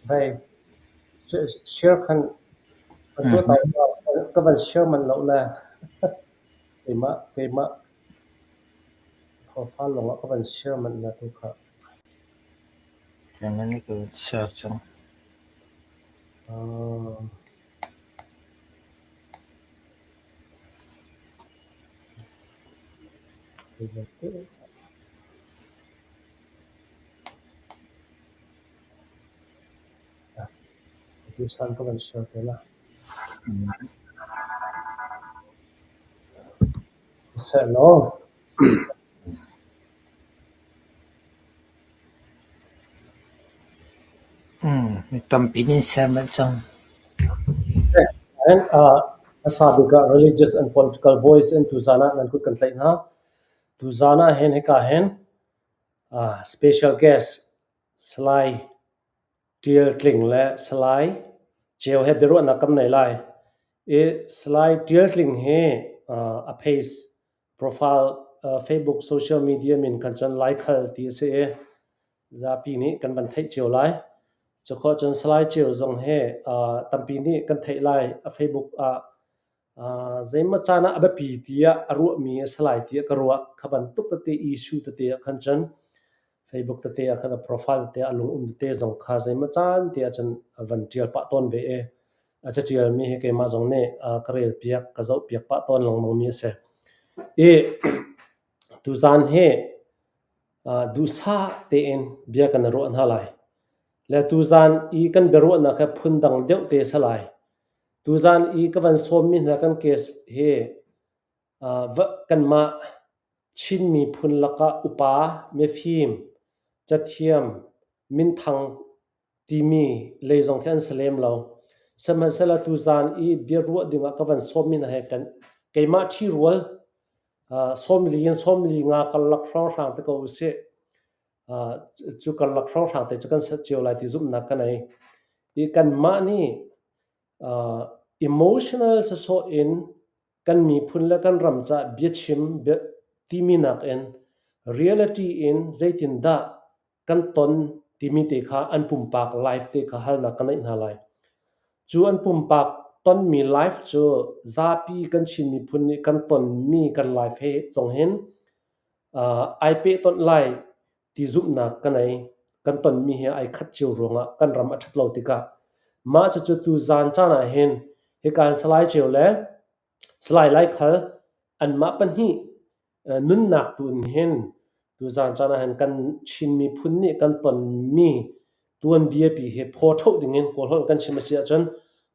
Vei share khan ka van share manh lo le keimah keimah profile lawngah ka van share manh na tu kha. Keimah nih ka van share cang. Tuchan ka van share te la. Siseh law. Mi tampi nih an share manh cang. Hmasa bik ah Religious and Political Voice in tuzaan ah nan kut kan tlaih hna. Tuzaan ah hin hika hin special guest Salai Ṭial Tling le Salai Ceu he biaruahnak kan nei lai. I Salai Ṭial Tling hi a face profile Facebook social media min khan cun Laikhal ti a si i zapi nih kan van theih cio lai. Cukhawh cun Salai Ceu zong hi tampi nih kan theih lai. A Facebook ah Zeimaw caan ah a biapi tiah a ruahmi a si lai tiah ka ruah. Kha bantuk tete issue tete ah khan cun Facebook tete ah khan a profile tete a lung um tete zong kha zeimaw caan te ah cun a van ṭial pah tawn ve i a caṭialmi hi keimah zong nih ka relpiak, ka zohpiak pah tawn lengmangmi a si. I tuzaan hi duhsah tein bia kan i ruah hna lai. Le tuzaan i kan biaruahnak hi phundang deuh te a si lai. Tuzaan i ka van sawmmi hna kan case hi kanmah Chin miphun lakah upa, mifim, cathiam, minthang timi lei zong khi an si lem lo. Sihmanhsehlaw tuzaan i biaruah dingah ka van sawmmi hna he kan keimah ṭhirual sawmli in sawmli nga karlak hrawnghrang te ko usih. Cu karlak hrawnghrang te cu kan set cio lai ti zumhnak ka nei. I kanmah nih Emotional sawsawh in kan miphun le kan ram caah biachim timi nakin reality in zeitindah kan ton timi te kha an pumpak life te kha halnak ka neih hna lai. Cu an pumpak tonmi life cu zapi kan Chin miphun nih kan tonmi kan life he zong hin ai pehtonh lai ti zumhnak ka nei. Kan tonmi hi ai khat cio ruangah kan ram a ṭhat lo tikah mah cucu tuzaan caan ah hin hika in Salai Ceu le Salai Laikhal anmah pahnih nunnak tu in hin tuzaan caan ah hin kan Chin miphun nih kan tonmi tuanbia pi hi phaw ṭhoh dingin Kawlholh kan chim a si ahcun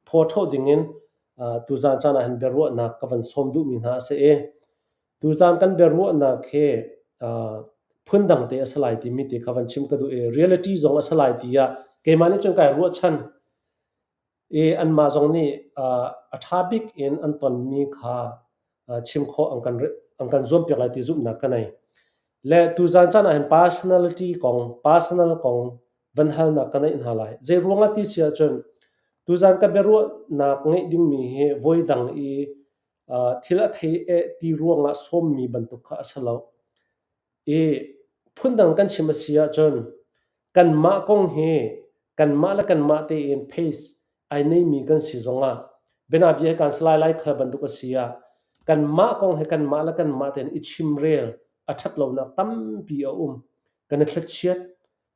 phaw ṭhoh dingin tuzaan caan ah hin biaruahnak ka van sawm duhmi hna a si i Tuzaan kan biaruahnak hi phundang te a si lai timi te kha van chim ka duh i reality zong a si lai tiah keimah nih cun kai ruahchan i anmah zong nih a ṭha bik in an tonmi kha chim khawh an kan an kan zuampiak lai ti zumhnak ka nei. Le tuzaan caan ah hin personality kong, personal kong van halnak ka neih hna lai. Zei ruangah ti si ahcun tuzaan ka biaruahnak ngeih dingmi hi voidang i thil a thei eh ti ruangah sawmmi bantuk kha a si lo. I phundang kan chim a si ahcun kanmah kong hi kanmah le kanmah tein pace ai neimi kan si zongah bianabia hi kan salai lai khal bantuk a si ah kanmah kong hi kanmah le kanmah tein i chimrel a ṭhat lonak tampi a um. Kan i thlachiat.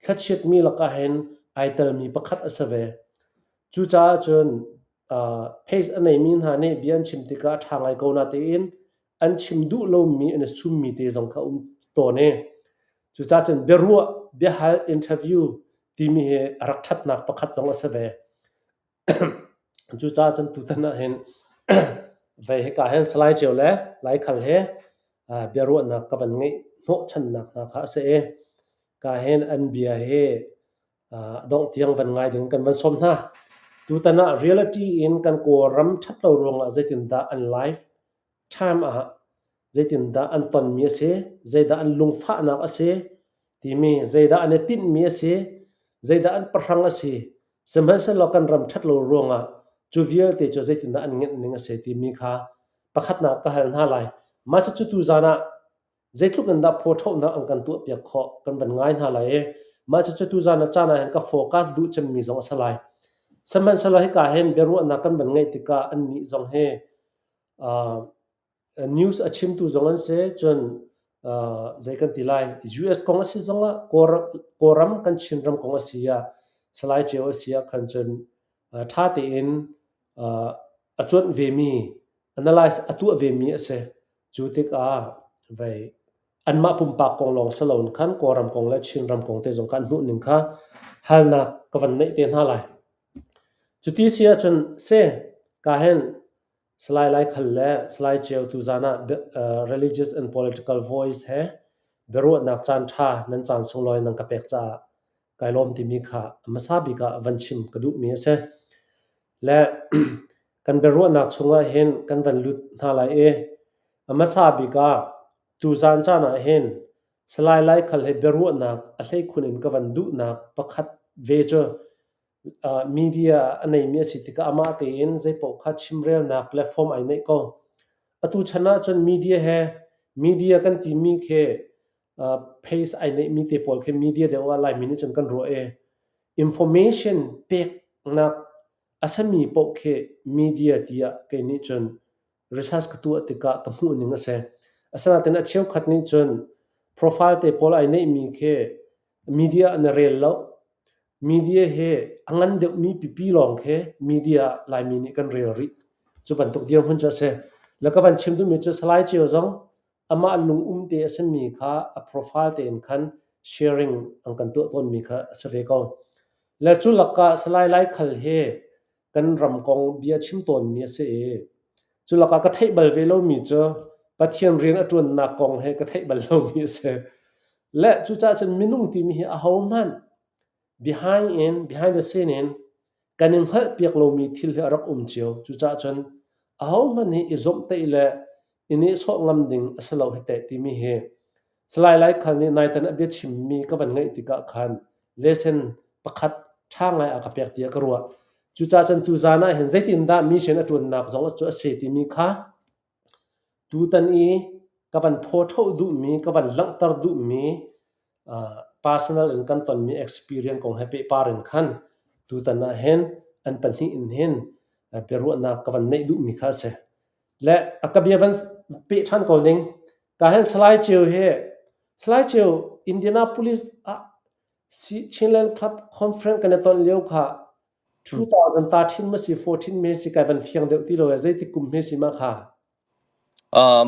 Thlachiatmi lakah hin ai telmi pakhat a si ve. Cucaah cun Pace a neimi hna nih bia an chim tikah a ṭha ngai ko natein an chim duh lomi an i summi te zong kha a um tawn i cucaah cun biaruah, biahal, interview timi hi a rak ṭhatnak pakhat zong a si ve. Cucaah cun tutan ah hin vei hika hin Salai Ceu le Laikhal he biaruahnak ka van ngeih hnawhchannak hna kha a si i ka hin an bia hi dongh tiang van ngai ding kan van sawm hna. Tutan ah reality in kan Kawlram ṭhat lo ruangah zeitindah an life time ah zeitindah an tonmi a si, zeidah an lungfahnak a si timi, zeidah an i tinhmi a si, zeidah an pahrang a si. Sihmanhsehlaw kan ram ṭhat lo ruangah Cu vialte cu zeitindah an ngenh ning a si timi kha pakhatnak ka hal hna lai. Mah cucu tuzan ah zeitluk in dah phawṭhohnak an kan tuahpiak khawh kan van ngai hna lai i mah cucu tuzan ah caan ah hin ka focus duh cemmi zong a si lai. Sihmanhsehlaw hika hin biaruahnak kan van ngeih tikah annih zong hi news a chimtu zong an si, cun zei kan ti lai, US kong a si zongah Kawlram kan Chinram kong a si ah Salai Ceu a si ah khan cun ṭha tein a cuanh vemi, analyze a tuah vemi a si. Cu tikah vei anmah pumpak kong lawng si loin khan Kawlram kong le Chinram kong te zong kha an hmuhning kha halnak ka van neih te hna lai. Cuti si ahcun si ka hin Salai Laikhal le Salai Ceu tuzaan ah Religious and Political Voice he biaruahnak caanṭha nan caan sunglawi nan ka pek caah kai lawm timi kha a hmasa bik ah van chim ka duhmi a si. Le kan biaruahnak chungah hin kan van lut hna lai i a hmasa bik ah tuzaan caan ah hin Salai Laikhal he biaruahnak a hleikhun in ka van duhnak pakhat ve cu media a neimi a si tikah amah tein zeipaoh kha chimrelnak platform ai neih ko. Atu chan ahcun media he media kan timi khi pace ai neihmi te pawl khi media deuh ah Laimi nih cun kan ruah i information peknak a sami paoh khi media tiah kei nih cun research ka tuah tikah ka hmuh ning a si. Asinain a cheukhat nih cun profile te pawl ai neihmi khi media an i rel lo. Media hi a ngan deuhmi pipi lawng khi media Laimi nih kan rel rih. Cu bantuk dirhmun cu a si. Le ka van chim duhmi cu Salai Ceu zong amah lungum te a simi kha a profile tein khan sharing an kan tuah tawnmi kha a si ve ko. Le cu lakah Salai Laikhal hi kan ram kong bia chim tawnmi a si i cu lakah ka theih bal ve lomi cu Pathian rian a ṭuannak kong he ka theih bal lomi a si. Le cucaah cun minung timi hi ahohmanh behind in behind the scene in kan i hngalhpiak lomi thil hi a rak um cio. Cucaah cun ahohmanh hi i zawmhtaih le i nehsawh ngam ding a si lo hi teh timi hi Salai Laikhal nih naitan a biachimmi ka van ngaih tikah khan lesson pakhat ṭha ngai a ka pek tiah ka ruah. Cucaah cun tuzaan ah hin zeitindah mission a ṭuannak zong cu a si timi kha tutan i ka van phawṭhoh duhmi, ka van langhter duhmi personal in kan tonmi experience kong he pehpar in khan tutan ah hin an pahnih in hin biaruahnak ka van neih duhmi kha a si. Le a ka bia van peh ṭhan ko ning. Ka hin Salai Ceu hi Salai Ceu Indianapolis ah Chinland Club Conference kan i ton lio kha 2013 ma si 14 me si kai van fiang deuh ti lo e zeitik kum hme si ma kha?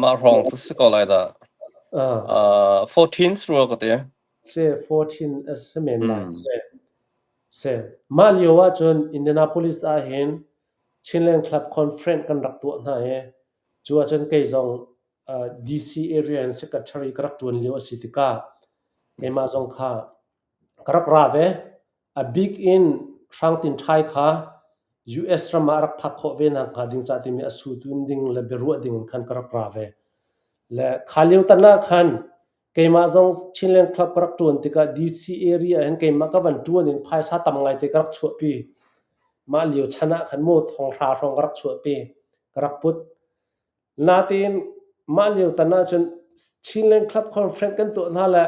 Mah hrawng cu si ko lai dah. 14 rua ka ti. Se 14 a si men lai. Se. Se. Mah lio ah cun Indianapolis ah hin Chinland Club Conference kan rak tuah hna i cu ahcun kei zong DC area in secretary ka rak ṭuan lio a si tikah keimah zong kha ka rak ra ve. A bik in Hrang Tin Ṭhai kha US ram ah a rak phak khawh ve nakhnga ding ca timi a sutun ding le biaruah ding in khan ka rak ra ve. Le kha lio tan ah khan keimah zong Chinland Club ka rak ṭuan tikah DC area hin keimah ka van ṭuan in phaisa tam ngaite ka rak chuahpi. Mah lio chan ah khan mu thonghra hrawng ka rak chuahpi, ka rak put. Natein mah lio tan ahcun Chinland Club Conference kan tuah hna le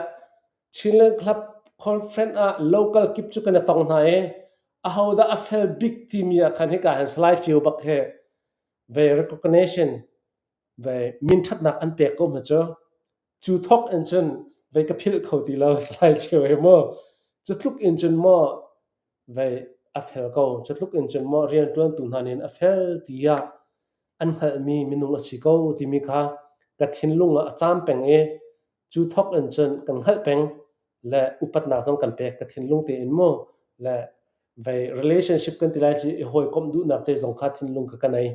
Chinland Club Conference ah local kip cu kan i tong hna i ahodah a fel bik timi ah khan hika hin Salai Ceu bak hi ve recognition ve minṭhatnak an pek ko hna cu. Cu thawk in cun vei ka philh kho ti lo Salai Ceu he mu. Cu tluk in cun maw vei a fel ko. Cu tluk in cun maw rianṭuantu hna nih a fel tiah an hngalhmi minung a si ko timi kha ka thinlung ah a caam peng i cu thawk in cun kan hngalh peng le upatnak zong kan pek ka thinlung tein mu le vei relationship kan ti lai ci i hawikomh duhnak te zong kha thinlung kha ka nei.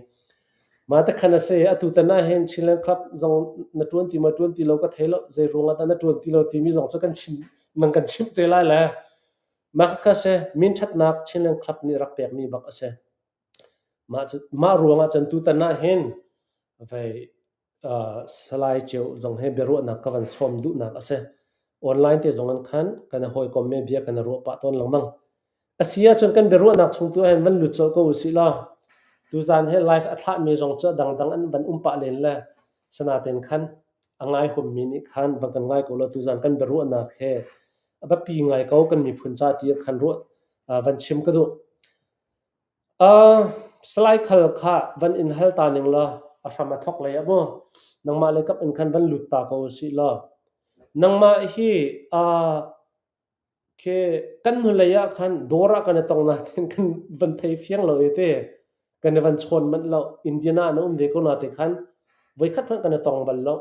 Mah te khan a si atu tan ah hin Chinland Club zong na ṭuan ti ma ṭuan ti lo ka thei lo zei ruang ah dah na ṭuan ti lo timi zong cu kan chim nang kan chimh te lai le mah kha si min ṭhatnak Chinland Club nih rak pekmi bak a si. Mah cu mah ruang ah cun tutan ah hin vei Salai Ceu zong he biaruahnak ka van sawm duhnak a si. Online te zong in khan kan i hawikom me bia kan i ruah pah tawn lengmang. A si ahcun kan biaruahnak chung tu ah hin van lut colh ko usih law. Tuzan hi live a thlahmi zong cu a dangdang an van um pah len le sanaten khan a ngai huammi nih khan van kan ngai ko law tuzan kan biaruahnak he a biapi ngai ko kan miphun ca ti khan ruah van chim ka duh. Salai Khal kha van in hal ta ning law a hram a thawk lei ah mu nangmah le kap in khan van lut ta ko usih law nangmah hi Khi kan hnulei ah khan dawr ah kan i tong nain kan van thei fiang lo i te kan i van chawn manh lo. Indiana na um ve ko na te khan voikhat hmanh kan i tong bal lo.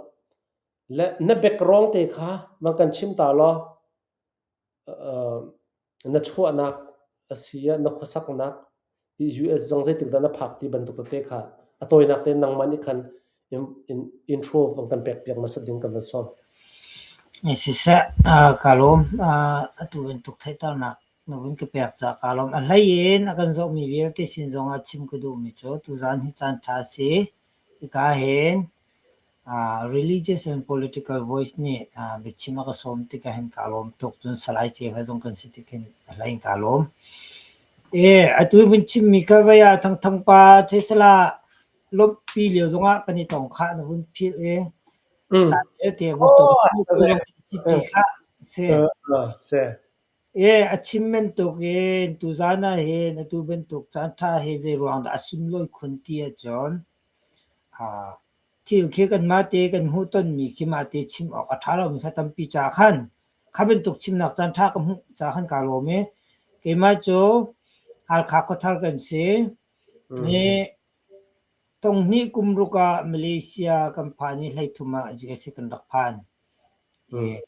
Le na background te kha van kan chim ta law na chuahnak a si ah na khuasaknak US zong zeitik dah na phak ti bantuk tete kha a tawinak tein nangmah nih khan intro van kan pek piak hmasat ding kan van sawm. Siseh, kaa lawm. Atu bantuk theihternak na vun ka pek caah kaa lawm. A hlei in a kan zohmi vialte sin zongah chim ka duhmi cu tuzaan hi caan ṭha a si. Hika hin Religious and political voice nih biachim a ka sawm tikah hin kaa lawm tuk. Cun Salai Ceu he zong kan si tik hin a hlei in kaa lawm. Atu i vun chimmi kha vei ah Thangthang pa Thesala lawmhpi lio zongah kan i tong khah na vun philh i caan vialte a vun tong ti kha si. Si. A chim bantuk in tuzaan ah hin atu bantuk caan ṭha hi zei ruang dah a sunlawi khun ti ahcun Thil khi kanmah te kan hmuhtonmi khi mahte chim awk a ṭha lomi kha tampi caah khan kha bantuk chimnak caanṭha ka hmuh caah khan kaa lawm i keimah cu Halkha khuathar kan si. I tonghnih kum ruk ah Malaysia kan phan i hleithum ah USA kan rak phan. I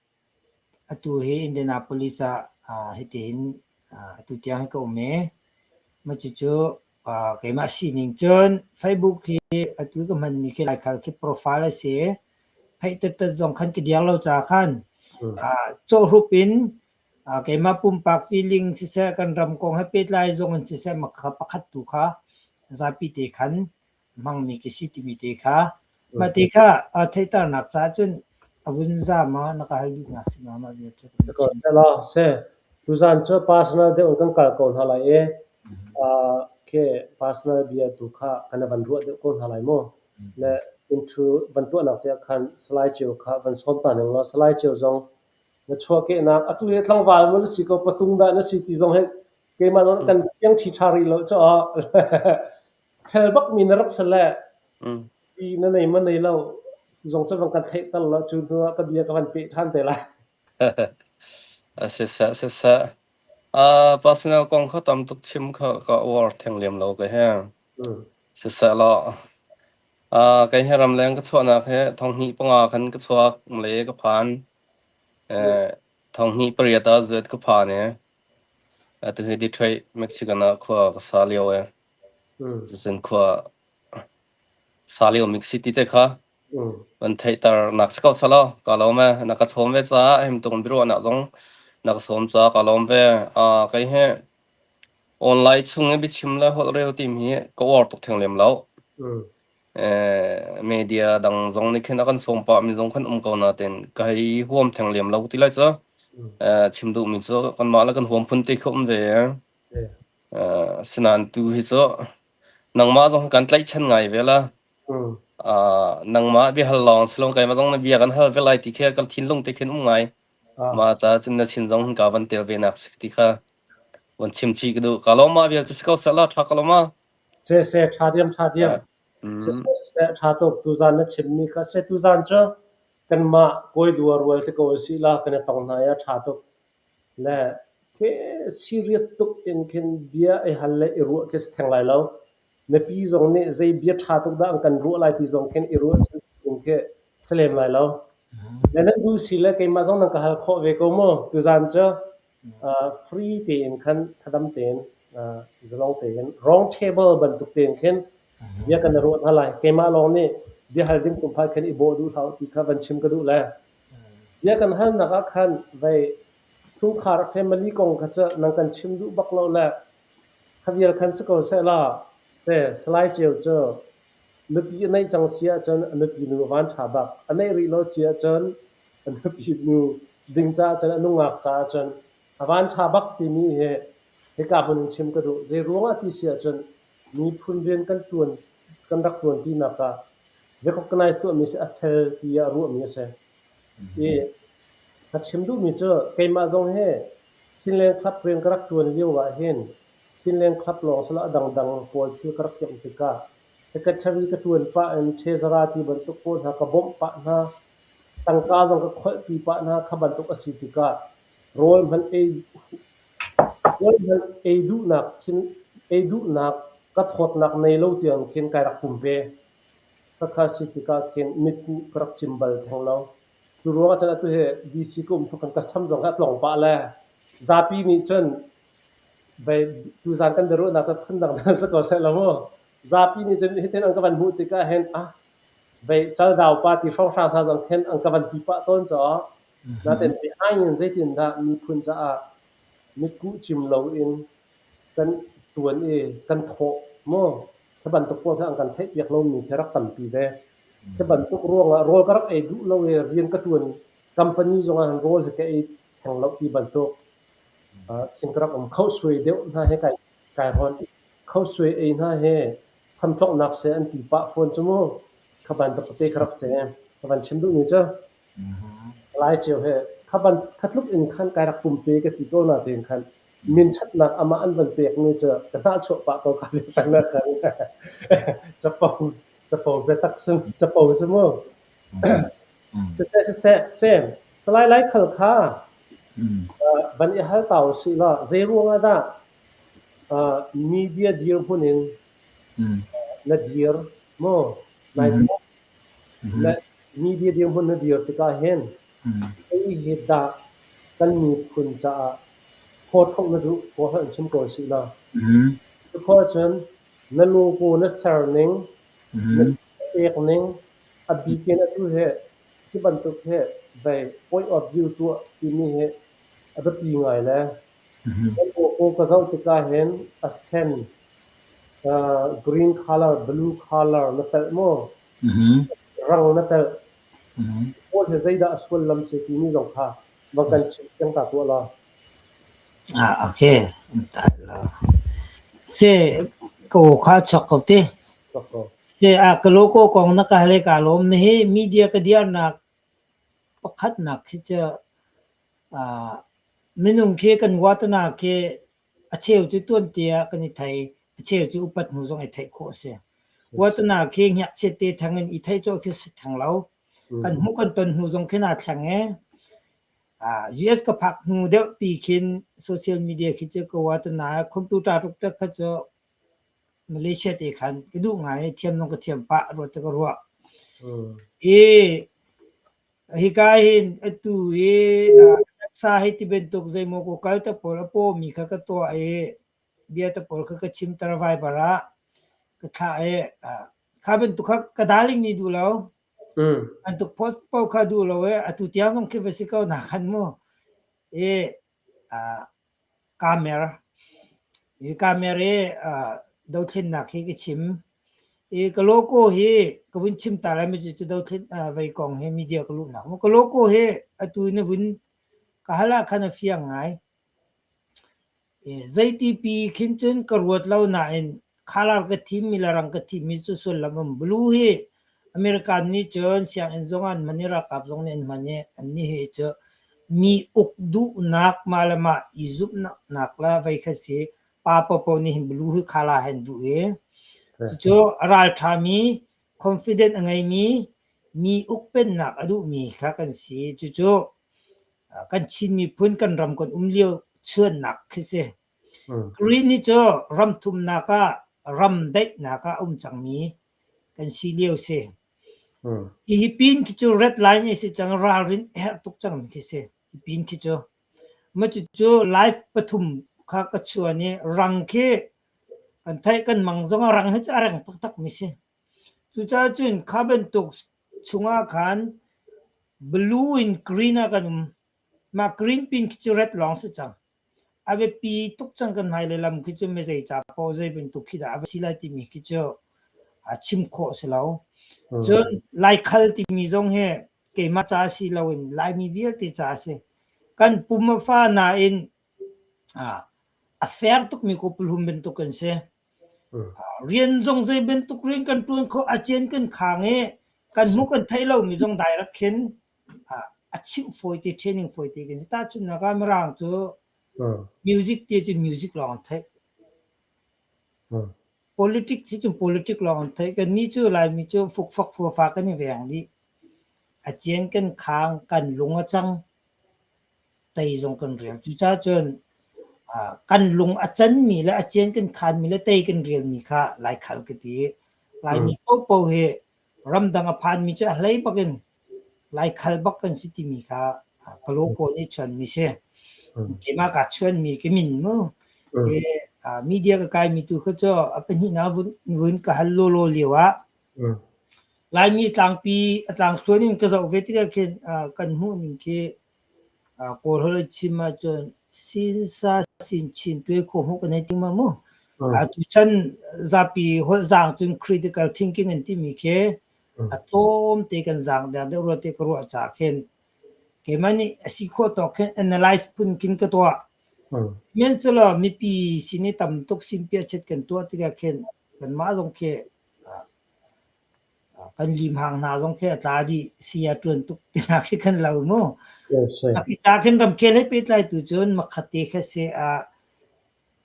Atu hi Indianapolis ah hitihin atu tiang hi ka um i mah cucu keimah sining cun Facebook hi atu ka hmanmi khi Laikhal khi profile a si i pheih tattat zong khan ka diar lo caah khan cawhrup in keimah pumpak feeling siseh kan ram kong he pehtlai zong in siseh mah kha pakhat tu kha zapi te khan hmangmi ka si timi te kha mah te kha theihternak caah cun a vun za ma na ka hal duhnak si ma mah vial cu. Se tuzan cu personal deuh in kan kal ko hna lai i ke personal bia tu kha kan van ruah deuh ko hna lai mu. Le intro van tuahnak te ah khan Salai Ceu kha van sawm ta ning law Salai Ceu zong na chuahkehnak atu hi tlangval maw na si ko patung dah na si ti zong hi keimah zong kan fiang ṭhiṭha rih lo cu Fel bakmi na rak si le ti na nei ma nei lo zong cu van kan theih tal lo cu hnu ah ka bia ka van peh ṭhan te lai. Siseh siseh. Personal kong kha tam tuk chim kha ka uar theng lem lo ka he. Siseh law kei hi ramleng ka chuahnak hi thonghnih panga khan ka chuak le ka phan. Thonghnih pariat ah zuat ka phan i atu hi Detroit, Michigan ah khua ka sa lio e. Cucun khua sa lio mi si ti te kha van theihter nak si ko selaw ka lawm e. Na ka chawm ve caah him tung biaruahnak zong na ka sawm caah ka lawm ve. Kei hi online chung i biachim le holh rel tim hi ka uar tuk theng lem lo. Media dang zong nih khin a kan sawm pah mi zong khan um ko nain ka hei huam theng lem lo ti lai cu. Chim duh mi cu kanmah le kan huam phun te khi um ve. Asinain tu hi cu nangmah zong kan tlaihchan ngai ve la. Nangmah biahal lawng si lo keimah zong na bia kan hal ve lai ti khi kan thinlung te khin um ngai. Mah caah cun na chin zong ka van tel ve nak si ti kha van chim chih ka duh. Ka lawm mah vial cu si ko seh la ṭha ka lawm ma. Se se ṭha diam ṭha diam. Se se se ṭha tuk tuzan na chimmi kha se tuzan cu kanmah kawi dua rual te ko si la kan i tong hna ya ṭha tuk. Le ke serious tuk in khin bia i hal le i ruah khi si theng lai lo. Mipi zong nih zei bia ṭha tuk dah an kan ruah lai ti zong khin i ruah ding khi si lem lai lo. Le nan duh si le keimah zong nan ka hal khawh ve ko mu. Tuzaan cu free tein khan thadam tein zalong tein round table bantuk tein khin bia kan i ruah hna lai. Keimah lawng nih bia hal ding kum phai khin i bawh duh hlah u ti kha van chim ka duh le. Bia kan halnak ah khan vei chungkhar family kong kha cu nan kan chim duh bak lo le kha vial khan si ko sehla se Salai Ceu cu nupi a neih cang si ahcun a nupi nu a van ṭha bak. A neih rih lo si ahcun a nupi nu ding caah cun a nungak caah cun a van ṭha bak timi hi hika hmun in chim ka duh. Zei ruangah ti si ahcun Miphun rian kan ṭuan kan rak ṭuanṭinak ah recognize tuahmi si a fel tiah ruahmi a si. I ka chim duhmi cu keimah zong hi Chinland Club rian ka rak ṭuan lio ah hin Chinland Club lawng silo a dangdang pawl thil ka rak timh tikah secretary ka ṭuan pah in treasurer ti bantuk pawl hna ka bawmh pah hna. Tangka zong ka kholhpi pah hna kha bantuk a si tikah rawl hmanh ei rawl hmanh ei duhnak thin ei duhnak ka thawtnak nei lo tiang khin kai rak pumpe. Khakha si tikah khin mitkuh ka rak cim bal theng lo. Cu ruangah cun atu hi DC ka um tluk khan ka sam zong hi a tlong pah le zapi nih cun vei tuzaan kan biaruahnak cu phundang si ko seh law mu. Zapi nih cun hitin an ka van hmuh tikah hin ah vei caldau pa ti hrawnghrang hna zong khin an ka van ti pah tawn caah natin behind in zeitindah miphun caah mitkuh cim loin kan tuan i kan thawh maw Hi bantuk pawl kha an kan theihpiak lomi khi rak tampi ve. Hi bantuk ruangah rawl ka rak ei duh lo i rian ka ṭuan company zongah hin rawl hi ka ei theng lo ti bantuk thin ka rak um. Khohsuai deuh hna hi kai kai hon. Khohsuai ei hna hi samtloknak seh an ti pah fawn cu mu. Kha bantuk te ka rak si. Ka van chim duhmi cu Lai cio he kha ban kha tluk in khan kai rak pumpe ka ti ko na tein khan min ṭhatnak amah an van pekmi cu ka hnahchuah pah ko ka lio peng kan capo capo biatak sim capo si mu siseh siseh sem Salai Laikhal kha van i hal ta usih law zei ruangah dah media dirhmun in na dir mu nai Media dirhmun na dir tikah hin zei hi dah kan miphun caah khuaṭhoh na duh khuaholh in chim ko usih law. Cukhua cun na logo na ser ning, na pek ning, a bik in atu hi hi bantuk hi vei point of view tuah timi hi a biapi ngai le na logo ka zoh tikah hin a sen, green color, blue color na telh maw? Rang na telh. Paul hi zeidah a sullam si timi zong kha van kan chim fiang ta tuah law. Ah, okay. Se ko kha chok ko te. Chok ko. Se a ka logo kong na ka hale ka lom na hi media ka diarnak pakhatnak khi cu minung khi kan watana khi A cheu cu tuante ah kan i thei, a cheu cu upat hnu zong i theih khawh a si. Watana khi ngakchiat te theng in i theih cawh khi si theng lo. Kan hmuh kan ton hnu zong khin aa thleng i US ka phak hnu deuh pi khin social media khi cu ka watana computer tuk tak kha cu Malaysia te khan ka duh ngai i thiam zong ka thiam pah ruat ka ruah. I Hika hin atu hi sa hei ti bantuk zeimaw ka kal te pawl a pawmi kha ka tuah i bia te pawl kha ka chimter Viber ah ka thlah i kha bantuk kha ka darling nih duh lo. Bantuk post paoh kha duh lo i atu tiang zong khi va si ko na khan mu. I Kaa mer. Hi kaa mer i dothlennak hi ka chim. I ka logo hi ka vun chim ta lai cu dothlen vei kong hi media ka luhnak. Ka logo hi atu na vun ka hal ah khan a fiang ngai. Zeiti pi khin cun ka ruat lo nain Khalar ka thimmi le rang ka thimmi cu sullam um. Blue hi American nih cun sianginn zong an hman i ralkap zong nih an hman i annih hi cu mi uk duhnak mah le mah i zumhnak le vei kha si. Pa paohpaoh nih hin blue hi khala he an duh i cucu a ralṭhami, confident a ngeimi, mi ukpennak a duhmi kha kan si. Cucu kan Chin miphun kan ram kan um lio chuannak khi si. Green hi cu ram thumnak ah ram daihnak ah a um cangmi kan si lio si. Hihi pin khi cu red line a si cang ralrin a herh tuk cangmi khi si. Hi pin khi cu. Mah cucu live pathum kha ka chuan i rang khi kan theih kan mang zong ah rang hi cu a reng taktakmi si. Cucaah cun kha bantuk chungah khan blue in green ah kan um. Mah green pin khi cu red lawng si cang. A biapi tuk cang kan hmailei lam khi cu mizei ca paoh zei bantuk khi dah a va si lai timi khi cu chim khawh a si lo. Cun Laikhal timi zong hi keimah ca si loin Laimi vialte ca a si. Kan pum a fa nain a fair tukmi kawpulhum bantuk kan si. Rian zong zei bantuk rian kan ṭuan khawh a cian kan khang i kan hmuh kan theih lomi zong direct khin a chimh fawi te training fawi te kan si. Tahchunhnak ah Mirang cu music ti cun music lawng an theih. Politic ti cun politic lawng an theih. Kannih cu Laimi cu fukfak fuafa kan i veng dih. A cian kan khang, kan lung a cang. Tei zong kan rial. Cucaah cun kan lung a canmi le a cian kan khanmi le tei kan rialmi kha Laikhal ka ti. Laimi paohpaoh hi ramdang a phanmi cu a hlei bak in Laikhal bak kan si timi kha ka logo nih chuanmi si. Keimah kaa chuanmi ka min mu. Media ka kaimi tu kha cu a pahnihnak vun ka hal lawlaw lio ah Laimi tlangpi a tlangthluan in ka zoh ve tikah khin kan hmuh ning khi Kawlholh in chim ahcun sinsa sin chin tuai khaw hmuh kan hei ti ma mu. Tuchan zapi holh zaang cun critical thinking an timi khi a tlawmte kan zaang deuh deuh rua ti ka ruah caah khin keimah nih a si khawh tawk khin analyze phun khin ka tuah. Sihmanhsehlaw mipi sin i tam tuk sin piahchet kan tuah tikah khin kanmah zong khi Kan limhang hna zong khi a tla dih. Saya ṭuan tuk tinak khi kan lo mu. Ca khin ramkhel he pehtlai tu cun makhatte kha si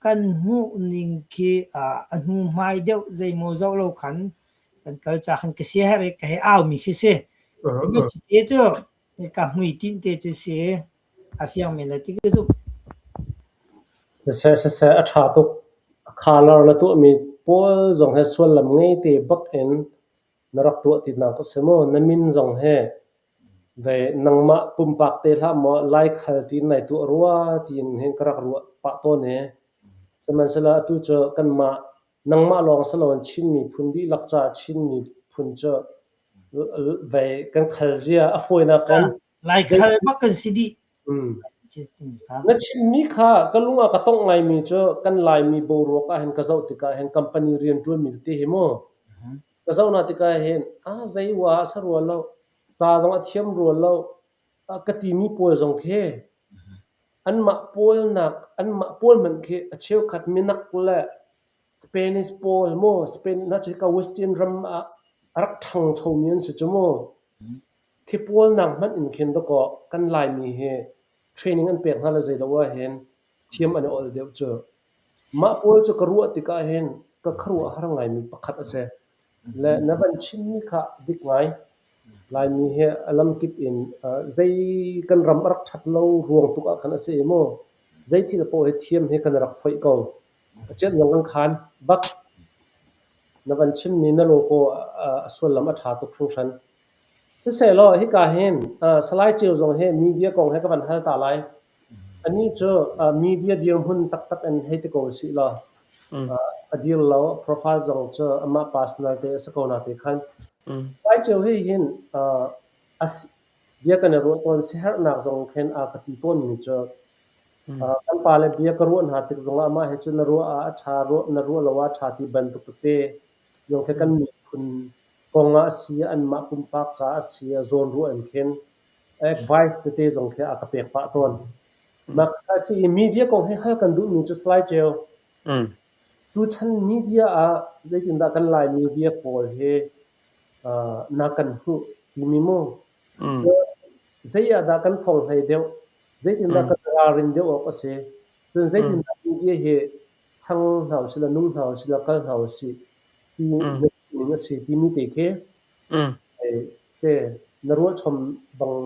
kan hmuh ning khi a hnu hmai deuh zeimaw zoh lo khan kan kal ca khan ka sia he ka he au mi khi si. Te cu ka hmuitinh te cu si a fiang men lai ti ka zumh. Siseh siseh a ṭha tuk. A color na tuahmi pawl zong he sullam ngei te bak in na rak tuah tinak a si maw? Na min zong he ve nangmah pumpak te hlah maw Laikhal tiin nai tuah rua tiin hin ka rak ruah pah tawn i sihmanhsehlaw atu cu kanmah nangmah lawng si loin Chin miphun dihlak caah Chin miphun cu ve kan khal zia a fawinak in Laikhal bak kan si dih. Na chimmi kha ka lung ah ka tongh ngaimi cu kan Laimi boruak ahhin ka zoh tikah hin company rianṭuanmi tete hi mu ka zoh hna tikah hin ah zei ua a si rua lo, ca zong a thiam rua lo ka timi pawl zong khi anmah pawl nak anmah pawl hmanh khi a cheukhat minak le Spanish pawl mu Spain na cu hika Western ram ah a rak ṭhangchomi an si cu mu. Khi pawl nak hmanh in khin dawkaw kan Laimi hi training an pek hna le zei lo ahhin thiam an i ol deuh cu. Mah pawl cu ka ruah tikah hin ka khuaruahhar ngaimi pakhat a si. Le na van chimmi kha dik ngai. Laimi hi a lamkip in zei kan ram a rak ṭhat lo ruang tuk ah khan a si i mu. Zei thil paoh hi thiam hi kan rak foih ko. A ciat zong kan khan bak. Na van chimmi na logo a sullam a ṭha tuk hringhran. Siselaw hika hin Salai Ceu zong hi media kong he ka van hal ta lai. Anih cu media dirhmun taktak in hei ti ko usih law a dir lo, a profile zong cu amah personal te a si ko na ti khan. Salai Ceu hi hin bia kan i ruah tawn siaherhnak zong khin a ka ti tawnmi cu kan pale bia ka ruah hna tik zongah amah he cun na ruah ah a ṭha, na ruah lo ah a ṭha ti bantuk tete zong khi kan miphun kong ah a si, anmah pumpak caah a si, a zawnruah in khin advice tete zong khi a ka pek pah tawn. Mah kha a si i media kong hi hal kan duhmi cu Salai Ceu. Tuchan media ah zeitindah kan Lai media pawl hi na kan hmuh timi mu. Zei ah dah kan fong hlei deuh? Zeitindah kan ralrin deuh awk a si? Cun zeitindah media hi thang hna usih law, nung hna usih law, kal hna usih ti ning a si timi te khi se na ruah chom bang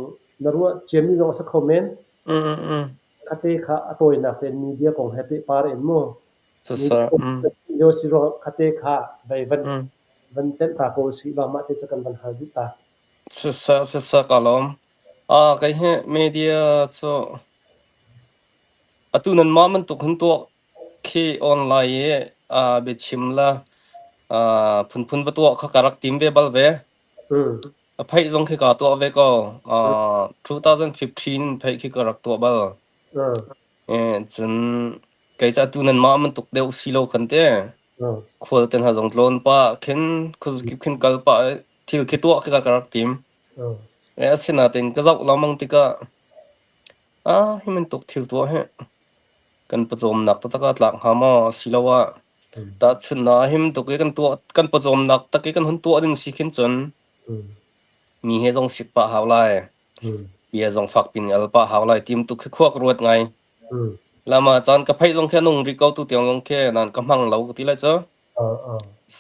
na ruah ciami zong a si kho men. Khate kha a tawinak tein media kong he pehpar in mu. Yo si ruang khate kha vei van van tenh ta ko si law mah te cu kan van hal duh ta. Siseh siseh ka lawm. Kei hi media cu atu nanmah bantuk hin tuah Khi online i biachim le phunphun va tuah kha ka rak tim ve bal ve. A pheih zong khi kaa tuah ve ko. 2015 pheih khi ka rak tuah bal. Cun kei cu atu nanmah bantuk deuh si lo khan te. Khual te hna zong tlawn pah khin khuazakip khin kal pah i thil khi tuah khi ka rak tim. Asinain ka zoh lengmang tikah hi bantuk thil tuah hi kan pawcawmnak taktak ah tlak hnga maw asiloah Tahchunhnak ah him tuk i kan tuah kan pawcawmnak tak i kan hun tuah ding si khin cun mi he zong sik pah hau lai. Bia zong fak pin al pah hau lai tim tuk khi khua ka ruat ngai. Lama caan ka pheih zong khi a nung rih ko tu tiang zong khi nan ka hmang lo ka ti lai cu.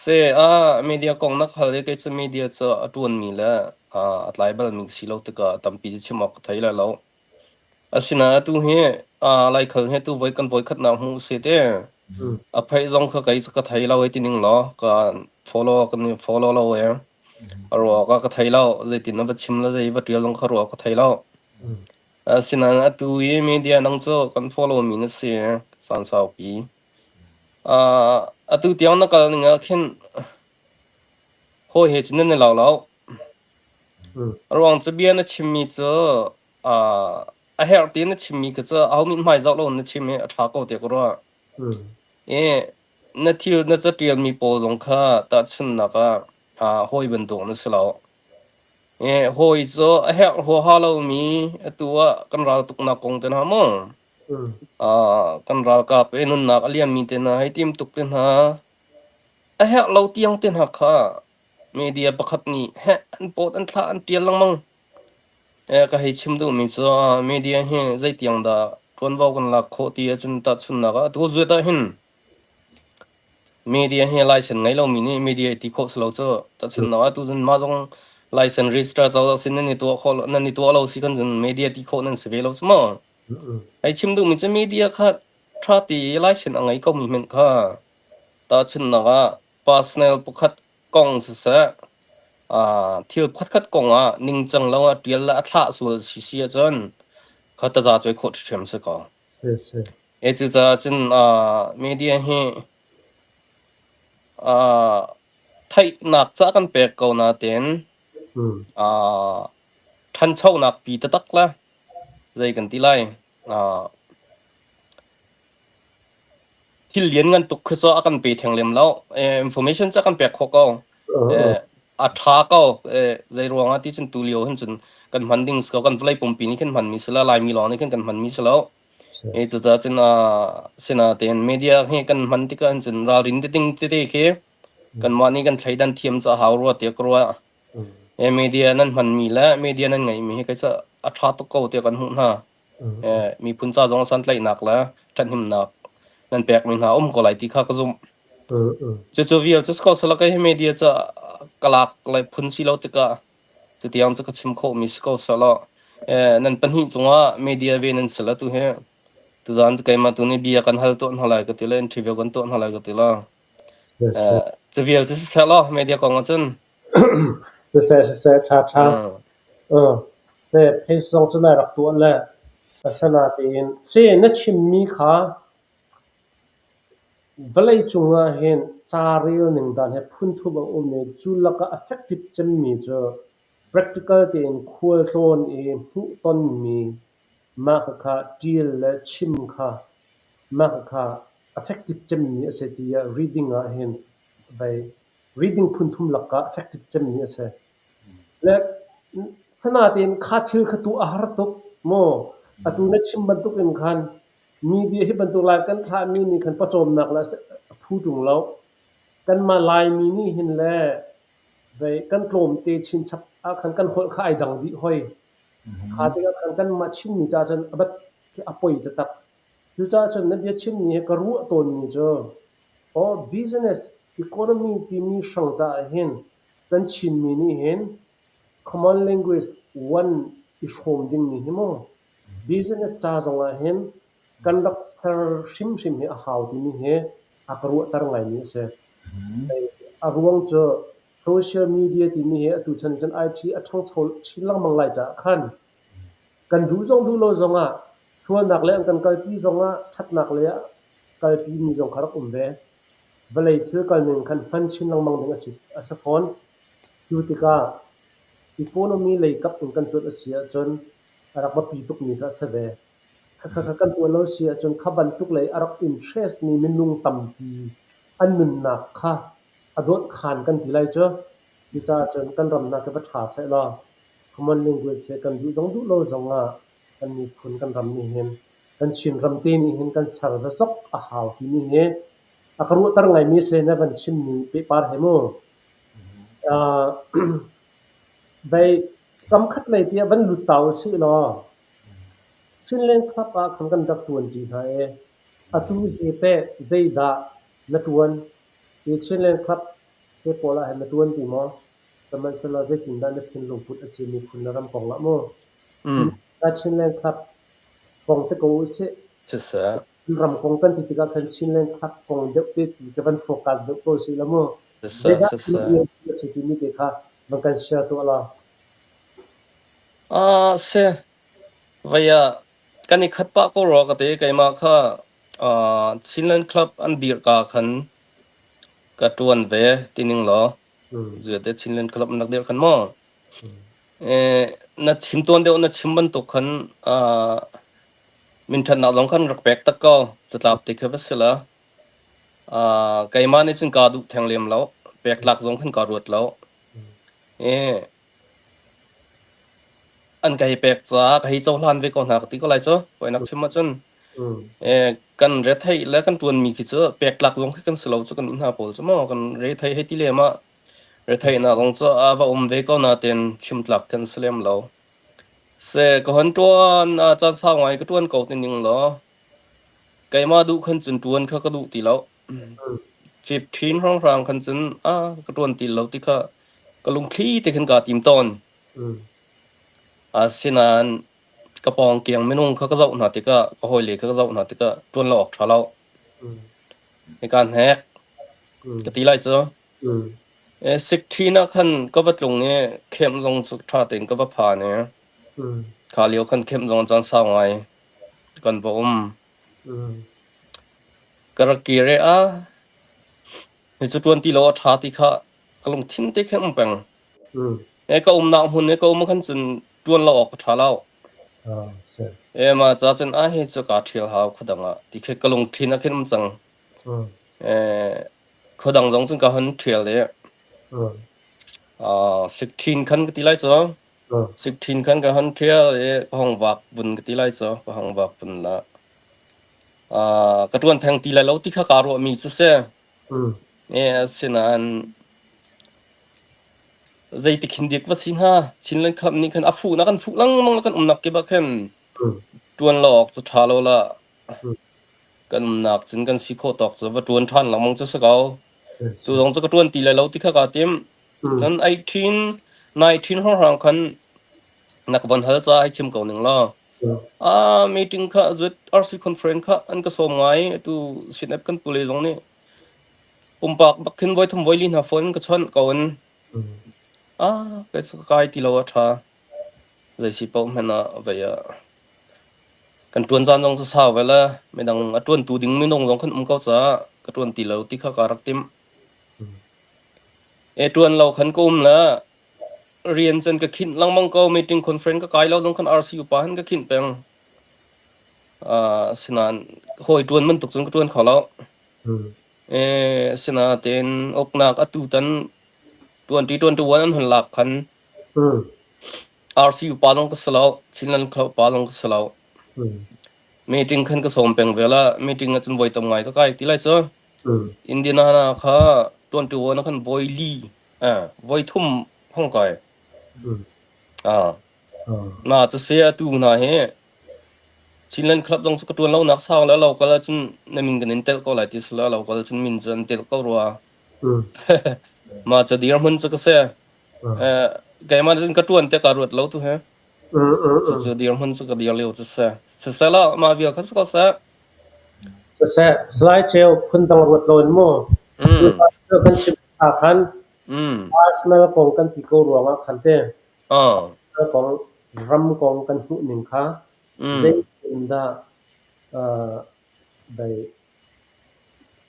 Se a media kong nak hal i kei cu media cu a ṭuanmi le a tlai balmi si lo tikah tampi cu chim awk ka thei lai lo. Asinain atu hi Laikhal hi tu voi kan voikhatnak hmuh si te. A pheih zong kha kei cu ka thei lo hei ti ning law ka follow kan i follow lo e. A ruak ah ka thei lo. Zeitin na va chim le zei va ṭial zong kha ruak ka thei lo. Asinain atu i media nang cu kan follow mi na si san saupi. Atu tiang na kal ning ah khin hawi he cun nan i lo lo. A ruang cu bia na chimmi cu a herh ti na chimmi kha cu aho mithmai zoh lo in na chim i a ṭha ko tiah ka ruah. I na thil na caṭialmi pawl zong kha tahchunhnak ah hawi bantuk na si lo. I hawi cu a herh huaha lomi atu ah kan raltuknak kong te hna maw, kan ralkap i nunnak a liammi te hna hei tim tuk te hna, a herh lo tiang te hna kha media pakhat nih heh an pawt an thlah an ṭial lengmang. Ka hei chim duhmi cu media hi zeitiang dah ṭuanvo kan lak khawh ti ahcun tahchunhnak ah atu zuat ahhin media hi license ngei lomi nih media i ti khawh si lo cu. Tahchunhnak ah atu cun mah zong license register cozah sin nan i tuah khawh nan i tuah lo si kan cun media ti khawh nan si ve lo cu maw. Hei chim duhmi cu media kha ṭha ti i license a ngei komi hmanh kha tahchunhnak ah Personnel pakhat kong siseh, thil pakhatkhat kong ah ningcang lo ah ṭial le a thlah sual si si ahcun kha taza cuai khawh ṭhiamṭhiam si ko. Si si. E cucaah cun media hi theihnak ca kan pek ko natein ṭhanchonak pi taktak le zei kan ti lai Thil lianngan tuk khi cu a kan pe theng lem lo. Information cu a kan pek khawh ko. A ṭha ko. Zei ruangah ti cun tulio hin cun kan hman ding si ko. Kan vawlei pumpi nih khin hmanmi si lo. Laimi lawng nih khin kan hmanmi si lo. Cucaah cun sinatein media hi kan hman tikah hin cun ralrin ding tete khi kanmah nih kan thleidan thiam cu a hau rua tiah ka ruah. Media nan hmanmi le media nan ngeihmi hi kei cu a ṭha tuk ko tiah kan hmuh hna. Miphun ca zong santlaihnak le ṭhathnemnak nan pekmi hna um ko lai ti kha ka zumh. Cucu vial cu ko sala kei hi media ca ka lak le phun si lo tikah cutiang cu ka chim khawhmi si ko selaw nan pahnih cungah media ve nan si la tu hi tuzaan cu keimah tu nih bia kan hal tuah hna lai ka ti le interview kan tuah hna lai ka ti la. Cu vial cu siseh law media kong ahcun. Siseh siseh ṭha ṭha. Seh page zong cu nai rak tuah le asinain seh na chimmi kha vawleicung ah hin ca rel ning dan hi phunthum a um i cu lakah effective cemmi cu practical tein khualtlawn i hmuhtonmi mah khakha ṭial le chim kha mah khakha effective cemmi a si tiah reading ah hin vei reading phunthum lakah effective cemmi a si. Le sanatein kha thil kha tuah a har tuk maw? Atu na chim bantuk in khan media hi bantuk lai kan thlahmi nih khan pawcawmnak le a phu ṭung lo. Kanmah Laimi nih hin le vei kan tlawmte chinchap ah khan kan holh kha ai dang dih hoi. Kha tikah khan kanmah Chinmi caah cun a bat khi a poi taktak. Cucaah cun na biachimmi hi ka ruah tawnmi cu aw business economy timi hrang caah hin kan Chinmi nih hin common language one i hrawm dingmi hi mu business ca zongah hin kan rak ser hrimhrim hi a hau timi hi a ka ruahter ngaimi a si. A ruang cu social media timi hi atu chan cun IT a ṭhangcho chin lengmang lai caah khan kan duh zong duh lo zongah sualnak lei an kan kalpi zongah ṭhatnak lei ah kalpi mi zong kha rak um ve. Vawlei thil kalning khan hman chin lengmang ding a si fawn. Cu tikah economy lei kap in kan cuanh a si ahcun a rak biapi tukmi kha a si ve. Khakha kan tuah lo si ahcun kha bantuk lei a rak interest mi minung tampi an nunnak kha a dawnkhan kan ti lai cu. Cucaah cun kan ram hna khi va ṭha sehlaw common language he kan duh zong duh lo zongah kan miphun kan ram nih hin kan Chin ram te nih hin kan ser zazok a hau timi hi A ka ruahter ngaimi a si na van chimmi pehpar he mu. Vei kamkhat lei tiah van lut ta usih law Chinland Club ah khan kan rak ṭuanṭi hna i atu hi teh zeidah na ṭuan? Hi Chinland Club te pawl ah hin na ṭuan ti maw? Sihmanhsehlaw zeitindah na thinlung put a si miphun le ram kong ah mu? Chinland Club kong te ko usih. Siseh. Ram kong kan ti tikah khan Chinland Club kong deuh te ti ka van focus deuh ko usih law mu. Siseh, Zeidah siseh. a si timi te kha van kan share tuah law. Ah, si. Vei ah kan i khat pah ko rua ka ti. Keimah kha Chinland Club an dirhka khan ka ṭuan ve tining law. Zuate Chinland Club an rak dirh khan maw? Na chim tawn deuh na chim bantuk khan minṭhatnak zong khan rak pek tak ko. Catlap ti kha va si la. Keimah nih cun kaa duh theng lem lo. Pek tlak zong khan kaa ruat lo. An ka hei pek caah ka hei cohlan ve ko hna ka ti ko lai cu. Hawinak chim ahcun kan retheih le kan ṭuanmi khi cu pek tlak zong khi kan si lo cu kan nih hna pawl cu maw kan rethei hei ti lem ah retheihnak zong cu a va um ve ko nain chim tlak kan si lem lo. Seh ka hon ṭuan ah caan sau ngai ka ṭuan ko ti ning law keimah duh khan cun ṭuan kha ka duh ti lo. 15 hrawnghrang khan cun a ka ṭuan ti lo ti kha ka lungthli te khin kaa tim tawn. Asinain ka pawngkiang minung kha ka zoh hna tikah ka hawile kha ka zoh hna tikah ṭuan lo awk ṭha lo. Hika hnek ka ti lai cu. Sikṭhin ah khan ka va tlung i camp zong cu ṭha tein ka va phan i kha lio khan camp zong caan sau ngai kan va um. Ka rak kir i ah hi cu ṭuan ti lo a ṭha ti kha ka lungthin te khin um peng. Ka umnak hmun i ka um khan cun ṭuan lo awk ka ṭha lo. Mah ca cun ah hi cu kaa ṭhial hau khuadang ah ti khi ka lungthin ah khin um cang. Khuadang zong cun ka hon ṭhial i sikṭhin khan ka ti lai cu. Sikṭhin khan ka hon ṭhial i ka hong vak vun ka ti lai cu. Ka hong vak vun la. Ka ṭuan theng ti lai lo ti kha kaa ruahmi cu si. Asinain zeitik hin dik va si hnga? Chinland Club nih khan a fuhnak kan fuh lengmang kan umnak kip ah khin ṭuan lo awk cu ṭha lo la. Kan umnak cun kan si khawh tawk cu va ṭuan ṭhan lengmang cu si ko. Tu zong cu ka ṭuan ti lai lo ti kha kaa tim. Cun 18, 19 hrawnghrang khan na ka von hal caah hei chim ko ning law. Meeting kha ZRC conference kha an ka sawm ngai. Atu Sinep kan pule zong nih pumpak bak khin voi thum voi li hna phone ka chawnh ko in kai kai ti lo a ṭha. Zei si paoh hmanh ah vei ah kan ṭuan caan zong cu sau ve le midang a ṭuantu ding minung zong khan um ko caah ka ṭuan ti lo ti kha kaa rak timh. E ṭuan lo khan ka um le rian cun ka khinh lengmang ko. Meeting conference ka kai lo zong khan RC upa han ka khinh peng. Asinain hawi ṭuan bantuk cun ka ṭuan kho lo. Asinain uknak atu tan 2021 an hun lak khan RC upa zong ka si lo, Chinland Club upa zong ka si lo. Meeting khan ka sawm peng ve la. Meeting ah cun voi tam ngai ka kai ti lai cu. Indiana kha 21 ah khan voi li voi thum hong kai. Na cu se atu hna hi Chinland Club zong cu ka ṭuan lonak sau le local ahcun na min kan in telh ko lai ti si lo local cun min cu an telh ko rua. Mah cu dirhmun cu ka si. Keimah cun ka ṭuan te ka ruat lo tu he. Cucu dirhmun cu ka dir lio cu si. Siseh mah vial kha si ko seh. Siseh, Salai Ceu phundang ruat lo in mu. Cu kan chim khan Arsenal kong kan ti ko ruangah khan te kong ram kong kan hmuh ning kha zeitindah dai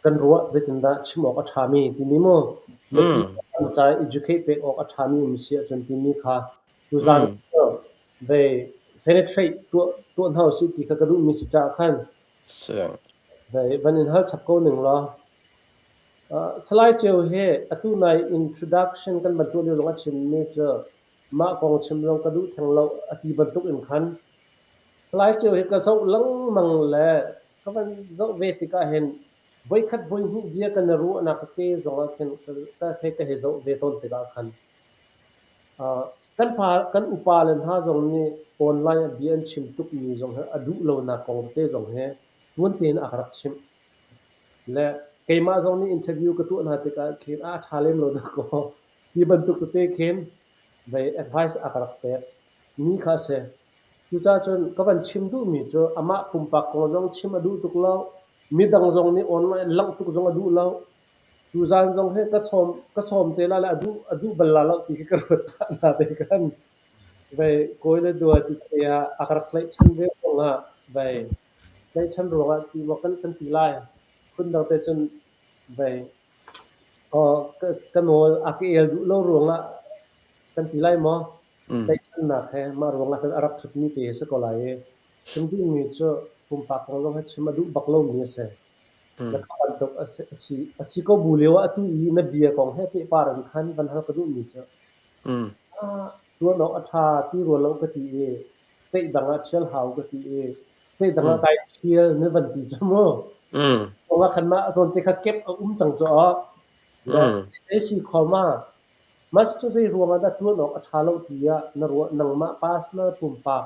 kan ruah zeitindah chim awk a ṭhami timi mu mipi kan ca educate pek awk a ṭhami um si ahcun timi kha tuzaan vei penetrate tuah tuah hna usih ti kha ka duhmi si caah khan vei van in hal chap ko ning law Salai Ceu hi atu nai introduction kan van tuah lio zong a chimmi cu mah kong chim zong ka duh theng lo a ti bantuk in khan Salai Ceu hi ka zoh lengmang le ka van zoh ve tikah hin. Voikhat voihnih bia kan i ruahnak te zongah khin ka he ka he zoh ve tawn tikah khan kan pa kan upa le hna zong nih online ah bia an chim tukmi zong hi a duh lonak kong tete zong hi tuan tein a ka rak chimh. Le keimah zong nih interview ka tuah hna tikah khin a ṭha lem lo dakaw ti bantuk tete khin vei advice a ka rak pek mi kha a si. Cucaah cun ka van chim duhmi cu amah pumpak kong zong chim a duh tuk lo. Midang zong nih online langh tuk zong a duh lo. Tuzaan zong hi ka sawm te la le a duh bal la lo ti khi ka ruat pah hna te khan vei kawi le dua ti te ah a ka rak tlaihchan ve ruangah vei tlaihchan ruangah ti maw kan ti lai. Phundang te cun vei ka nawl a ka el duh lo ruangah kan ti lai maw? Tlaihchannak he mah ruangah cun a rak ṭhutmi te hi si ko lai i chim duhmi cu pumpak kong zong hi chim a duh bak lomi a si. Na kha bantuk a si ko bu lio ah atu i na bia kong he pehpar in khan van hal ka duhmi cu tuan awk a ṭha ti rua lo ka ti i state dang ah ṭhial hau ka ti i state dang ah kai ṭhial na van ti cu mu. Kong ah khan mah zawn te kha kep a um cang cu aw. Le si khom ah Mah cu zei ruangah dah ṭuan awk a ṭha lo tiah na ruah? Nangmah personal pumpak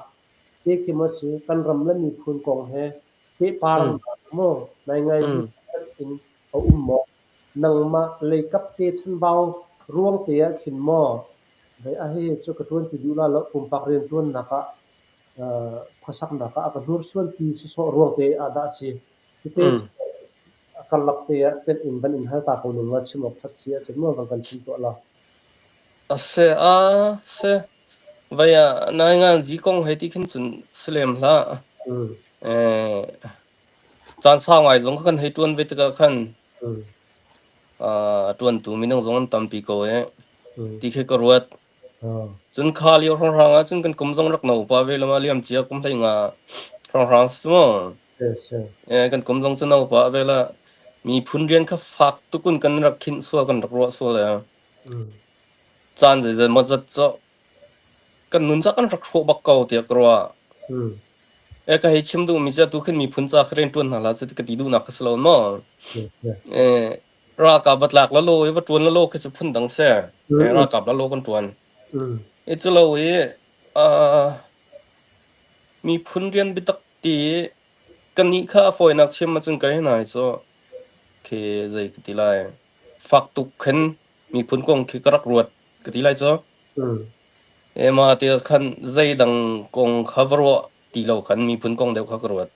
te khi maw si, kan ram le miphun kong he pehpar maw naingngai in a um maw? Nangmah leikap te chanbau ruang te ah khin maw? A hihi cu ka ṭuan ti duh la lo, pumpak rianṭuannak ah khuasaknak ah a ka hnursuan ti sawsawh ruang te ah dah a si? Cute cu a karlak te ah tenh in van in hal ta ko ning law chim awk ṭhat si ahcun maw van kan chim tuah law. A si a si. Vai ah nainganzi kong hei ti khin cun si lem hlah. Caan sau ngai zong kha kan hei ṭuan ve tikah khan a ṭuantu minung zong an tampi ko i ti khi ka ruat. Cun kha lio hrawnghrang ah cun kan kum zong rak no pah ve lama liam cia kum 15 hrawnghrang si mu. Kan kum zong cu no pah ve la miphun rian kha fak tukun kan rak khinh sual kan rak ruah sual e. Caan zeizat maw zat cu kan nun ca kan rak hrawh bak ko tiah ka ruah. E ka hei chim duhmi cu atu khin miphun ca kha rian ṭuan hna hlah seh ka ti duhnak ka si lo maw. Ralkap va tlak lalaw i va ṭuan lalaw khi cu phundang si. Ralkap lalaw kan ṭuan. I culo i miphun rian biatak ti i kannih kha a fawinak chim ahcun kei hna hi cu khi zei ka ti lai fak tuk khin miphun kong khi ka rak ruat ka ti lai cu. Mah ti khan zeidang kong kha va ruah ti lo khan miphun kong deuh kha ka ruat.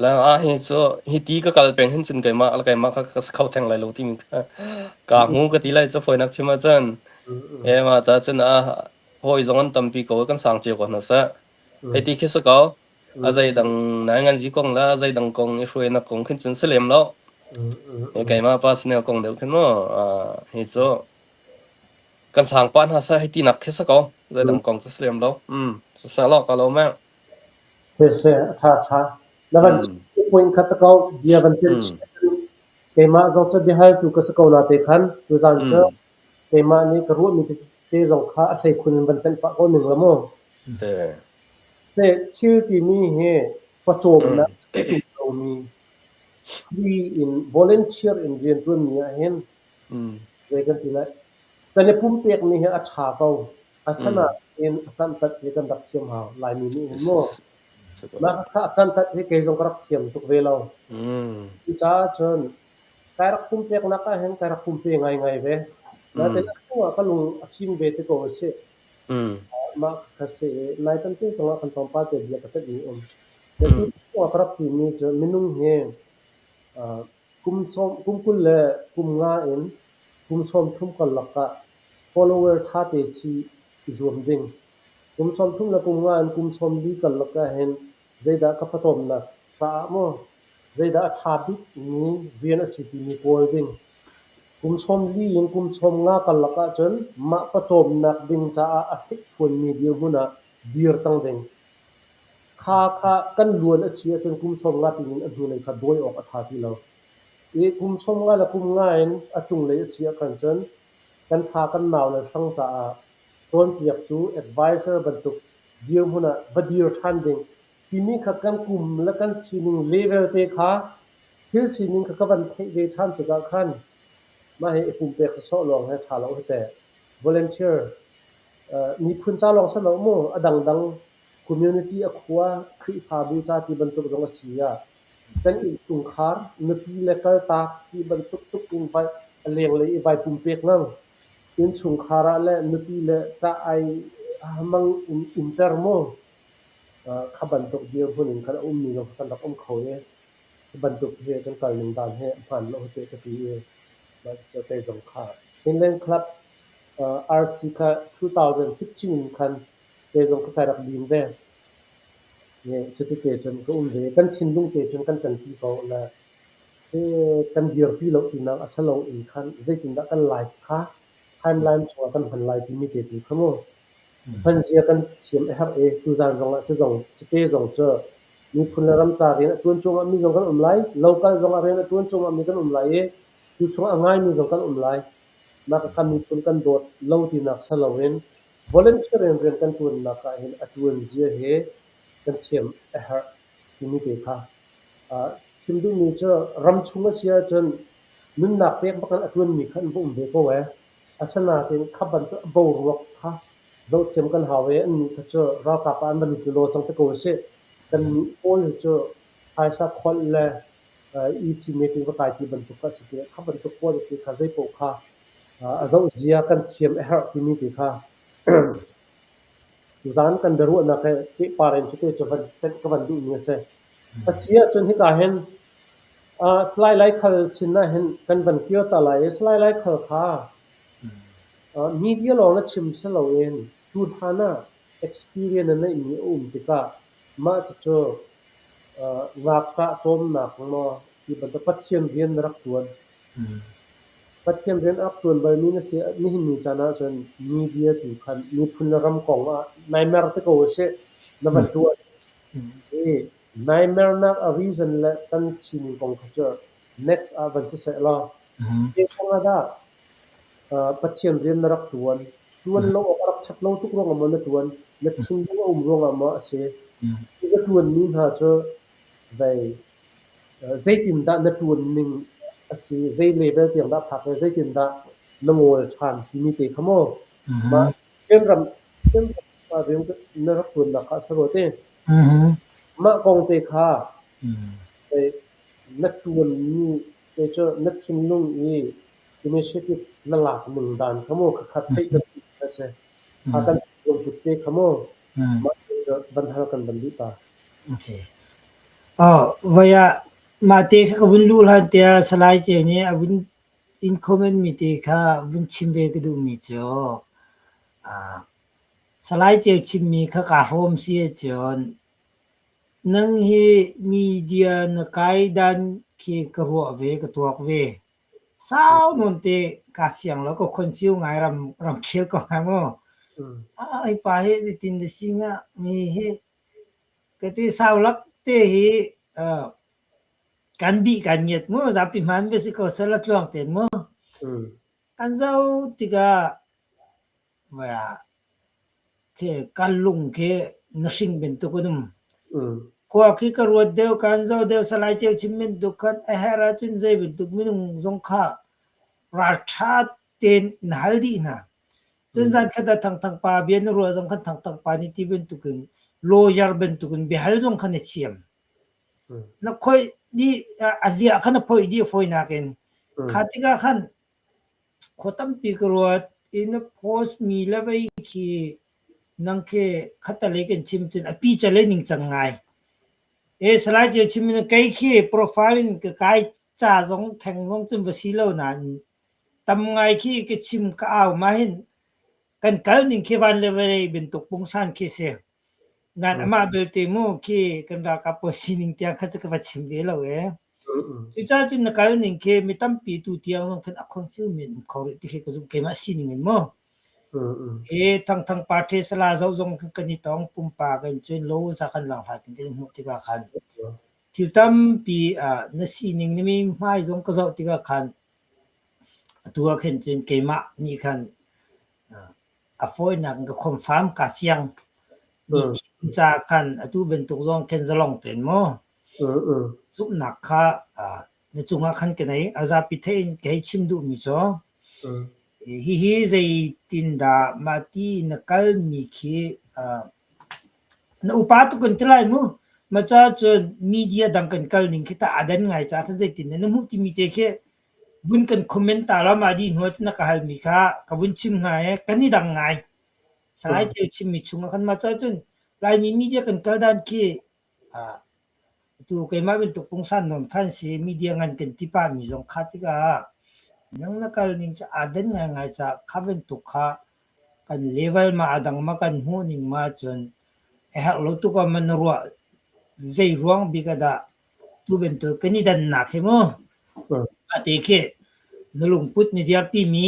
Lang ah hi cu hi ti ka kal peng hin cun keimah le keimah kha ka si kho theng lai lo timi kha kaa hmu ka ti lai cu fawinak chim ahcun. Mah ca cun ah hawi zong an tampi ko kan sang cio ko hna seh. Hei ti khi si ko. A zeidang nainganzi kong le a zeidang kong i hruainak kong khin cun si lem lo. Keimah personal kong deuh khin mu. Hi cu kan sang pah hna seh hei ti nak khi si ko. Zeidang kong cu si lem lo. Siseh law ka lo meh. Siseh, a ṭha a ṭha. Na van point kha ta ko bia van telh chih keimah zong cu biahaltu ka si ko na te khan tuzaan cu keimah nih ka ruahmi te zong kha a hleikhun in van telh pah ko ning la mu. Thil timi hi pawcawmnak a si lomi free in volunteer in rianṭuanmi ahhin zei kan ti lai kan i pumpekmi hi a ṭha ko. Asinain a tantat hi kan rak thiam hau. Laimi nih hin mu. Mah kha a tantat hi kei zong ka rak thiam tuk ve lo. Cucaah cun kai rak pumpeknak ah hin kai rak pumpe ngaingai ve. Nain atu ah ka lung a fim ve ti ko a si. Mah kha si i nai tampi zongah kan tlawmpal te bia ka telhmi um. Cu ah ka rak timi cu minung hi kum 25 in kum 30 karlak ah follower ṭhate si i zuam ding. Kum 35 in kum 40 karlak ahhin zeidah ka pawcawmnak caah maw zeidah a ṭha bikmi rian a si timi kawl ding. Kum 40 in kum 50 karlak ahcun mah pawcawmnak ding caah a fekfuanmi dirhmun ah dir cang ding. Kha kha kan luan a si ahcun kum 50 pin in a hnulei kha dawi awk a ṭha ti lo. I kum 53 in a cunglei a si ahkhan cun kan fa kan naule hrang caah cawnpiaktu advisor bantuk dirhmun ah va dir ṭhan ding timi kha kan kum le kan sining level te kha Thil sining kha ka van theih ve ṭhan tikah khan mah hi i pumpek sawsawh lawng hi a ṭha lo hi teh. Volunteer miphun ca lawng si lo mu, a dangdang community a khua, Khrihfabu ca ti bantuk zong a si ah kan innchungkhar nupi le kaltak ti bantuk tuk in vai a lenglei i vai pumpek ngang. Innchungkhar ah le nupi le ṭah ai hmang in umter mu. Kha bantuk dirhmun in khan a ummi zong kha kan rak um kho i hi bantuk hi kan kal ning dan hi a hmaan lo teh ka ti i mah cucu kei zong kha Finland Club RC kha 2015 khan kei zong kha kai rak lim ve. Cuti te cun ka um ve. Kan thinlung te cun kan ṭanpi ko le kan dirpi lo tinak a si lo in khan zeitindah kan life kha timeline chungah kan hman lai timi te tu kha mu Hmanzia kan thiam a herh i tuzaan zongah cute zong cu miphun le ram ca rian a ṭuan cuahmahmi zong kan um lai, local zongah rian a ṭuan cuahmahmi kan um lai i cu chungah a ngaimi zong kan um lai. Mah khakha miphun kan dawt lo tinak si loin volunteer in rian kan ṭuannak ahhin a ṭuanzia hi kan thiam a herh timi te kha. Chim duhmi cu ramchung a si ahcun nunnak pek bak in a ṭuanmi kha an va um ve ko ee. Asinain kha bantuk boruak kha zohthiam kan hau i annih kha cu ralkap ah an van i tlu law cang te ko usih. Kannih pawl hi cu phaisa kholh le EC meeting va kai ti bantuk kha a si tikah kha bantuk quality kha zeipaoh kha a zohzia kan thiam a herh timi ti kha zan kan biaruahnak he pehpar in cute cu van tenh ka van duhmi a si. A si ahcun hika hin Salai Laikhal sin ah hin kan van kir ta lai i Salai Laikhal kha media lawng na chim si loin cu hlan ah experience na neihmi a um tikah mah cucu ngakṭah cawmnak maw ti bantuk Pathian rian na rak ṭuan. Pathian rian a rak ṭuan balmi na si. Nihin ni caan ahcun media tu khan miphun le ram kong ah nai mer te ko usih na van ṭuan. I Naimernak a reason le kan sining kong kha cu next ah van siseh law zei kong ah dah Pathian rian na rak ṭuan? Ṭuan lo awk a rak ṭhat lo tuk ruangah maw na ṭuan? Na thinlung a um ruangah maw a si? Hi ka ṭuanmi hna cu vei zeitindah na ṭuan ning a si? Zei level tiang dah phak i zeitindah na ngawl ṭhan timi te kha maw? Mah Chinram rian na rak ṭuannak kha a si rua ti. Mah kong te kha na ṭuanmi te cu na thinlung i initiative na lak ning dan kha mu khakha theih kan duh a si. Kha kan lungput te kha mu mah van hal kan van duh ta. Okay. Oh, voi ah mah te kha ka vun luh hlan tiah Salai Ceu nih a vun in comment mi te kha vun chim ve ka duhmi cu Salai Ceu chimmi kha kaa hrawm si ahcun nang hi media na kai dan khi ka ruah ve, ka tuak ve. Sau nawn te kaa fiang lo, ka khon-ciu ngai ram ramkhel ko hnga mu. Hi pa hi zeitin na si hnga, mi hi ka ti sau lak te hi kan bih kan ngiat mu, zapi hmaan ve si ko seh la tluang tein mu. Kan zoh tikah Kan lung khi na hring bantuk an um. Khua khi ka ruat deuh, kan zoh deuh, Salai Ceu chim bantuk khan a herh ahcun zei bantuk minung zong kha ralṭha tein na hal dih hna. Cun zan khat ah Thangthang pa bia na ruah zong khan Thangthang pa nih ti bantukin lawyer bantukin biahal zong kha na thiam. Na khoih dih, a hliah kha na phoih dih a fawinak in. Kha tikah khan Khua tampi ka ruat i na post mi le vei khi nang khi khattelei kan chim cun a pical i ningcang ngai. E Salai Ceu chim in kei khi profile in ka kai ca zong theng zong cun va si lo nain tam ngai khi ka chim ka au ma hin kan kal ning khi van le vawlei bantuk pungsan khi si. Nain amah belte mu khi kan ralkap pawl sining tiang kha cu ka va chim ve lo e. Cucaah cun na kal ning khi mi tampi tu tiang zong khin a confuse men um kho rih ti khi ka zumh keimah sining in mu. Hi Thangthang party sala zoh zong khin kan i tong pumpak in cun lo sa kan lang hlat in kan i hmuh tikah khan thil tampi ah na sining na mi hmai zong ka zoh tikah khan atu ah khin cun keimah nih khan a fawinak in ka confirm ka fiang ni ca khan atu bantuk zong khin zalong tein mu zumhnak kha. Na cungah khan ka nei. A zapi theih in ka hei chim duhmi cu hihi zeitindah mahti na kalmi khi na upa tuk kan ti lai mu. Mah caah cun media dang kan kal ning khi tah aa dan ngai caah khan zeitin na hmuh timi te khi vun kan comment ta la mah dih hnu ah na ka halmi kha ka vun chim hnga i kan i dang ngai. Salai Ceu chimmi chungah khan mah caah cun Laimi media kan kal dan khi Atu keimah bantuk pungsan nawn khan si media ngan kan ti pahmi zong kha tikah nang na kal ning cu aa dan ngaingai caah kha bantuk kha kan level ma a dang ma kan hmuh ning ma cun a herh lo tuk ah man na ruah zei ruang bik ah dah tu bantuk kan i dannak hi mu mah te khi na lungput na dirpi mi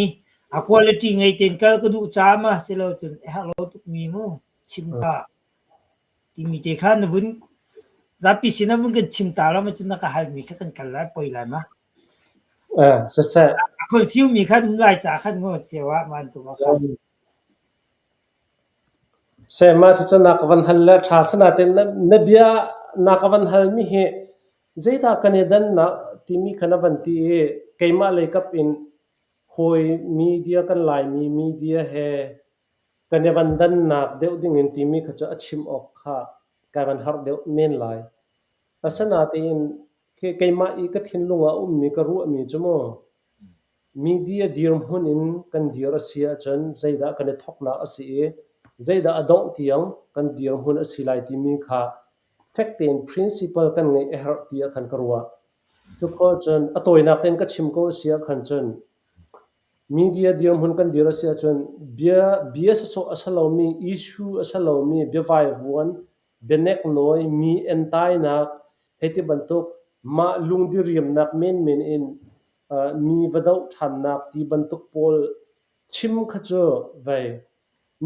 a quality ngei tein kal ka duh ca ma si lo cun a herh lo tuk mi mu chim ta. Timi te kha na vun zapi sin ah vun kan chim ta lo ma cun na ka halmi kha kan kal lai poi lai ma. Siseh. A confuse mi khan um lai ca khan mu cio ah man tu kha. Se ma si cun na ka van hal le tha sinain na bia na ka van hal mi hi zeidah kan i dannak timi kha na van ti i keimah lei kap in hawi media kan Laimi media he Kan i van dannak deuh dingin timi kha cu a chim awk kha kai van harh deuh men lai. Asinain keimah i ka thinlung ah a ummi ka ruahmi cu mu media dirhmun in kan dir a si ahcun zeidah kan i thawknak a si i zeidah a dongh tiang kan dirhmun a si lai timi kha fek tein principle kan ngeih a herh tiah khan ka ruah. Cukhua cun a tawinak tein ka chim ko a si ahkhan cun Media dirhmun kan dir a si ahcun bia sawsawh a si lomi, issue a si lomi, biavaivuan, bianeknawi, mi entainak hei ti bantuk mah lungdiriamnak menmen in mi va doh ṭhannak ti bantuk pawl chim kha cu vei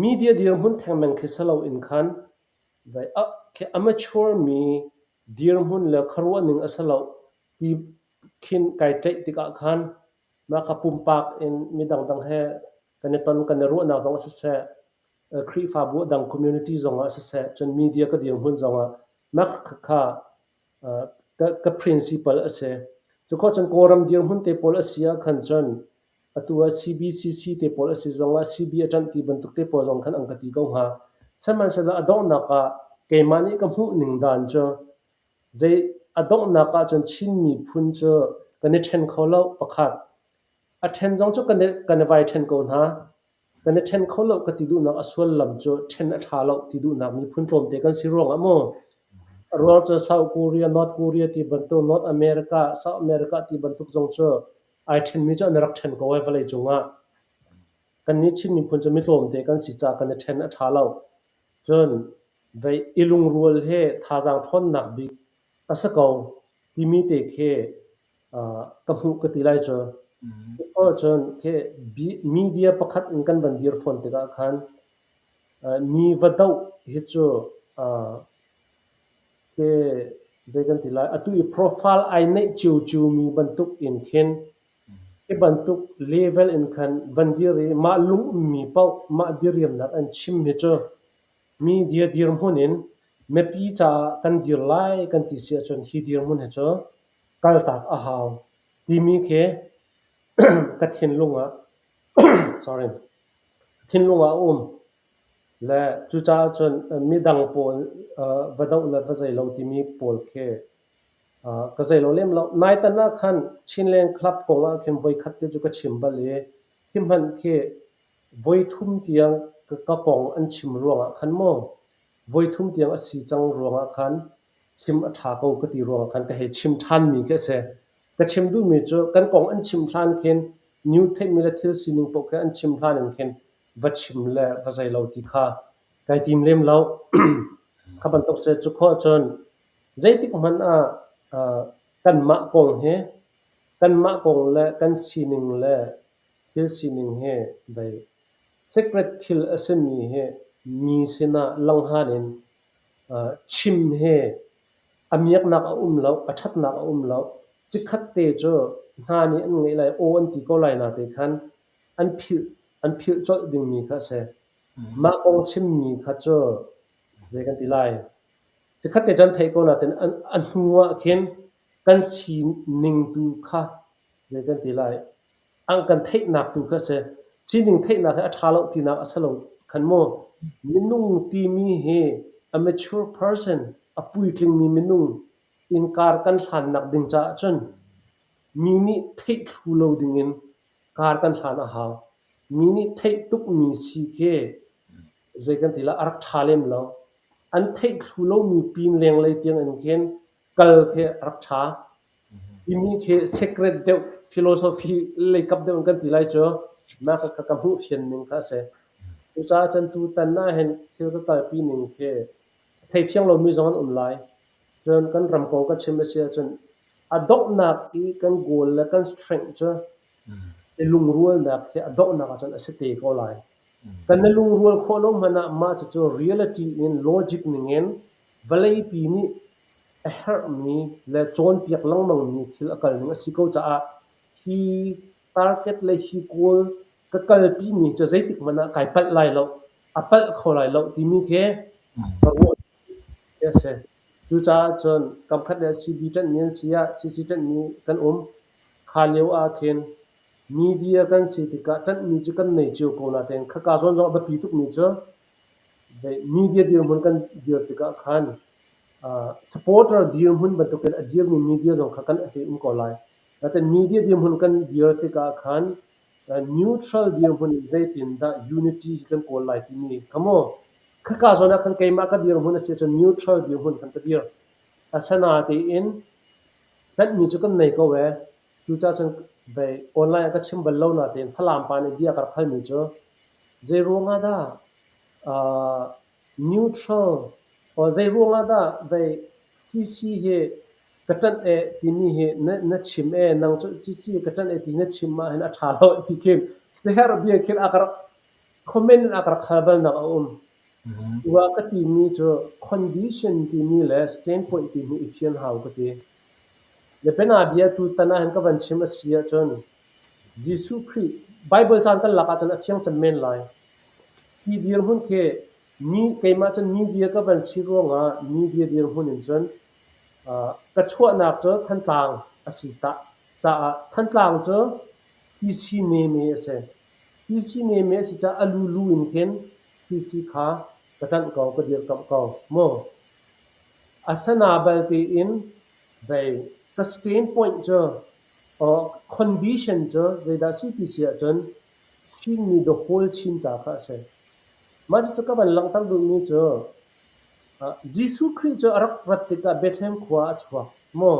media dirhmun thengmeng khi si loin khan vei a mature mi dirhmun le khuaruahning a si lo ti khin kai tlaih tikah khan Mah kha pumpak in mi dangdang he kan i ton kan i ruahnak zong ah siseh, Khrihfabu a dang community zongah siseh, cun media ka dirhmun zongah mah kha ka principle a si. Cukhawh cun Kawlram dirhmun te pawl a si ahkhan cun atu ah CBCC te pawl a si zongah CB a ṭanh ti bantuk te pawl zong khan an ka ti ko hnga. Sihmanhsehlaw a donghnak ah keimah nih ka hmuh ning dan cu Zei a donghnak ahcun Chin miphun cu kan i ṭhen kho lo pakhat. A ṭhen zong cu kan i vai ṭhen ko hna. Kan i ṭhen kho lo ka ti duhnak a sullam cu ṭhen a ṭha lo ti duhnak miphun tlawmte kan si ruangah maw? A ruang cu South Korea, North Korea ti bantuk, North America, South America ti bantuk zong cu ai ṭhenmi cu an rak ṭhen ko ai vawleicung ah. Kannih Chin miphun cu mi tlawmte kan si caah kan i ṭhen a ṭha lo. Cun Vei i lungrual hi thazaang ṭhawnnak bik a si ko timi te khi ka hmuh ka ti lai cu. Cun khi media pakhat in kan van dir fawn tikah khan mi va doh hi cu khi zei kan ti lai atu i profile ai neih ciocio mi bantuk in khin hi bantuk level in khan van dir i mah lung ummi paoh mah diriamnak an chim hi cu Media dirhmun in mipi caah kan dir lai kan ti si ahcun hi dirhmun hi cu kaltak a hau timi khi ka thinlung ah sorry thinlung ah a um. Le cucaah cun midang pawl va doh le va zei lo timi pawl khi ka zei lo lem lo. Naitan ah khan Chinland Club kong ah khin voikhat te cu ka chim bal i khi hmanh khi Voithum tiang ka kong an chim ruangah khan maw, voithum tiang a si cang ruangah khan chim a ṭha ko ka ti ruangah khan ka hei chim ṭhanmi khi a si. Ka chim duhmi cu kan kong an chim hlan khin new theihmi le thil sining paoh khi an chim hlan in khin va chim le va zei lo ti kha kai tim lem lo. Kha bantuk si cu khawh cun zeitik hmanh ah kanmah kong hi kanmah kong le kan sining le Thil sining hi vei secret thil a simi hi mi sinah langhan in chim hi a miaknak a um lo, a ṭhatnak a um lo. Chikkhat te cu hna nih an ngeih lai, aw an ti ko lai nate khan an philh, an philh colh dingmi kha a si. Mah kong chimmi kha cu zei kan ti lai, chikkhat te cu an theih ko nain a hnu ah khin. Kan sining tu kha zei kan ti lai, an kan theihnak tu kha a si. Sining theihnak hi a ṭha lo tinak a si lo khan mu. Minung timi hi a mature person, a puitlingmi minung innkaar kan hlannak ding caah cun mi nih theih thlu lo dingin kar kan hlan a hau. Mi nih theih tukmi si khi zei kan ti lai, a rak ṭha lem lo. An theih thlu lomi pin lenglei tiang in khin kal khi a rak ṭha. Timi khi secret deuh, philosophy lei kap deuh in kan ti lai cu, mah kha ka hmuh fian ning kha a si. Cucaah cun tutan ahhin thil ka kalpi ning khi a thei fiang lomi zong an um lai. Cun kan ram kong ka chim a si ahcun a donghnak i kan goal le kan strength cu i lungrualnak hi a donghnak ahcun a si te ko lai. Kan i lungrual khawh lo hmanh ah mah cucu reality in logic ningin vawleipi nih a herhmi le cawnpiak lengmangmi thil a kal ning a si ko caah hi target le hi goal ka kalpimi cu zeitik hmanh ah kai palh lai lo, a palh kho lai lo timi khi ka ruah khi a si. Cucaah cun kamkhat le CB ṭanhmi an si ah CC ṭanhmi kan um. Kha lio ah khin media kan si tikah ṭanhmi cu kan nei cio ko nain khaka zawn zong a biapi tukmi cu media dirhmun kan dir tikah khan supporter dirhmun bantukin a dirmi media zong kha kan hei um ko lai. Nain media dirhmun kan dir tikah khan neutral dirhmun in zeitindah unity hi kan kawl lai timi kha maw khaka zawn ah khan keimah ka dirhmun a si ahcun neutral dirhmun khan ka dir. Asinain ṭanhmi cu kan nei ko ee. Cucaah cun vei online ah ka chim bal lo nain Falam pa nih bia ka rak halmi cu zeiruang ah dah neutral or zeiruang ah dah vei CC hi ka ṭanh eh timi hi na chim ee, nang cu CC ka ṭanh eh ti na chim ahhin a ṭha lo ti khin siaherh bia khin a ka rak comment in a ka rak hal balnak a um. Cuah ka timi cu condition timi le standpoint timi i fian hau ka ti. Le bianabia tutan ahhin ka van chim a si ahcun Jesuh Khrih Baibal caan kan lak ahcun a fiang cem men lai. Hi dirhmun khi mi keimah cun media ka van si ruangah media dirhmun in cun ka chuahnak cu Thantlang a si caah Thantlang cu CC neme a si. CC neme a si caah a lulu in khin CC kha ka ṭanh ko, ka dirkamh ko mu. Asana balte in vei ka standpoint cu or condition cu zeidah si ti si ahcun Chinmi the whole Chin ca kha a si. Mah cucu ka van langhter duhmi cu Jesuh Khrih cu a rak rat tikah Bethlehem khua ah a chuak maw?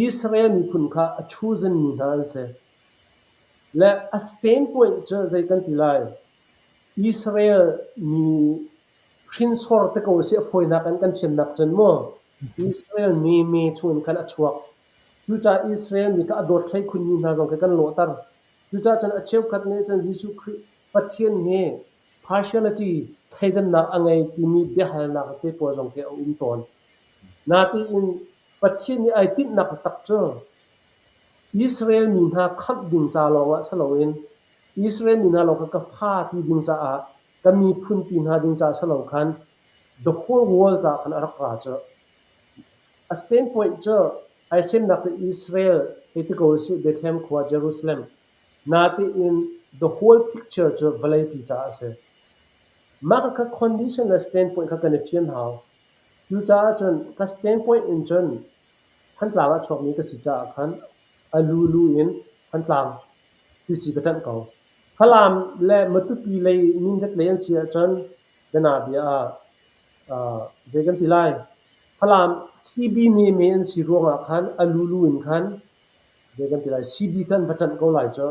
Israel miphun kha a chosen mi hna an si. Le a standpoint cu zei kan ti lai? Israel mi hrinsor te ko a si a fawinak in kan fiannak cun maw? Israel mi me chungin khan a chuak. Cucaah Israel mi kha a dawt hlei khunmi hna zong khi kan lawhter. Cucaah cun a cheukhat nih cun Jesuh Khrih Pathian hi partiality thleidannak a ngei timi biahalnak te pawl zong khi a um tawn. Natein Pathian nih ai tinhnak taktak cu Israel mi hna khamh ding ca lawngah si loin Israel mi hna lawng kha ka fa ti ding caah ka miphun ti hna ding caah si lo khan the whole world caah khan a rak ra cu. A standpoint cu ai semnak cu Israel hei ti ko usih Bethlehem khua Jerusalem natein the whole picture cu vawleipi caah a si. Mah kha condition le standpoint kha kan i fian hau. Cucaah cun ka standpoint in cun Thantlang ah chuakmi ka si caah khan a lulu in Thantlang CC ka ṭanh ko. Falam le Matupi lei Mindat lei an si ahcun bianabia ah zei kan ti lai? Falam CB neme an si ruangah khan a lulu in khan zei kan ti lai? CB kha an va ṭanh ko lai cu.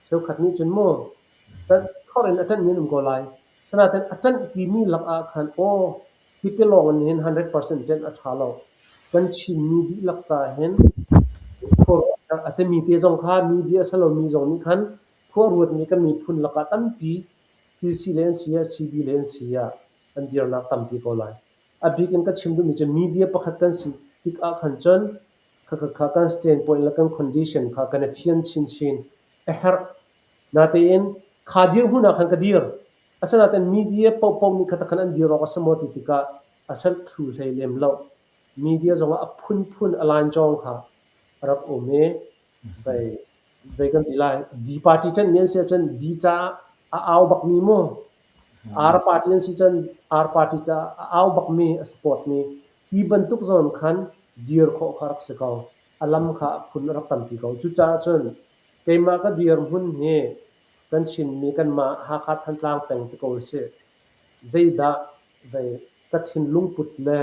Cheukhat nih cun mu ṭanh in a ṭanhmi an um ko lai. Asinain a ṭanh timi lakah khan aw hiti lawng in hin 100% ṭanh a ṭha lo. Kan Chinmi dihlak caah hin a timi te zong kha media a si lomi zong nih khan khua ruatmi kan miphun lakah tampi CC le an si ah CB le an si ah an dirnak tampi ko lai. A bik in ka chim duhmi cu media pakhat kan si tik ah khan cun khakha kan standpoint le kan condition kha kan i fian chinchin a herh. Natein kha dirhmun ah khan ka dir. Asinain media paohpaoh nih kha khan an dir awk a si maw ti tikah a ser thlu hlei lem lo. Media zongah a phunphun a line cawng kha a rak um i vei zei kan ti lai D party ṭanhmi an si ahcun D caah a au bakmi mu R party an si cun R party caah a au bakmi a support mi ti bantuk zawn khan dir khawh kha rak si ko. A lam kha a phun a rak tampi ko. Cucaah cun keimah ka dirhmun hi kan Chinmi kanmah Hakha Thantlang peng ti ko usih. Zeidah vei ka thinlung put le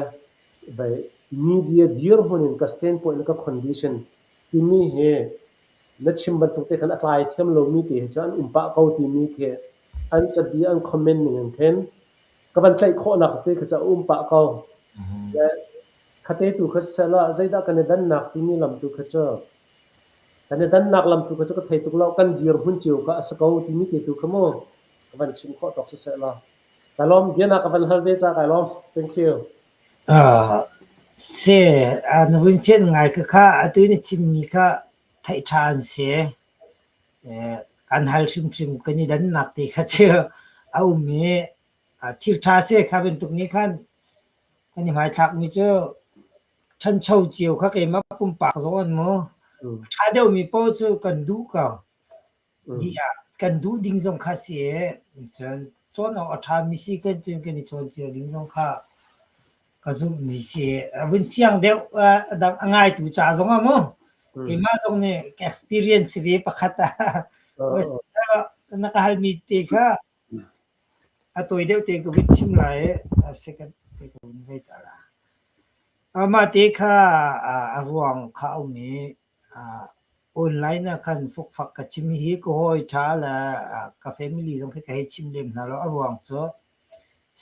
vei media dirhmun in ka standpoint le ka condition timi hi na chim bantuk te khan a tlai thiam lomi te hi cu an um pah ko timi khi an cabia an comment ning in khin ka van tlaih khawhnak te kha cu a um pah ko. Le khate tu kha sisehla zeidah kan i dannak timi lam tu kha cu kan i dannak lam tu kha cu ka thei tuk lo kan dirhmun cio kha a si ko timi te tu kha mu ka van chim khawh tawk sisehla. Ka lawm bia na ka van hal ve ca kai lawm. Thank you. Si, na vun fianh ngai ka kha atu na chimmi kha theih ṭha an si. Kan hal hrimhrim kan i dannak te kha cu a um i thil ṭha si kha bantuk nih khan kan i hmaithlakmi cu ṭhancho cio kha keimah pumpak zong an mu. A ṭha deuhmi paoh cu kan duh ko. Dih ah kan duh ding zong kha si i cun cawn awk a ṭhami si kan cun kan i cawn cio ding zong kha ka zumhmi si. A vun siang deuh a dang a ngaitu ca zong ah mu keimah zong nih ka experience ve pakhat ah na ka halmi te kha a tawi deuh te ka vun chim lai i second te ka vun vei ta la. Mah te kha a ruang kha a um i Online ah khan fukfak ka chim hi ka hawi ṭha le ka family zong khi ka hei chim lem hna lo. A ruang cu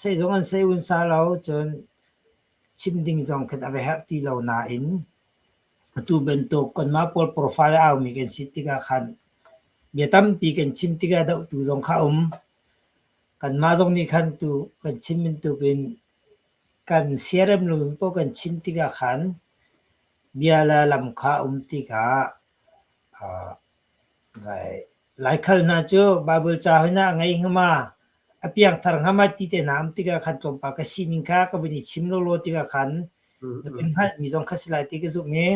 seizung an sei unsa lo cun chim ding zong khin a va herh ti lo nain atu bantuk kanmah pawl profile a aumi kan si tikah khan bia tampi kan chim tikah dohtu zong kha a um. Kanmah zong nih khan tu kan chim bantukin kan siarem lo in paoh kan chim tikah khan Bia le lam kha a um tikah Laikhal hna cu Baibal ca hoi a ngei hnga ma, a piangthar hnga ma ti te hna a um tikah khan tlawmpal ka sining kha ka vun i chim lawlaw tikah khan na kan hngalhmi zong kha si lai ti ka zumh i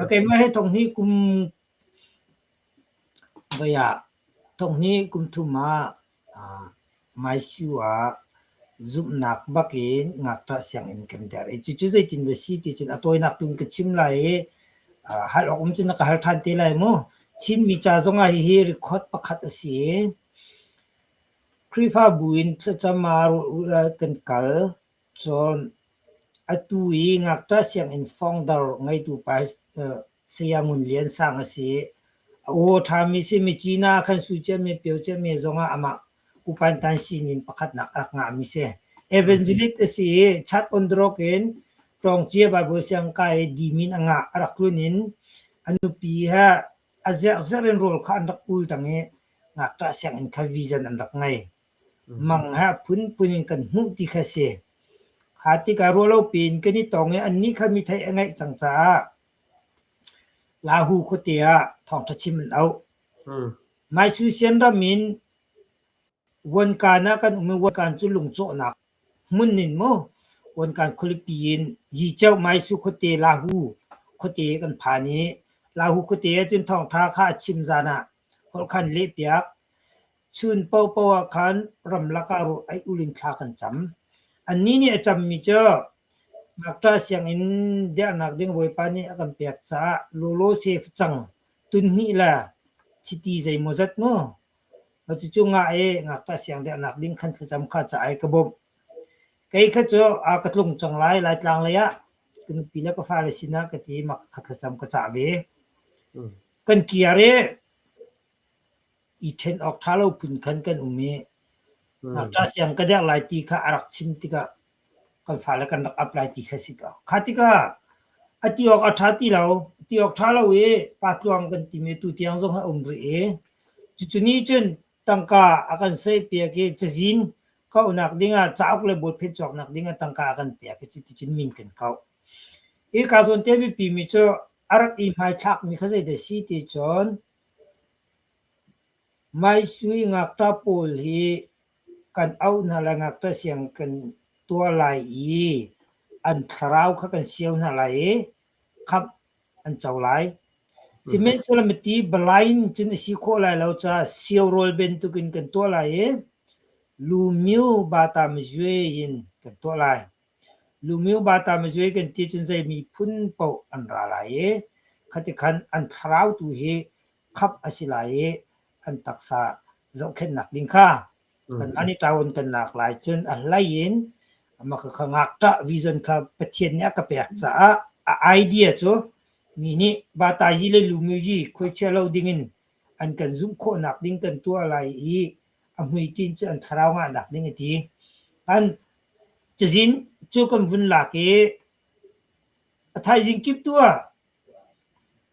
keimah hi thonghnih kum voi ah thonghnih kum thum ah Maishu ah zumhnak bakin ngakṭah sianginn kan derh i cucu zeitin dah si ti cun a tawinak tu in ka chim lai i hal awk um cun na ka hal ṭhan te lai mu. Chinmi ca zongah hihi record pakhat a si i Khrihfabu in thlacam ah rawl kan kal. Cun atu i ngakṭah sianginn founder ngeitu pa Saya Ngun Lian Sang a si. A aw a ṭhami si Myitkyina ah khan Sui Ciami Pio Ciami zongah amah Upantan sinin pakhatnak a rak ngahmi si. Evangelist a si i chat on drog in Ṭawngcia Baibal siangkai i dimin a ngah a rak tlun in a nupi he a zerhzerh in rawl kha an rak ul tang i ngakṭah sianginn kha vision an rak ngei. Mang he a phunphun in kan hmuh ti kha a si. Kha tikah ruahlopi in kan i tong i annih kha mi theih a ngeih cang caah Lahu khuate ah thawngṭha chim an auh. Maisusian ram in Wankan ah kan um i Wankan cu lungcawhnak hmun in mu Wankan khualipi in Yiceu Maisu khuate Lahu khuate kan phan i Lahu khuate ahcun thawngṭha kha a chim zan ah holh khan lehpiak. Chun paohpaoh ah khan ramlak ah rawl ei ul in thla kan cam. Annih nih a cammi cu ngakṭah sianginn dernak ding Bawipa nih a kan pek caah lawlaw se facang tunhnih le chiti zeimawzat mu. Cucu ngah i ngakṭah siang dernak ding khan thlacam kha ca ai ka bawmh. Kei kha cu a ka tlung cang lai Laitlang lei ah ka nupi le ka fale sinah ka ti i mah kha thlacam ka cah ve. Kan kiar i i ṭhen awk ṭha lo phun khan kan um i ngakṭah siang ka derh lai ti kha a rak chim tikah kan fale kan rak ap lai ti kha si ko. Kha tikah a ti awk a ṭha ti lo, a ti awk ṭha lo i pa tluang kan timi tu tiang zong a um rih i cucu nih cun tangka a kan saihpiak i cazin kauhnak dingah cauk le bawlphen cawknak dingah tangka a kan pek i cuticun min kan kauh. Hi ka zawn te biapi mi cu a rak i hmaithlakmi kha zeidah si ti cun Maisui ngakṭah pawl hi kan auh hna lai ngakṭah siang kan tuah lai i. An thlarau kha kan sio hna lai i khamh an co lai. Sihmanhsehlaw miti blind cun a si khawh lai lo caah sio rawl bantukin kan tuah lai i lumyu bata mizue in kan tuah lai. Lumyu bata mizue kan ti cun zei miphun paoh an ra lai i khati khan an thlarau tu hi khamh a si lai i an taksa zohkhenhnak ding kha kanmah nih ṭaun kan lak lai cun a hlei in mah khakha ngakṭah vision kha Pathian nih a ka pek caah a idea cu mi nih bata yi le lumu yi khuaichia lo dingin an kan zumh khawhnak ding kan tuah lai i a hmuitinh cu an thlarau ngahnak ding a ti. An cazin cu kan vun lak i a thaizing kip tu ah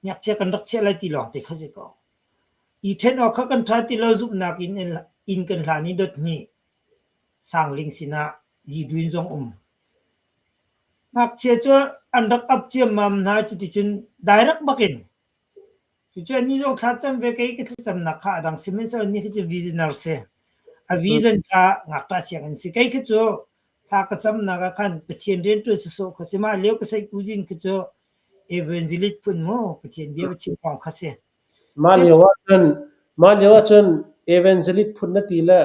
ngakchia kan rak chiah lai ti lawng te kha si ko. I ṭhen awk kha kan ṭha ti lo zumhnak in inn kan hlan i dot hnih Sangling sinah Yiduin zong um. Ngakchia cu an rak ap ciammam hna cuticun direct bakin cucu annih zong thlacam ve kei ka thlacamnak kha a dang sihmanhsehlaw annih khi cu visioner si. A vision kha ngakṭah sianginn si. Kei khi cu thla ka camnak ah khan Pathian rianṭuan sawsawh kha si. Mah lio ka seihkuzin khi cu evangelist phun mu Pathian bia va chim kong kha si. Mah lio ahcun mah lio ahcun evangelist phun na ti le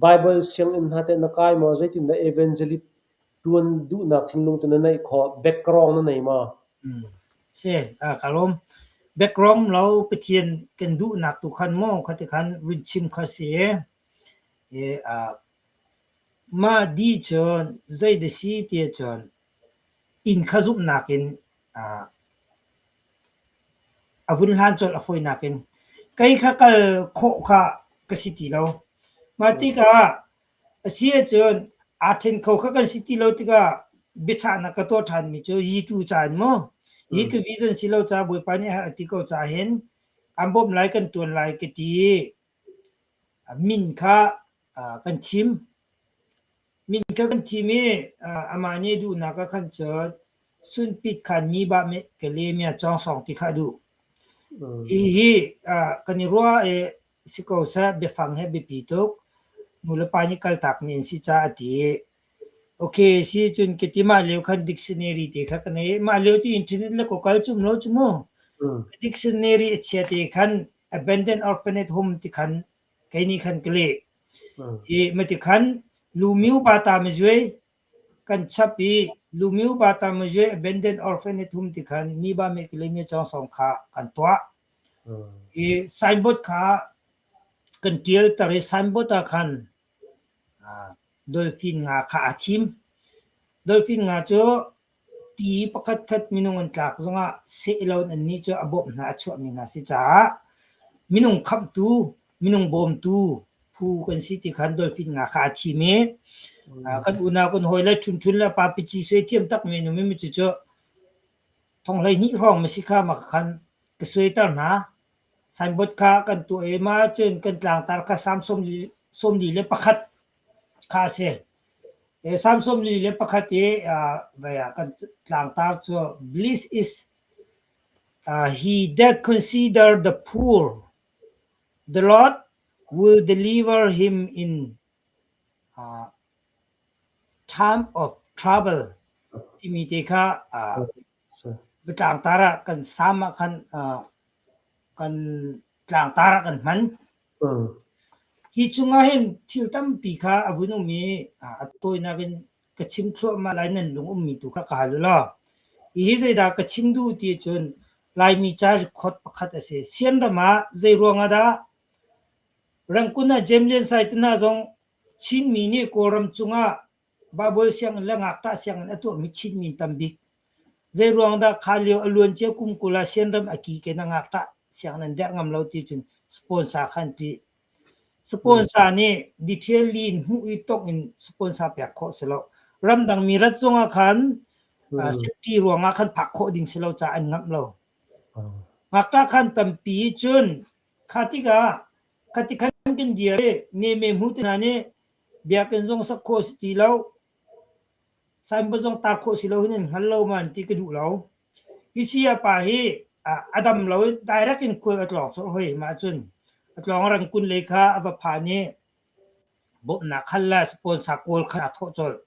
Baibal sianginn hna teh na kai maw? Zeitindah evangelist ṭuan duhnak thinlung cu na neih khawh? Background na nei maw? Si, ka lawm. Background lo Pathian kan duhnak tu khan maw khati khan vun chim kha si. I, mah di cun zei dah si ti ahcun inn kha zumhnak in A vun hlan colh a fawinak in. Kei kha kal khawh kha ka si ti lo. Mah tikah a si ahcun aa ṭhen kho kha kan si ti lo tikah biachahnak ka tuah ṭhanmi cu yitu ca in maw hi ka vision si lo caah Bawipa nih a herh a ti ko caah hin kan bawmh lai kan ṭuan lai ka ti i min kha kan thim. Min kha kan thim i amah nih a duhnak ah khan cun sunpit khan mi bah ka le mia cawngsawng ti kha a duh. Hihi kan i ruah i si ko seh biafang he biapi tuk. Nulepa nih kaltakmi an si caah a ti i okay si cun ka ti mah lio khan dictionary te kha ka nei. Mah lio cu internet le Google cu um lo cu mu. Dictionary a chia te khan abandoned orphanage home ti khan kei nih khan ka leh. I mati khan Lumiu bata mazuai kan chap i Lumiu bata mazuai abandoned orphanage home ti khan mi ba me kile mi chong song kha kan tuah. I signboard kha kan tial tar i signboard ah khan dolphin nga kha aa thim. Dolphin nga cu Ti pakhatkhat minung an tlak zongah seh loin annih cu a bawmh hna a chuahmi hna si caah minung khamhtu, minung bawmtu phu kan si ti khan dolphin nga kha aa thim i kan unau kan hawile Ṭhunṭhun le Pa Pici suai thiam takmi an um i cucu thong 12 hrawng ma si kha mah khan ka suaiter hna. Signboard kha kan tuah i mah cun kan tlangtar kha Salm 41 kha a si. Salm 41 i kan tlangtar cu Bliss is he that consider the poor, the Lord will deliver him in time of trouble timi te kha biatlangtar ah kan Salm ah khan kan tlangtar ah kan hman. Hi chungah hin thil tampi kha a vun um i a tawinak in ka chim thluahmah lai nan lung ummi tu kha ka hal u law. Hihi zeidah ka chim duh ti cun Laimi ca record pakhat a si. Sianram ah zei ruangah dah Rangoon ah Jem Lian Sai te hna zong Chinmi nih Kawlram cungah Baibal sianginn le ngakṭah sianginn a tuahmi Chinmi an tam bik. Zei ruang dah kha lio a luancia kum 20 ah Sianram a ki ke na ngakṭah sianginn an derh ngam lo ti cun sponsor kha an ṭih. Sponsor nih detail li in hmuh i tongh in sponsor pek khawh si lo. Ramdang mi rat zongah khan safety ruangah khan phak khawh ding si lo caah an ngamh lo. Ngakṭah khan tampi cun kha tikah kha ti khan kan dir i neme hmu te hna nih Biakinn zong sak khawh si ti lo. Signboard zong tar khawh si lo hin an hngal lo ma an ti ka duh lo. Hi saya pa hi a dam lo i direct in khual a tlawng colh hoi mah cun a tlawng Rangoon lei kha a va phan i bawmhnak hal le sponsor kawl kha aa thawh colh.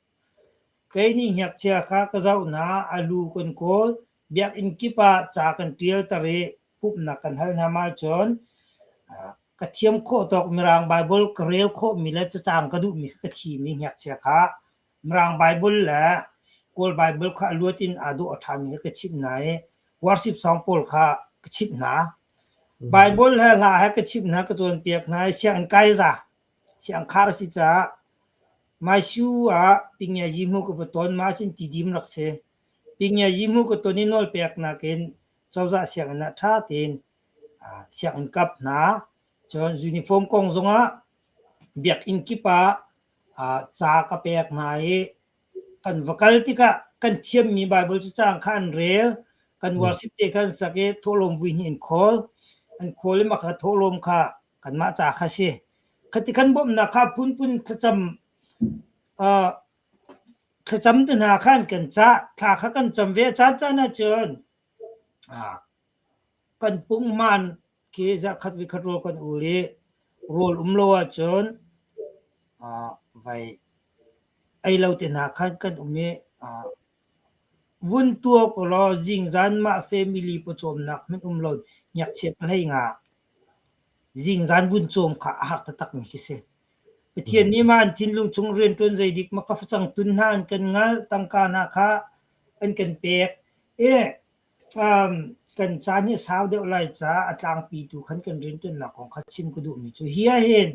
Kei nih ngakchia kha ka zoh hna, a lu kan kawl, biakinn kip ah ca kan ṭialter i pumhnak kan hal hna mah cun ka thiam khawh tawk Mirang Baibal ka rel khawhmi le cacang ka duhmi kha ka thim i ngakchia kha Mirang Baibal le Kawl Baibal kha a luat in aa dawh a ṭhami kha ka chimh hna i worship song pawl kha ka chimh hna. Baibal he hla he ka chimh hna, ka cawnpiak hna i sianginn kai za. Siang khar a si caah Maishu ah Pingia Yimu ka va ton ma ahcun tidim rak si. Pingia Yimu ka ton i nawlpeknak in cozah sianginn ah ṭha tein sianginn kap hna. Cun uniform kong zongah biakinn kip ah ca ka pek hna i kan va kal tikah kan thiammi Baibal cacang kha an rel, kan worship te kha an sak i thawhlawm vui hnih an khawl. An khawl i mah kha thawhlawm kha kanmah ca kha si. Khati kan bawmhnak kha phunphun thlacam thlacam te hna khan kan cah, thla kha kan cam ve. Caan caan ahcun kan punghman khi zarhkhat vikhat rawl kan ul i rawl um lo ahcun vai ei lo te hna khan kan um i vun tuak ulaw zingzan mah family pawcawmnak hmanh um lo ngakchia pahlei nga zingzan vun cawm kha a har taktakmi khi si. Pathian nih mah an thinlung chung rianṭuan zeidik ma ka facang tun hna an kan ngal, tangka hna kha an kan pek. I kan caan hi sau deuh lai caah a tlangpi tu khan kan rianṭuannak kong kha chim ka duhmi cu hi ahhin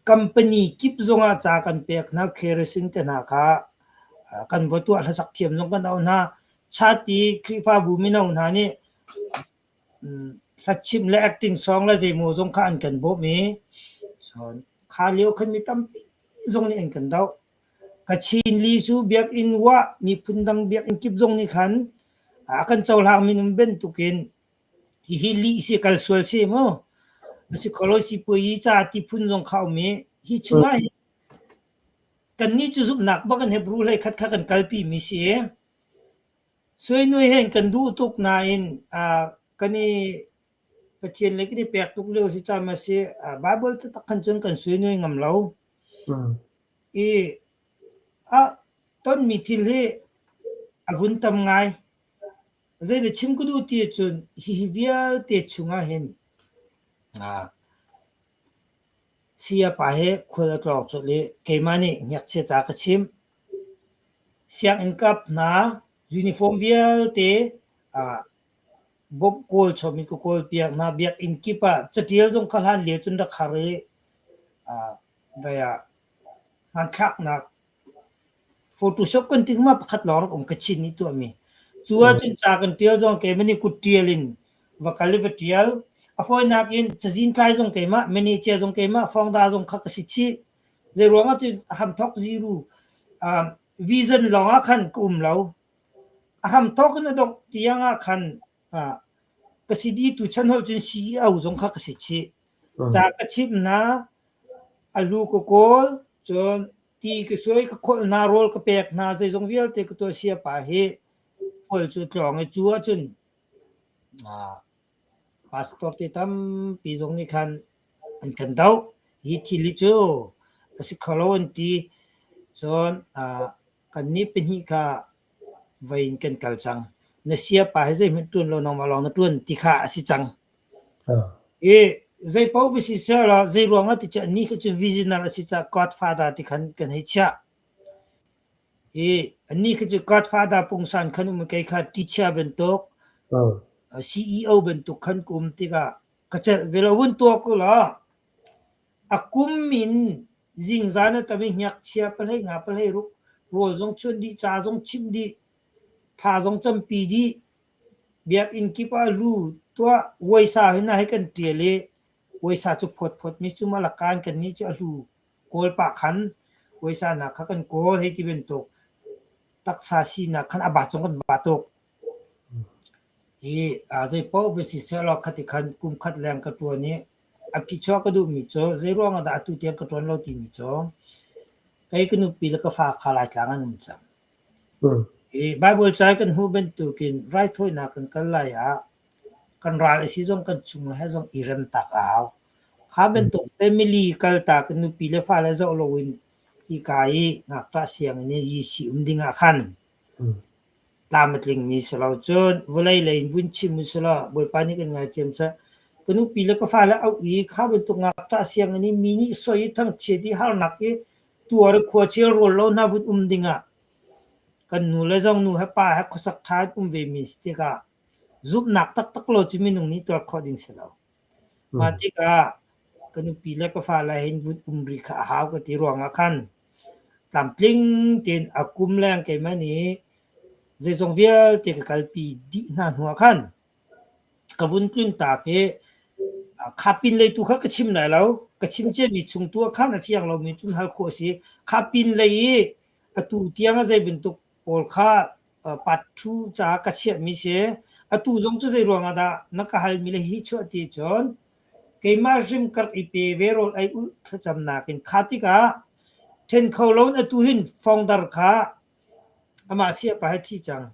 company kip zongah ca kan pek hna, kerosene te hna kha kan va tuah hlasak thiam zong kan auh hna. Chati Khrihfabu mino hna nih hlachimh le acting song le zeimaw zong kha an kan bawmh i cun kha lio khan mi tampi zong nih an kan doh. Kachin li cu biakinn wah miphun dang biakinn kip zong nih khan a kan cohlang minung bantukin hihi lih si kal sual si mu. A si kho lo sipuayi ca ti phun zong kha um i hi chungah hin kannih cu zumhnak bak in Hebrew hlei khat kha kan kalpi mi si. Suinui hen kan duh tuk nain kan i Pathian le kan i pek tuk lio si cam a si. Bible taktak khan cun kan suinui ngam lo. I a tonmi thil hi a vun tam ngai. Zeidah chim ka duh ti ahcun hihi vialte chungah hin sayapa he khual a tlawng colh i keimah nih ngakchia ca ka chimh. Sianginn kap hna uniform vialte bawmh kawl chom in ka kawlpiak hna. Biakinn kip ah catial zong kha hlan lio cun rak har i vai ah hmanthlaknak Photoshop kan ti ma pakhat lawng rak um Kachin nih tuahmi. Cu ahcun ca kan ṭial zong keimah nih kut ṭial in va kal i va ṭial. A fawinak in cazin tlai zong keimah, manager zong keimah, founder zong kha ka si chih. Zeiruang ah cun a hramthawk zero vision lawng ah khan ka um lo. A hramthawk in a dongh tiang ah khan ka si dih tuchan holh cun CEO zong kha ka si chih. Ca ka chimh hna, a lu ka kawl, cun ti ka suai ka kholh hna, rawl ka pek hna, zeizong vialte ka tuah siapa hi khual cu tlawng i cu ahcun pastor te tampi zong nih khan an kan doh. Hi thil hi cu a si kho lo an ti. Cun kannih pahnih kha voi in kan kal cang. Na siapa hi zeihmanh ṭuan lo nangmah lawng na ṭuan ti kha a si cang. I zei paoh va si sehlaw zei ruangah ti cu anih kha cu visioner a si caah Godfather ti khan kan hei chiah. I anih kha cu Godfather pungsan khan um i kei kha teacher bantuk, CEO bantuk khan ka um tikah ka celh ve lo. Vun tuak u law a kum in zingzan a tam i ngakchia pahlei nga pahlei ruk rawl zong chuan dih, ca zong chimh dih, thla zong campi dih, Biakinn kip ah lu tuah uaisa hi na hei kan ṭial i uaisa cu phawtphawt mi cu Malakka in kannih cu a hlu kawl pah khan uaisa nak kha kan kawl hei ti bantuk taksa sinak khan a bat zong kan bat tuk. Hi zei paoh va si sehlaw khati khan kum khat leng ka ṭuan i a phichuah ka duhmi cu zei ruang ah dah atu tiang ka ṭuan lo timi cu kei ka nupi le ka fa kha Laitlang an um cang. Hi Baibal ca i kan hmuh bantukin raithawinak kan kal lai ah kan ral a si zong kan chung le he zong i rem tak a hau. Kha bantuk family kaltak in nupi le fale zoh loin Hika i ngakṭah sianginn i yisi um ding ah khan tlam a tlingmi si lo. Cun vawlei lei in vun chim u sih law Bawipa nih kan ngaithiam seh. Ka nupi le ka fale auh i kha bantuk ngakṭah sianginn i mi nih soi i thangchiat i harnak i tuar i khua cel rawl lo hna vun um ding ah kan nu le zong nu he pa he khuasak ṭha in um ve mi si tikah zumhnak taktak lo cu minung nih tuar khawh ding si lo. Mah tikah ka nupi le ka fale hin vun um rih kha a hau ka ti ruangah khan tlamtling tein a kum leng keimah nih zeizong vialte ka kalpi dih hna hnuah khan ka vun tlun tak i kha pinlei tu kha ka chim lai lo. Ka chim ciami chung tu ah khan a fiang lomi cun hal khawh a si. Kha pinlei i atu tiang ah zei bantuk pawl kha part 2 caah ka chiahmi si. Atu zong cu zei ruangah dah na ka halmi le hi chuah ti cun keimah hrim ka rak i pe ve rawl ei ulh thlacamnak in kha tikah then kho loin atu hin fongdar kha amah siapa he thi cang.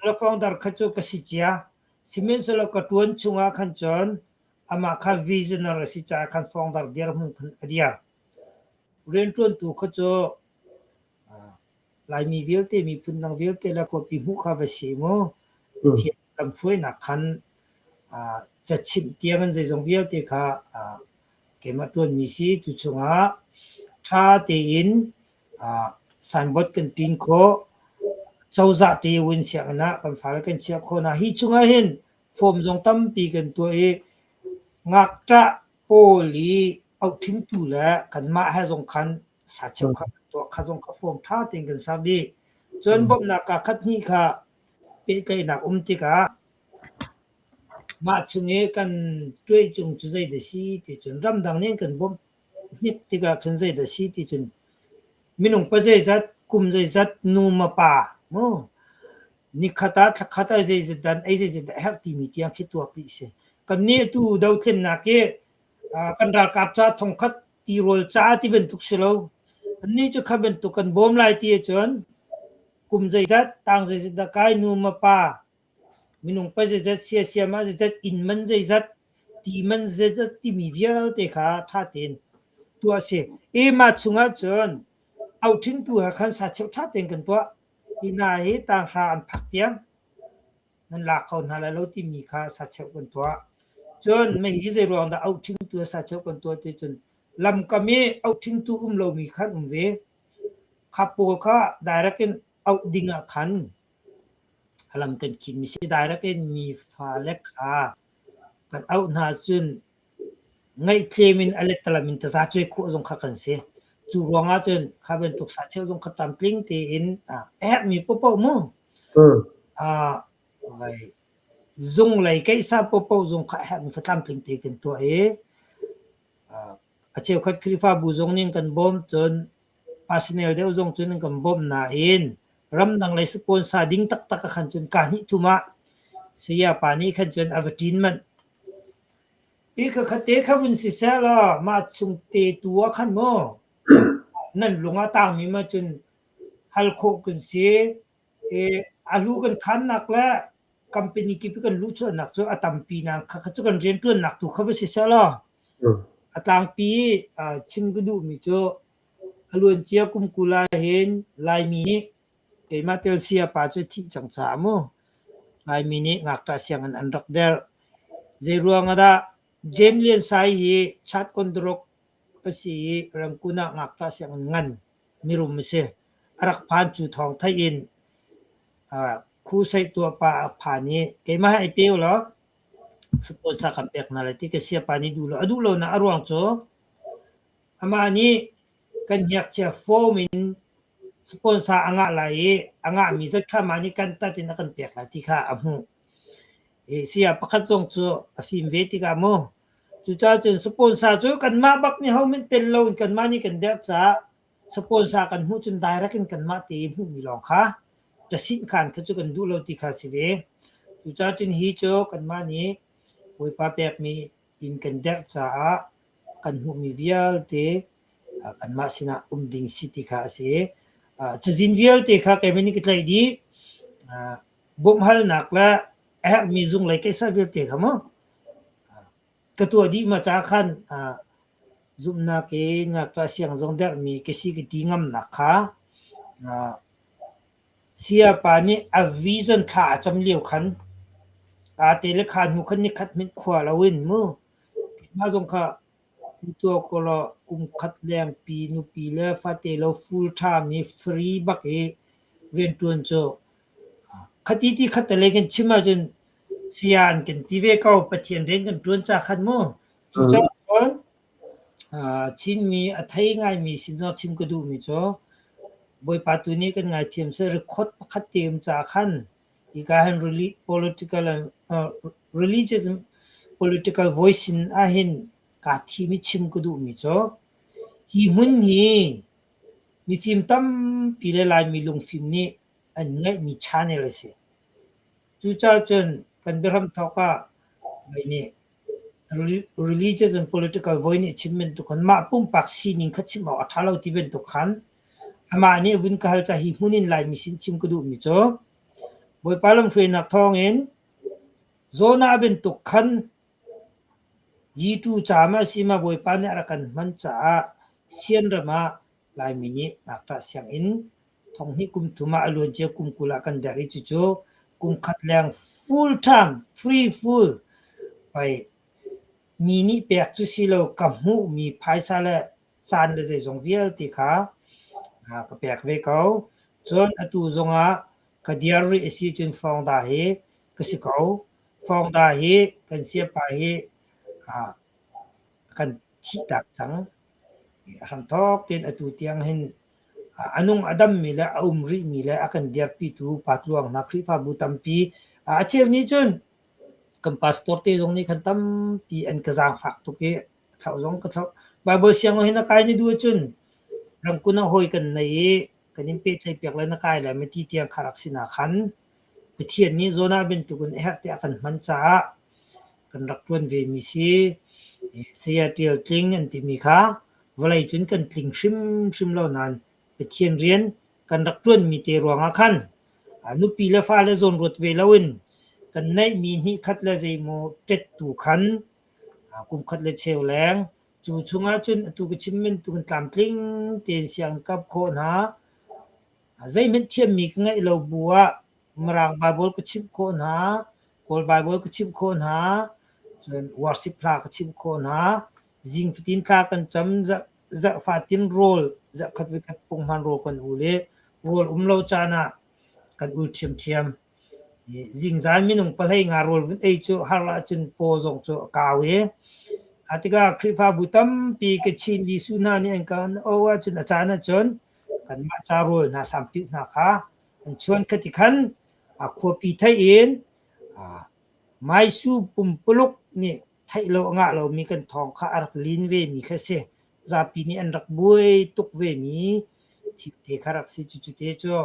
La fongdar kha cu ka si cia. Sihmanhsehlaw ka ṭuan chungah khan cun amah kha visioner a si caah khan fongdar dirhmun khan a dir. Rianṭuantu kha cu Laimi vialte miphun dang vialte le khuapi hmuh kha va si mu. Pathian lamhruainak khan cachimh tiang in zeizong vialte kha keimah ṭuanmi si. Cu chungah ṭha tein signboard kan ṭin khawh. Cozah ṭewin sianginn ah kan fale kan chiah khawh hna. Hi chungah hin form zong tampi kan tuah i ngakṭah pawl i auhṭhingtu le kanmah he zong khan sa cheukhat kan tuah kha zong kha form ṭha tein kan ser dih. Cun bawmhnak kaa khat hnih kha pehtlaihnak um tikah mah chung i kan tuai cung cu zeidah si ti cun ramdang nih an kan bawmh hnik tikah khin zeidah si ti cun minung pa zeizat kum zeizat nu ma pa mu nikhat ah thlakhat ah zeizat dan ei zeizat dah herh timi tiang khi tuak dih si. Kannih atu dothlennak i kan ralkap ca thongkhat tirawl ca ti bantuk si lo. Annih cu kha bantuk kan bawm lai ti ahcun kum zeizat tang zeizat dah kai nu ma pa minung pa zeizat siasiam ah zeizat inn man zeizat ti man zeizat timi vialte kha ṭha tein tuah a si. E mah chungah cun auṭhintu he khan sa cheu ṭha tein kan tuah. Hi hna hi tanghra an phak tiang nan lak kho hna lai lo timi kha sacheu kan tuah. Cun mei hi zei ruang dah auṭhingtu sacheu kan tuah ti cun lamkam i auṭhingtu um lomi khan um ve. Kha pawl kha direct in auh ding ah khan lam kan khimmi si. Direct in mi fale kha kan auh hna cun Ngaihthlem in a lettalam in tazacuai khawh zong kha kan si. Cu ruangah cun kha bantuk sacheu zong kha tlamtling tein a herhmi paohpaoh mu. Vai zung lei keisa paohpaoh zong kha a herhmi kha tlamtling tein kan tuah i a cheukhat Khrihfabu zong nih an kan bawm cun personnel deuh zong cun an kan bawmh nain ramdang lei sponsor ding taktak ah khan cun kaa hnih thum ah saya pa nih khan cun a va ṭin manh. Hi khakhatte kha vun si seh law mah chung te tu ah khan maw nan lung a tangmi ma cun hal khawh kan si. I a lu kan khannak le company kip i kan luhchuahnak cu a tampi nain khakha cu kan rianṭuannak tu kha va si seh law a tlangpi chim ka duhmi cu a luancia kum 20 ah hin Laimi nih Keimah tel sayapa cu thih cang caah mu Laimi nih ngakṭah sianginn an rak derh. Zeiruang ah dah James Lian Sai hi chat on the rock a si i Rangoon ah ngakṭah sianginn ngan mirum a si. A rak phan cu thawng theih in khuhsaih tuah pa a phan i keimah he i pe ulaw sponsor kan pek hna lai ti ka sayapa nih duh lo. A duh lonak a ruang cu amah nih kan ngakchia form in sponsor a ngah lai i a ngahmi zat kha mah nih kan tat in a kan pek lai ti kha a hmuh. I saya pakhat zong cu a fim ve tikah mu cucaah cun sponsor cu kanmah bak nih hohmanh tel loin kanmah nih kan derh caah sponsor kan hmuh cun direct in kanmah te i hmuhmi lawng kha ṭasinh khan kha cu kan duh lo ti kha si ve. Cucaah cun hi cu kanmah nih Bawipa pekmi inn kan derh caah kan hmuhmi vialte kanmah sinah um ding si ti kha a si. Cazin vialte kha keimah nih ka tlaih dih. Bawmhhalnak le a herhmi zung lei keisa vialte kha mu ka tuah dih ma ca khan. Zumhnak in ngakṭah siang zong derhmi ka si ka ti ngamnak kha Sayapa nih a vision thla a cam lio khan kaa te le kha hnu khan nikhat hmanh khua loin mu keimah zong kha tuah ko law kum khat lengpi nupi le fate lo full time i free bak i rianṭuan cu khati ti khat te lei kan chim ahcun saya an kan ti ve ko Pathian rian kan ṭuan ca khan mu. Cucaah cun Chinmi a thei ngaimi sin zong chim ka duhmi cu Bawipa tu nih kan ngaithiam seh record pakhat te um ca khan hika hin political and religious political voice in ahhin kaa thim i chim ka duhmi cu hi hmun hi mifim tampi le Laimi lungfim nih an ngeihmi channel a si. Cucaah cun kan biahram thawk ah mei nih religious and political voi nih chim bantuk khan mah pumpak sining kha chim awk a ṭha lo ti bantuk khan amah nih vun ka hal ca hi hmun in Laimi sin chim ka duhmi cu Bawipa lamhruainak thawngin Jonah bantuk khan Yitu ca ma si ma Bawipa nih a rak kan hman caah Sian ram ah Laimi nih ngakṭah sianginn thonghnih kum thum ah a luancia kum 20 ah kan derh i cucu kum khat leng full time free full pei mi nih pek cu si lo ka hmuhmi phaisa le caan le zeizong vialte kha ka pek ve ko. Cun atu zongah ka diar rih a si cun Fawngda hi ka si ko. Fawngda hi kan siapa hi kan thihtak cang. A hramthawk tein atu tiang hin a nung a dammi le a um rihmi le a kan dirpitu Pa Tluang hna Khrihfabu tampi a cheu nih cun kan pastor te zong nih khan tampi an ka zaangfak tuk i thlauh zong ka thlauh. Bible sianginn hin a kai na duh ahcun ramkun ah hawi kan nei i kan in pehtlaih piak le na kai lai ma ti tiang kha rak si na khan Pathian nih Jonah bantukin a herh tiah a kan hman caah kan rak ṭuan vemi si. Saya Ṭial Tling an timi kha vawlei cun kan tling hrimhrim lo nain Pathian rian kan rak ṭuanmi te ruangah khan nupi le fale zawnruat ve loin kan neihmi hnihkhat le zeimaw ṭet tu khan kum khat le cheu leng cu chungah cun atu ka chim bantukin tlamtling tein sianginn kap khawh hna. Zeihmanh thiammi ka ngeih lo bu ah Mirang Baibal ka chimh khawh hna, Kawl Baibal ka chimh khawh hna, cun worship hla ka chimh khawh hna. Zing fatin thla kan cam, zarh fatin rawl, zarhkhat voikhat punghman rawl kan ul i rawl um lo caan ah kan ul ṭhiamṭhiam. Zingzan minung pahlei nga rawl vun ei cu har ahcun paw zong cu a kau i a tikah Khrihfabu tampi Kachin Lisu hna nih an kan o ahcun a caan ahcun kanmah ca rawl hna sampiuh hna kha an chuan khati khan a khuapi theih in Maisu pumpuluk nih theih lo a ngah lomi kan thawng kha a rak lin vemi kha a si. Zapi nih an rak buai tuk vemi thil te kha rak si. Cucu te cu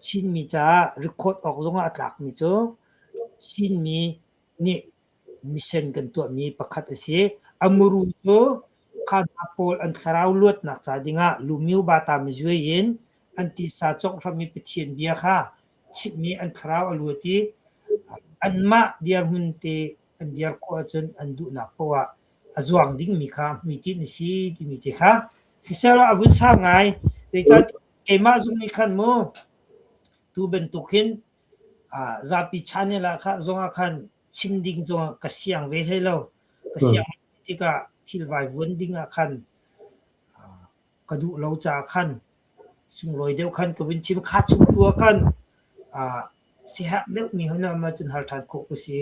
Chinmi caah record awk zongah a tlakmi cu Chinmi nih mission kan tuahmi pakhat a si. A muru cu kha hna pawl an thlarau luatnak ca dingah Lumio Bata mizuai in an tisa conghram i Pathian bia kha chimhmi an thlarau a luat i anmah dirhmun te an dir khawh ahcun an duhnak paoh ah a zuang dingmi kha hmuitinh a si timi te kha sisehlaw a vun sau ngai. Zeicahtiah keimah zong nih khan mu tu bantuk hin zapi channel ah kha zongah khan chim ding zongah ka siang ve hlei lo. Ka siang tikah thil vaivuan ding ah khan ka duh lo caah khan sunglawi deuh khan ka vun chim. Kha chung tu ah khan siaherh deuhmi hun ah cun hal ṭhan khawh ka si.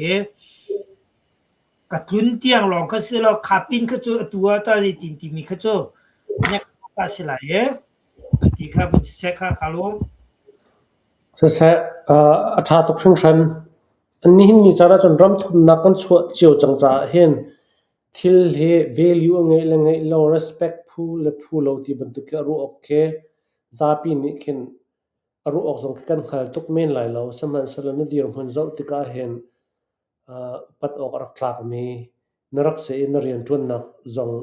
Ka tlun tiang lawng kha si lo, kha pin kha cu atu ah tah zeitin timi kha cu nek a si lai i ti kha vun siseh kha kaa lawm. Siseh, a ṭha tuk hringhran. Nihin ni caan ahcun ram thumnak kan chuah cio cang caah hin thil hi value a ngeih le ngeih lo, respect phu le phu lo ti bantuk khi a ruah awk khi zapi nih khin a ruah awk zong khi kan hngal tuk men lai lo. Sihmanhsehlaw na dirhmun zoh tikah hin upat awk a rak tlakmi na rak si i na rianṭuannak zong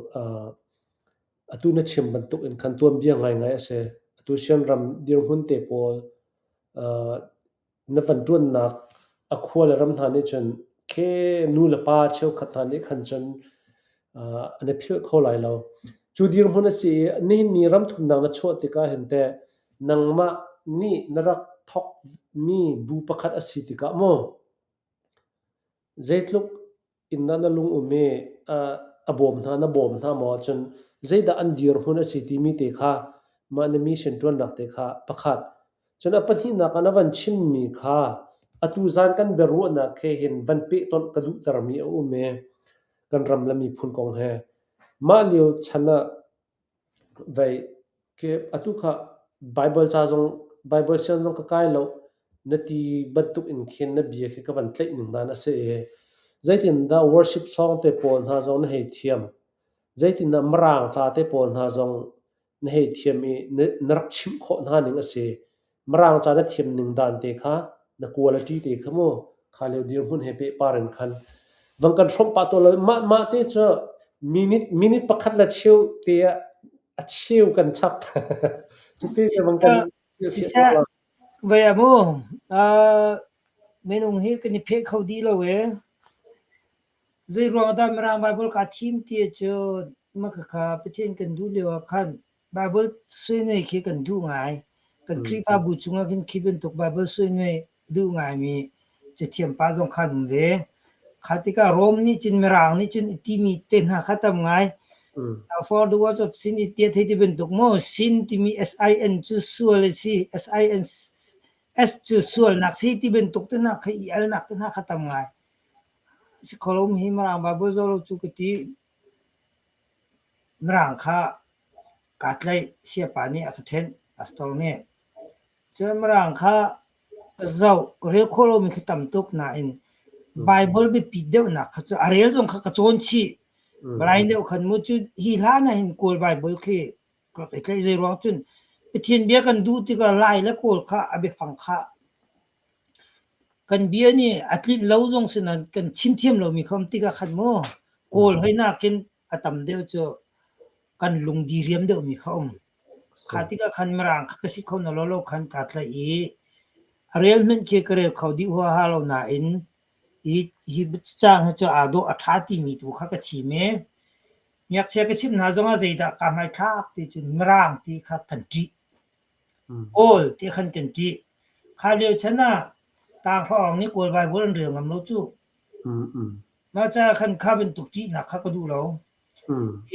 atu na chim bantuk in khan tuanbia ngaingai a si. Atu Sianram dirhmun te pawl na van ṭuannak a khua le ram hna nih cun khe nu le pa cheukhat hna nih khan cun. An i philh kho lai lo. Cu dirhmun a si i nihin ni ramthumnak na chuah tikah hin teh nangmah nih na rak thawkmi bu pakhat a si tikah maw zeitluk in dah na lung um i a bawm hna na bawm hna maw ahcun zeidah an dirhmun a si timi te kha mah na mission ṭuannak te kha pakhat. Cun a pahnihnak ah na van chimmi kha atu zan kan biaruahnak he hin van pehtonh ka duhtermi a um i kan ram le miphun kong he. Mah lio chan ah vei ke atu kha Baibal ca zong Baibal siang zong ka kai lo na ti bantuk in khin na bia khi ka van tlaih ning dan a si i zeitindah worship song te pawl hna zong na hei thiam. Zeitindah Mirang ca te pawl hna zong na hei thiam i na rak chimh khawh hna ning a si. Mirang ca na thiam ning dan te kha na quality te kha mu kha lio dirhmun he pehpar in khan vang kan hrawmh pah to lo mah mah te cu minute minute pakhat le cheu te ah a cheu kan chap cu te cu vang kan Siseh vei ah mu minung hi kan i pheh kho dih lo e. Zeiruang dah Mirang Baibal kaa thim ti ahcun makhakha Pathian kan duh lio ah khan Baibal suinui khi kan duh ngai. Kan Khrihfabu chungah khin khi bantuk Baibal suinui a duh ngaimi cathiam pa zong kha an um ve. Kha tikah Rom nih cun Mirang nih cun i timi te hna kha tam ngai. For the words of sin i tia thei ti bantuk maw sin timi S-I-N cu sual a si S-I-N S cu sualnak si ti bantuk te hna kha i alnak te hna kha tam ngai. Si kho lo hi Mirang Baibal zoh lo cu ka ti. Mirang kha kaa tlaih. Sayapa nih a ka ṭhenh, pastor nih. Cun Mirang kha ka zoh. Ka rel khawh lomi khi tam tuk nain Baibal biapit deuhnak kha cu a rel zong kha ka cawn chih. Balai deuh khan mu cu hi hlan ah hin Kawl Baibal khi ka rak i tlaih. Zeiruang cun Pathian bia kan duh tikah Lai le Kawl kha a biafang kha Kan bia nih a tlinh lo zong si nain kan chim thiam lomi kha um tikah khan mu Kawl hoi nakin a tam deuh cu kan lung diriam deuhmi kha um. Kha tikah khan Mirang kha ka si kho na lo lo khan kaa tlaih i a rel hmanh khi ka rel kho dih huaha lo nain hi hi caang hi cu aa dawh a ṭha timi tu kha ka thim i ngakchia ka chimh hna zongah zeidah kaa hmaithlak ti cun Mirang ti kha kan ṭih. Kawl ti khan kan ṭih. Kha lio chan ah tanghra nih Kawl Baibal an rel ngam lo cu. Mah caah khan kha bantuk ṭihnak kha ka duh lo.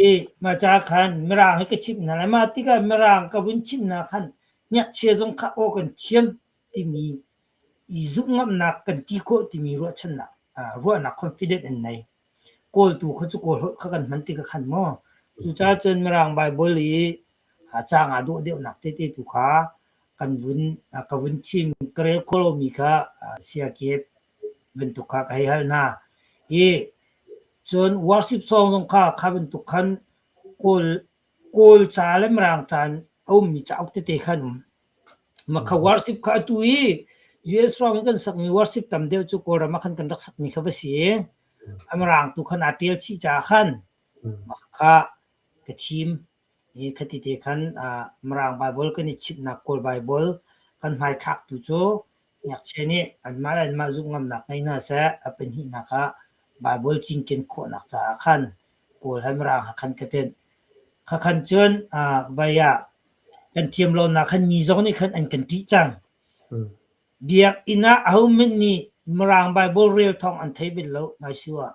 I mah caah khan Mirang hi ka chimh hna lai. Mah tikah Mirang ka vun chimh hna khan ngakchia zong kha aw kan thiam timi i zumh ngamnak kan ti khawh timi ruahchannak ruahnak confident an nei. Kawl tu kha cu Kawl holh kha kan hman tikah khan maw. Cucaah cun Mirang Baibal i caang aa dawh deuhnak tete tu kha kan vun ka vun thim ka rel khawh lomi kha siakip bantuk kha ka hei hal hna. I cun worship song zong kha kha bantuk khan Kawl Kawl ca le Mirang ca in a ummi cauk tete kha an um. Mah kha worship kha atu i US ram in kan sakmi worship tam deuh cu Kawlram ah khan kan rak sakmi kha va si i a Mirang tu khan aa ṭial chih caah khan mah kha ka thim. I khati te khan Mirang Baibal kan i chimhnak Kawl Baibal kan hmaithlak tu cu ngakchia nih anmah le anmah zumh ngamnak ngei hna seh a pahnihnak ah Baibal cinken khawhnak caah khan Kawl he Mirang he khan ka tenh. Khakhan cun vai ah kan thiam lonak khan mi zong nih khan an kan ṭih cang. Biakinn ah ahohmanh nih Mirang Baibal rel thawng an thei bal lo hmaisu ah.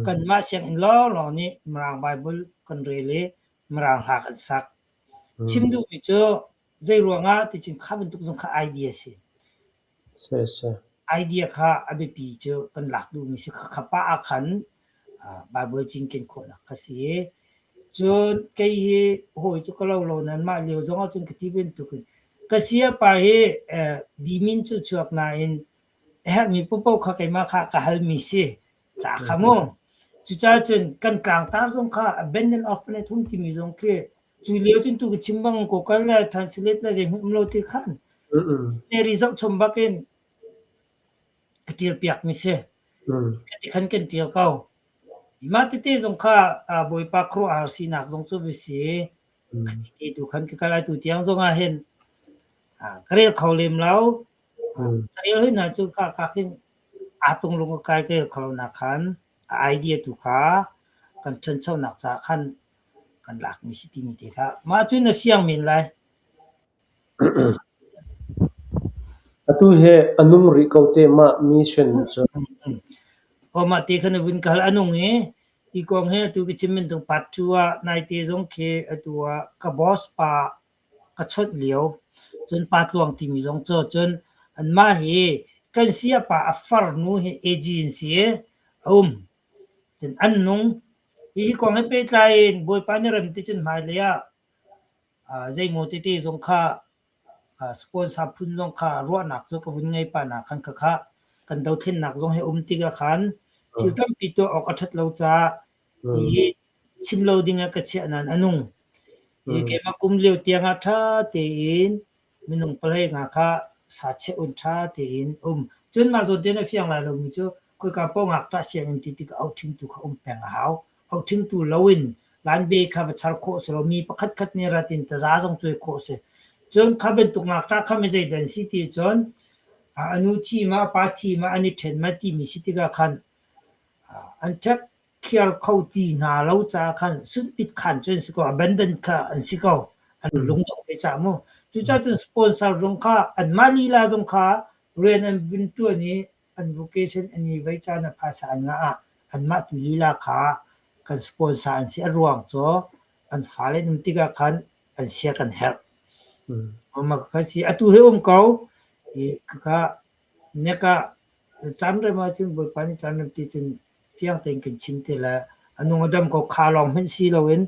Kanmah sianginn lawnglawng nih Mirang Baibal kan rel i Mirang hla kan sak. Chim duhmi cu zei ruangah ti cun kha bantuk zong kha idea si. Idea kha a biapi cu kan lak duhmi si. Khakha pah ah khan Baibal cinken khawhnak kha si. Cun kei hi hawi cu ka lo lo nain mah lio zong ah cun ka ti bantuk in ka sayapa hi dimin cu chuak nain a herhmi paohpaoh kha keimah kha ka halmi si. Ca kha mu. Cucaah cun kan tlangtar zong kha abandon orphanage home timi zong khi cu lio cun tu ka chim bang Google le Translate le zeihmanh um lo ti khan Mary zohchom bakin ka ṭial piakmi si. Ti khan kan ṭial ko. Mah tete zong kha Bawipa khuaruahhar sinak zong cu va si. Khati te tu khan ka kal ai tu tiang zong ah hin ka rel kho lem lo. Ka rel hoi hna cu ka ka khin aa tung lung ka kai ka rel kho lo nak khan a idea tu kha. kan ṭhanchonak caah khan kan lakmi si timi te kha mah cu na fiang men lai. Atu hi a nung rih ko te mah mission cu. Aw mah te kha na vun ka hal a nung i hi kong hi atu ka chim bantuk part 2 ah naite zong khi atu ah ka boss pa ka chawnh lio. Cun Pa Tluang timi zong cu cun anmah hi kan sayapa a farnu hi AG an si i a um. Cun an nung. Hi kong he pehtlai in Bawipa nih rem ti cun hmailei ah zeimaw tete zong kha sponsor phun zong kha ruahnak cu ka vun ngei pah na khan khakha kan dothlennak zong he um tikah khan thil tampi tuah awk a ṭhat lo caah hi chim lo ding ah ka chiah nain a nung. Hi keimah kum lio tiang ah ṭha tein minung palei nga kha sa chiah un ṭha tein um. Cun mah zawn tein a fiang lai lomi cu khoika paoh ngakṭah sianginn ti tikah auhṭhingtu kha um peng a hau. Auhṭhingtu loin lanbe kha va char khawh si lo. Mi pakhat khat nih rat in taza zong cuai khawh si. Cun kha bantuk ngakṭah kha mi zeidah an si ti cun a nu thi ma a pa thi ma an i ṭhen ma timi si tikah khan an ṭhek khiar kho ti hna lo caah khan sunhpit khan cu an si ko, abandon kha an si ko. An lungdong ve cah mu. Cucaah cun sponsor zong kha anmah lila zong kha rian an vun ṭuan i an vocation an i vei caan ah phaisa an ngah ah anmah tu lila kha kan sponsor an si. A ruang cu an fale an um tikah khan an sia kan herh. Mah kha si. Atu hi um ko. I khakha nek ah caan rem ahcun Bawipa nih caan rem ti cun fiang tein kan chim te le a nung a dam ko kha lawng hmanh si loin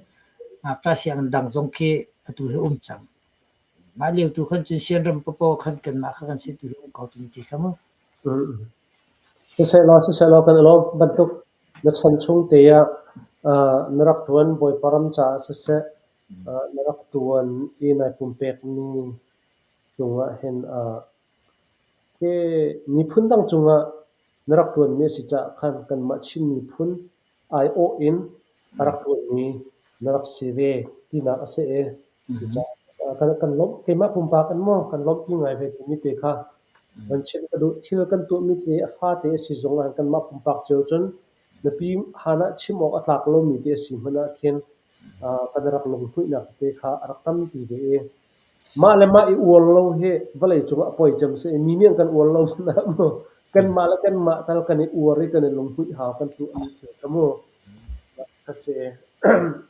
ngakṭah sianginn dang zong khi atu hi um cang. Mah lio tu khan cun sianram papaw khan kanmah kha kan si tu hi um ko timi ti kha mu. Siseh siseh kan i lawm bantuk na chan chung te ah na rak ṭuan Bawipa ram caah siseh na rak ṭuan i nai pumpekmi cungah hin Hi miphun dang cungah na rak ṭuanmi a si caah khan kanmah Chin miphun aiawh in a rak ṭuanmi na rak si ve tinak a si i cucaah kan lawmh. Keimah pumpak in maw kan lawmhpi ngai ve timi te kha van chim ka duh. Thil kan tuahmi te a fate a si zong ah kanmah pumpak cio cun mipi han ah chim awk a tlak lomi te a si hmanh ah khin kan rak lunghmuihnak tete kha a rak tampi ve i Mah le mah i uar lo hi vawlei cungah a poi cem si i mi nih an kan uar lo hmanh ah mu kanmah le kanmah tal kan i uar i kan i lunghmuih hau kan tuahmi thil kha mu ka si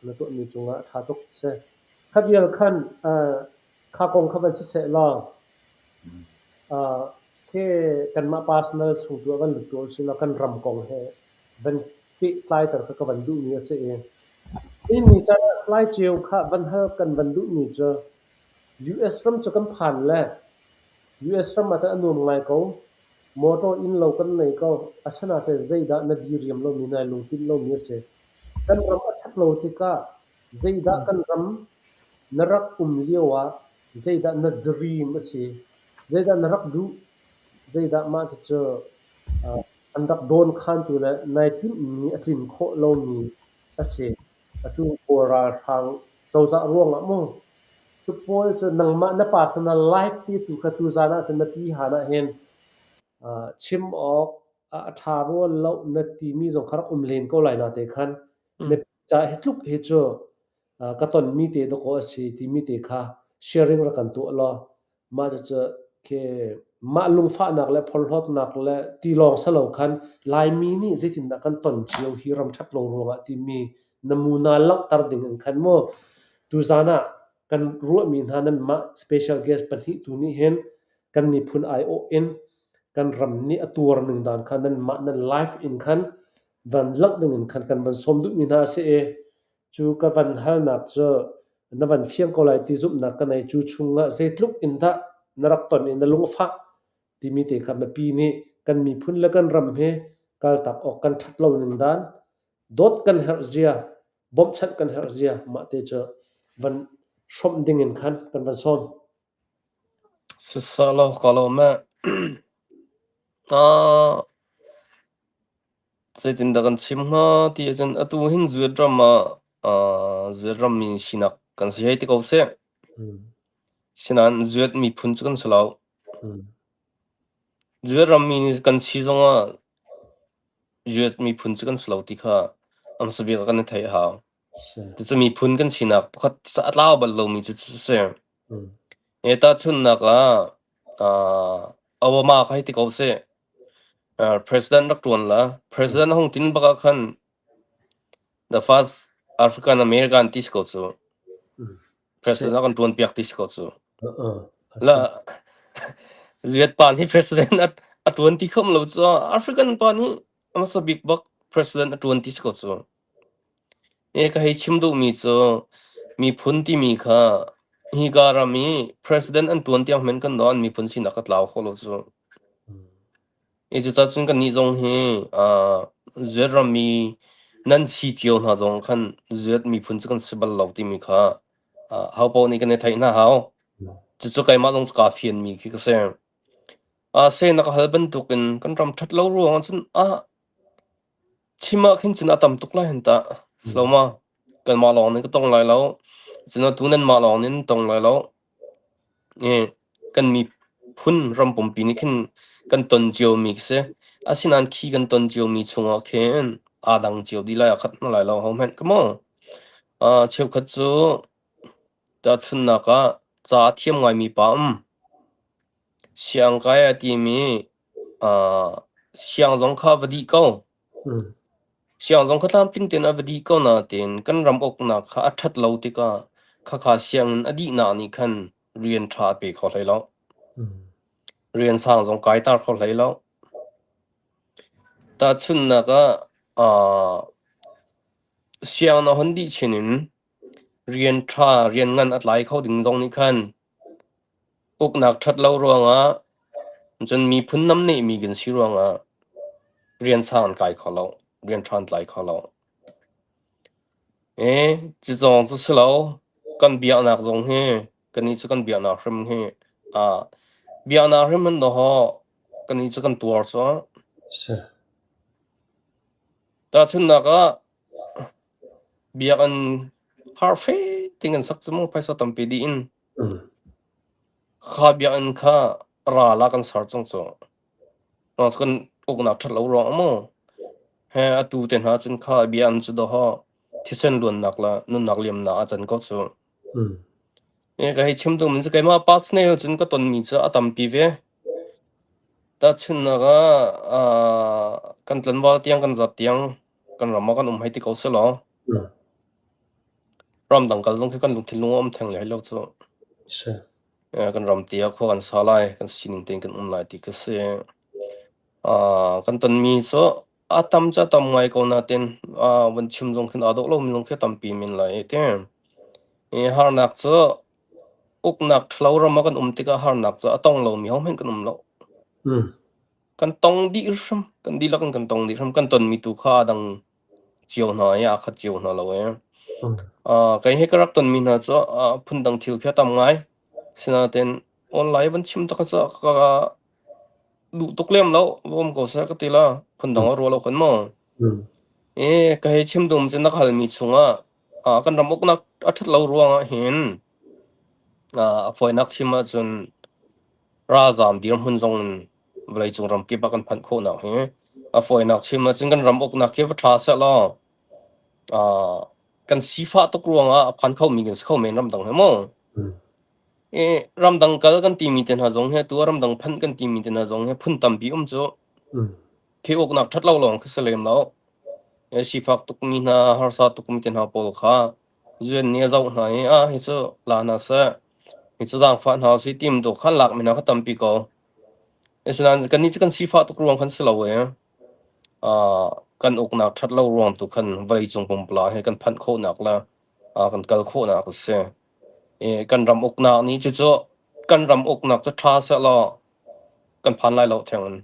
na tuahmi cungah a ṭha tuk si. Kha vial khan kha kong kha van siseh law khi kanmah personal chung tu ah van lut tuah usih law kan ram kong he van pehtlaiter kha ka van duhmi a si i Timi caan ah Laiceu kha van hal kan van duhmi cu US ram cu kan phan le US ram ah cun a nuam ngai ko. Motor innlo kan nei ko. Asinain zeidah na diriam lomi, nai lungtlinh lomi a si. Kan ram a ṭhat lo tikah zeidah kan ram na rak um lio ah zeidah na dream a si, zeidah na rak duh, zeidah mah cucu an rak dawnkhantu le nai timhmi a tlin khawh lomi a si. Atu Kawl ralhrang cozah ruangah maw cu pawl cu nangmah na personal life ti tu kha tuzaan ah cun na pi han ah hin chim awk a ṭha rua lo na timi zong kha rak um len ko lai na te khan na ca hi tluk hi cu ka tonmi te dawkaw a si timi te kha sharing rak kan tuah law Mah cucu khi mah lungfahnak le phorhlawtnak le tilawng salo khan Laimi nih zeitindah kan ton cio hi ram ṭhat lo ruangah timi namuna langhter ding in khan mu tuzaan ah kan ruahmi hna nanmah special guest pahnih tu nih hin kan miphun aiawh in kan ram nih a tuar ning dan kha nanmah nan live in khan van langh ding in khan kan van sawm duhmi hna a si i Cu ka van halnak cu na van fiang ko lai ti zumhnak ka nei. Cu chungah zeitluk in dah na rak ton i na lung a fah timi te kha mipi nih kan miphun le kan ram hi kaltak awk kan ṭhat lo ning dan, dawt kan herh zia, bawmhchanh kan herh zia mah te cu van hrawmh ding in khan kan van sawm. Siseh law ka lawm ee. Zeitindah kan chim hnga ti ahcun atu hin zuat ram ah zuat rammi sinak kan si hei ti ko seh. Sinain zuat miphun cu kan si lo. Zuat rammi kan si zongah zuat miphun cu kan si lo ti kha. A hmasa bik ah kan i theih a hau. Cucu miphun kan sinak pakhat a tlau bal lomi cu cu si. E tahchunhnak ah Obama kha hei ti ko sih. President rak ṭuan la. President hung tin bak ah khan the first African American ti si ko cu. President a kan ṭuan piak ti si ko cu. La Zuet pa nih president a ṭuan ti khom lo cu African pa nih a hmasa bik bak president a ṭuan ti si ko cu. Ka hei chim duhmi cu miphun timi kha hika ram i president an ṭuan tiang hmanh kan an miphun sinak a tlau kho lo cu. Cucaah cun kannih zong hi zuat rammi nan si cio hna zong khan zuat miphun cu kan si bal lo timi kha hopaoh nih kan i theih hna hau. Cucu keimah zong kaa fianmi khi ka si. Se na ka hal bantukin kan ram ṭhat lo ruangah cun ah Chim ah khin cun a tam tuk lai hen tah. Silo kanmah lawng nih ka tong lai lo. Cun atu nanmah lawng nih nan tong lai lo. Kan miphun ram pumpi nih khin kan ton ciomi khi si. Asinain khi kan ton ciomi chungah khin aa dang cio dih lai, aa khat hna lai lo hohmanh ka maw. Cheukhat cu tahchunhnak ah ca a thiam ngaimi pa um. Siangkai a timi siang zong kha va dih ko. Siang zong kha tlamtling tein a va dih ko nain kan ram uknak kha a ṭhat lo tikah khakha sianginn a dihnak nih khan rian ṭha a pe kho hlei lo. Rian sang zong kaiter kho hlei lo. Tahchunhnak ah siang na hon dih chin in rian ṭha, rian ngan a tlai kho ding zong nih khan Uknak ṭhat lo ruangah cun miphun namnehmi kan si ruangah rian sang an kai kho lo, rian ṭha an tlai kho lo. Cu zong cu si lo, kan biaknak zong hi kannih cu kan biaknak hrim hi biaknak hrim hin dawh kannih cu kan tuar cu. Tahchunhnak ah biakinn harfe ting an sak cu mu phaisa tampi dih in. Kha biakinn kha ral ah kan ser cang cu. Kan uknak ṭhat lo ruangah maw he atu te hna cun kha biakinn cu dawh thisen luannak le nunnak liamnak a can ko cu. Ka hei chim duhmi cu keimah personal cun ka tonmi cu a tampi ve. Tahchunhnak ah kan tlanval tiang kan zat tiang kan ram ah kan um hei ti ko selaw Ramdang kal zong khi kan lungthin lung a um theng lai lo cu. Kan ram te ah khua kan sa lai, kan sining tein kan um lai ti ka si. Kan tonmi cu a tam cu a tam ngai ko nain van chim zong khin aa dawh lomi zong khi a tampi men lai ti. Harnak cu uknak ṭhalo ram ah kan um tikah harnak cu a tong lomi hohmanh kan um lo. Kan tong dih hrim, kan dihlak in kan tong dih hrim. Kan tonmi tu kha aa dang cio hna i aa khat cio hna lo i. Kei hi ka rak tonmi hna cu phundang thil khi a tam ngai. Sinain online van chim tak cu ka duh tuk lem lo. Va um ko seh ka ti la. Phundang a rua lo kan maw. Ka hei chim dum cu na ka halmi chungah kan ram uknak a ṭhat lo ruangah hin a fawinak chim ahcun ralzaam dirhmun zong in vawleicung ramkip ah kan phanh khawhnak hi a fawinak chim ahcun kan ram uknak hi va ṭha sehlaw kan sifah tuk ruangah a phan khomi kan si kho men ramdang he maw. Ramdang kal kan timi te hna zong hi atu ah ramdang phanh kan timi te hna zong hi phun tampi um cu. Khi uknak ṭhat lo lawng khi si lem lo. Sifak tukmi hna, harsa tukmi te hna pawl kha UN nih a zoh hna i ah hi cu la hna seh, hi cu zaangfah hna usih tim tu khan lakmi hna kha tampi ko. Asinain kannih cu kan sifah tuk ruang khan si lo i kan uknak ṭhat lo ruang tu khan vawleicung pumpala he kan phanh khawhnak le kan kal khawhnak a si. Kan ram uknak nih cucu kan ram uknak cu ṭha sehlaw kan phan lai lo theng in.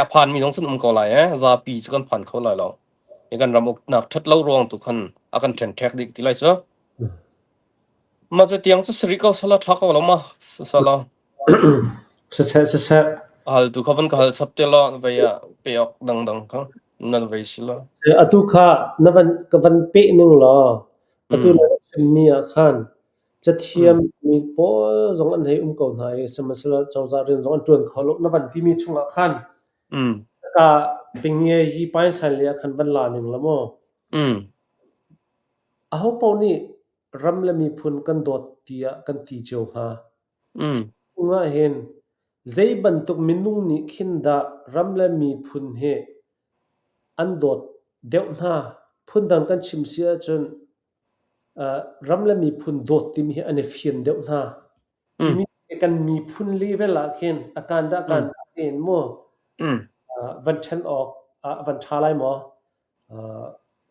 A phanmi zong cun um ko lai ee, zapi cu kan phan kho lai lo. Kan ram uknak ṭhat lo ruang tu khan a kan ṭhenṭhek dih ti lai cu. Mah cu tiang cu si rih ko sala ṭha ko lo ma sala. Siseh siseh. Hal tu kha van ka hal chap te la vei ah pe awk dangdang kha nan vei si la. Atu kha na van ka van peh ning law atu na chimmi ah khan cathiam mi pawl zong an hei um ko hna i sihmanhsehlaw cozah rian zong an ṭuan kho lo na van timi chungah khan ka. Pinge yi painsain lei ah khan van la ning la maw? Aho paoh nih ram le miphun kan dawt tiah kan ti cio hnga. Chung ah hin zei bantuk minung nih khin dah ram le miphun hi an dawt deuh hna? Phundang kan chim si ahcun ram le miphun dawt timi hi an i fian deuh hna. Timi kan miphun level ah khin a kan dah kan dah tein mu van ṭhen awk ah van ṭha lai maw?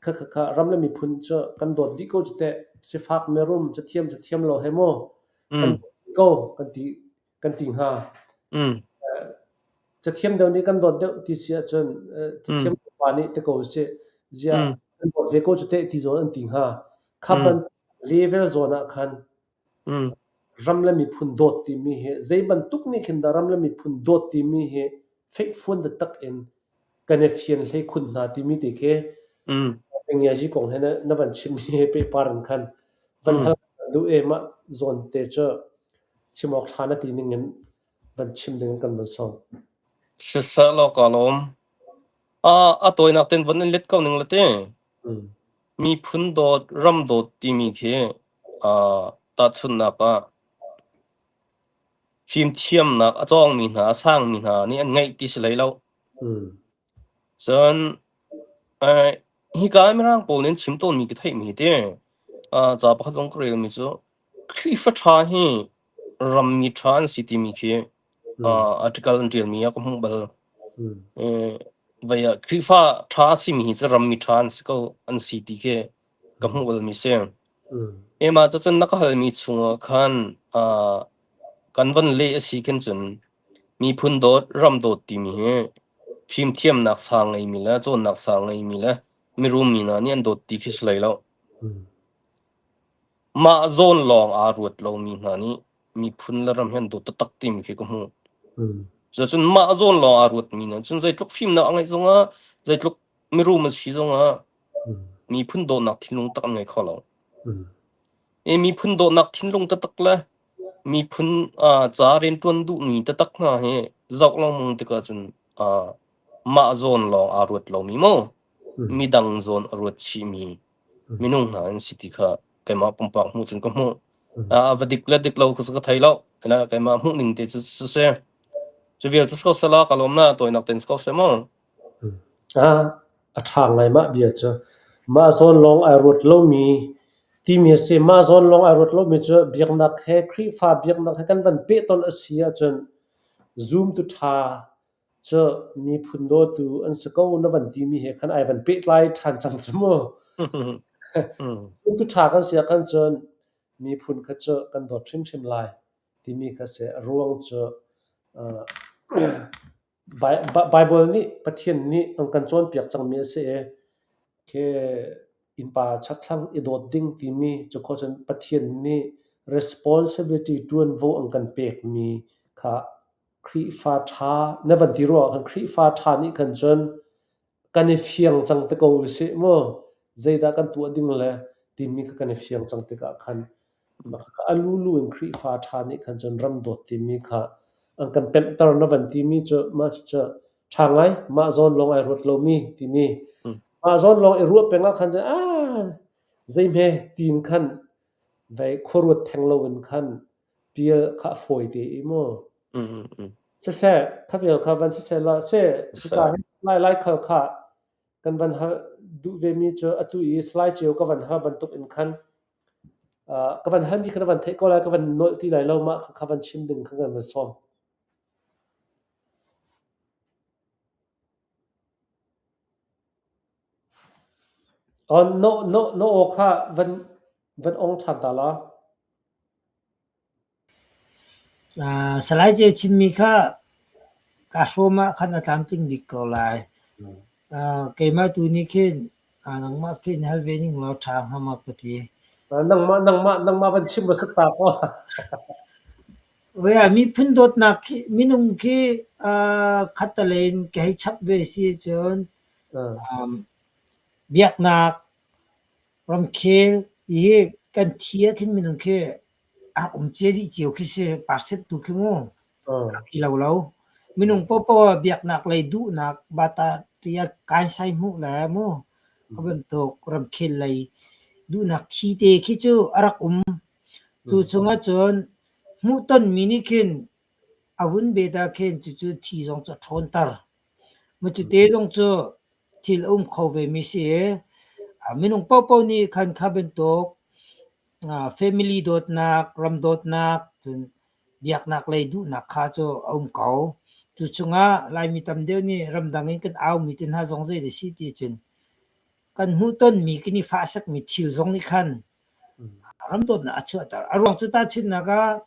Kha kha kha ram le miphun cu kan dawt dih ko cu teh. Sifak mirum cathiam cathiam lo he mu kan dawt dih ko kan ti kan ti hnga. Cathiam deuh nih kan dawt deuh ti si ahcun cathiam pa nih ti ko usih. Ziah kan dawt ve ko cu teh ti zawn an ti hnga. Kha bantuk level zawn ah khan ram le miphun dawt timi hi zei bantuk nih khin dah ram le miphun dawt timi hi fekfuan taktak in kan i fian hlei khun hna timi te khi Pengiazi kong he na van chim hi pehpar in khan van hal duh e mah zawn te cu chim awk ṭha na ti ning in van chim ding kan van sawm. Siseh law ka lawm. A tawinak ten van in let ko ning la te. Miphun dawt, ram dawt timi khi tahchunhnak ah fimthiamnak a cawngmi hna, a sangmi hna nih an ngeih ti si hlei lo. Cun hika Mirang pawl nih an chim tawnmi ka theihmi hi ti, ca pakhat zong ka relmi cu Khrihfa ṭha hi rammi ṭha an si timi khi article an ṭialmi ah ka hmuh bal. Vei ah Khrihfa ṭha a simi hi cu rammi ṭha an si ko an si ti khi ka hmuh balmi si. Mah cucun na ka halmi chungah khan kan van leh a si khin cun miphun dawt, ram dawt timi hi fimthiamnak sang ngeimi le cawnnak sang ngeimi le mirum mi hna nih an dawt ti khi si hlei lo. Mah zawn lawng aa ruat lomi hna nih miphun le ram hi an dawt taktak timi khi ka hmuh. Cucun mah zawn lawng aa ruatmi nih cun zeitluk fimnak a ngeih zongah, zeitluk mirum a si zongah miphun dawtnak thinlung tak an ngei kho lo. I miphun dawtnak thinlung taktak le miphun ca rianṭuan duhmi taktak hna hi zoh lengmang tikah cun mah zawn lawng aa ruat lomi maw midang zawn a ruat chihmi minung hna an si ti kha keimah pumpak hmuh cun ka hmuh. A va dik le dik lo kha ka thei lo. Keimah hmuh ning te cu si. Cu vial cu si ko sela ka lawm na tawinak ten si ko seh mu. A ṭha ngai mah bia cu. Mah zawn lawng ai ruat lomi timi a si. Mah zawn lawng ai ruat lomi cu biaknak he Khrihfa biaknak he kan van pehtonh a si ahcun zumtu ṭha cu miphun dawtu an si ko na van timi he khan ai van pehtlai ṭhan cang cu mu. Zumtu ṭha kan si ah khan cun miphun kha cu kan dawt hrimhrim lai timi kha si. A ruang cu Baibal nih Pathian nih an kan cawnpiak cangmi a si i khi innpa chakthlang i dawt ding timi cu khawh cun Pathian nih responsibility ṭuanvo an kan pekmi kha Khrihfa ṭha na van ti ruangah khan Khrihfa ṭha nih khan cun kan i fiang cang te ko usih mu. Zeidah kan tuah ding le timi kha kan i fiang cang tikah khan a lulu in Khrihfa ṭha nih khan cun ram dawt timi kha an kan pemhter na van timi cu mah cu ṭha ngai mah zawn lawng ai ruat lomi timi mah zawn lawng i ruah peng ah khan cun ah zeihme tiin khan vei khuaruat theng loin khan pial kha a fawi te i mu. Siseh kha vial kha van siseh la se hika hin lai lai khal kha kan van hal duh ve mi cu atu i slide cio ka van hal bantuk in khan ka van hal mi kha na van theih ko lai ka van nolh ti lai lo mah kha van chim ding kha kan van sawm. No no no aw kha van van ong ṭhan ta la. Salai Ceu chimmi kha kaa hrawm ah khan a tlamtling bik ko lai. Keimah tu nih khin nangmah khin hal ve ning law ṭha hnga maw ka ti. Nangmah nangmah nangmah van chim hmasa ta ko. Miphun dawtnak khi minung khi khattelei in ka hei chap ve si ahcun biaknak ramkhel hi kan thi ah khin minung khi a um cia dih cio khi si percent tu khi mu rak i lo lo. Minung paohpaoh ah biaknak lei duhnak bata. Tiah kaisai hmuh le mu ka bantuk ramkhel lei duhnak thi te khi cu a rak um. Cu chungah cun hmuhtonmi nih khin a vun bet ah khin cucu thi zong cu a ṭhawnter. Macute zong cu thil a um kho vemi si i minung paohpaoh nih khan kha bantuk family dawtnak, ram dawtnak, cun biaknak lei duhnak kha cu a um ko. Cu chungah Laimi tam deuh nih ramdang in kan aumi te hna zong zei dah si ti ahcun kan hmuhtonmi kan i fahsakmi thil zong nih khan ram dawtnak a chuahter. A ruang cu tahchunhnak ah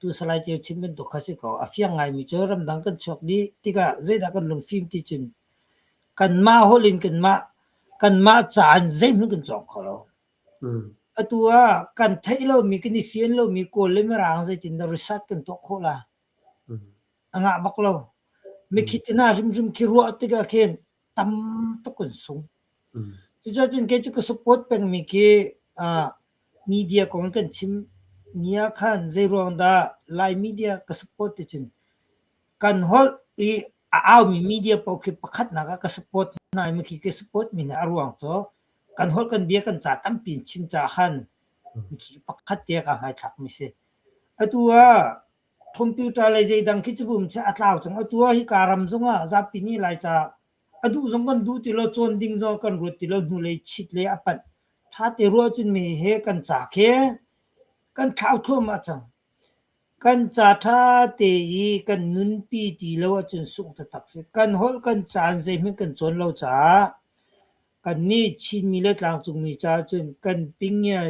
tu Salai Ceu chim bantuk kha si ko. A fiang ngaimi cu ramdang kan chuak dih tikah zeidah kan lungfim ti cun kanmah holh in kanmah kanmah ca in zeihmanh kan cawng kho lo. Atu ah kan theih lomi kan i fian lomi Kawl le Mirang zeitindah research kan tuah khawh la? A ngah bak lo. Mikhit hna hrimhrim khi ruah tikah khin tam tuk kan sung. Cucaah kei cu ka support pengmi khi media kong kan chim ni ah khan zeiruang dah Lai media ka support ti cun kan holh i a aumi media paoh khi pakhatnak ah ka support hna i khi ka support mi hna a ruang cu kan holh kan bia kan ca tampi in chim caah khan khi pakhat te ka hmaithlak mi si. Atu ah computer lei zeidang khi cu vum che a tlau cang. Atu ah hika ram zong ah zapi nih Laica a duh zong kan duh ti lo, cawn ding zong kan ruat ti lo, hnulei chit le a panh. Ṭha te ruah cun mi he kan ca khi kan thlau thluahmah cang. Kan ca ṭha te i kan nunpi ti lo ahcun sungh taktak si. Kan holh kan caan zeihmanh kan cawn lo caah kannih Chinmi le tlangcungmi caah cun kan pingia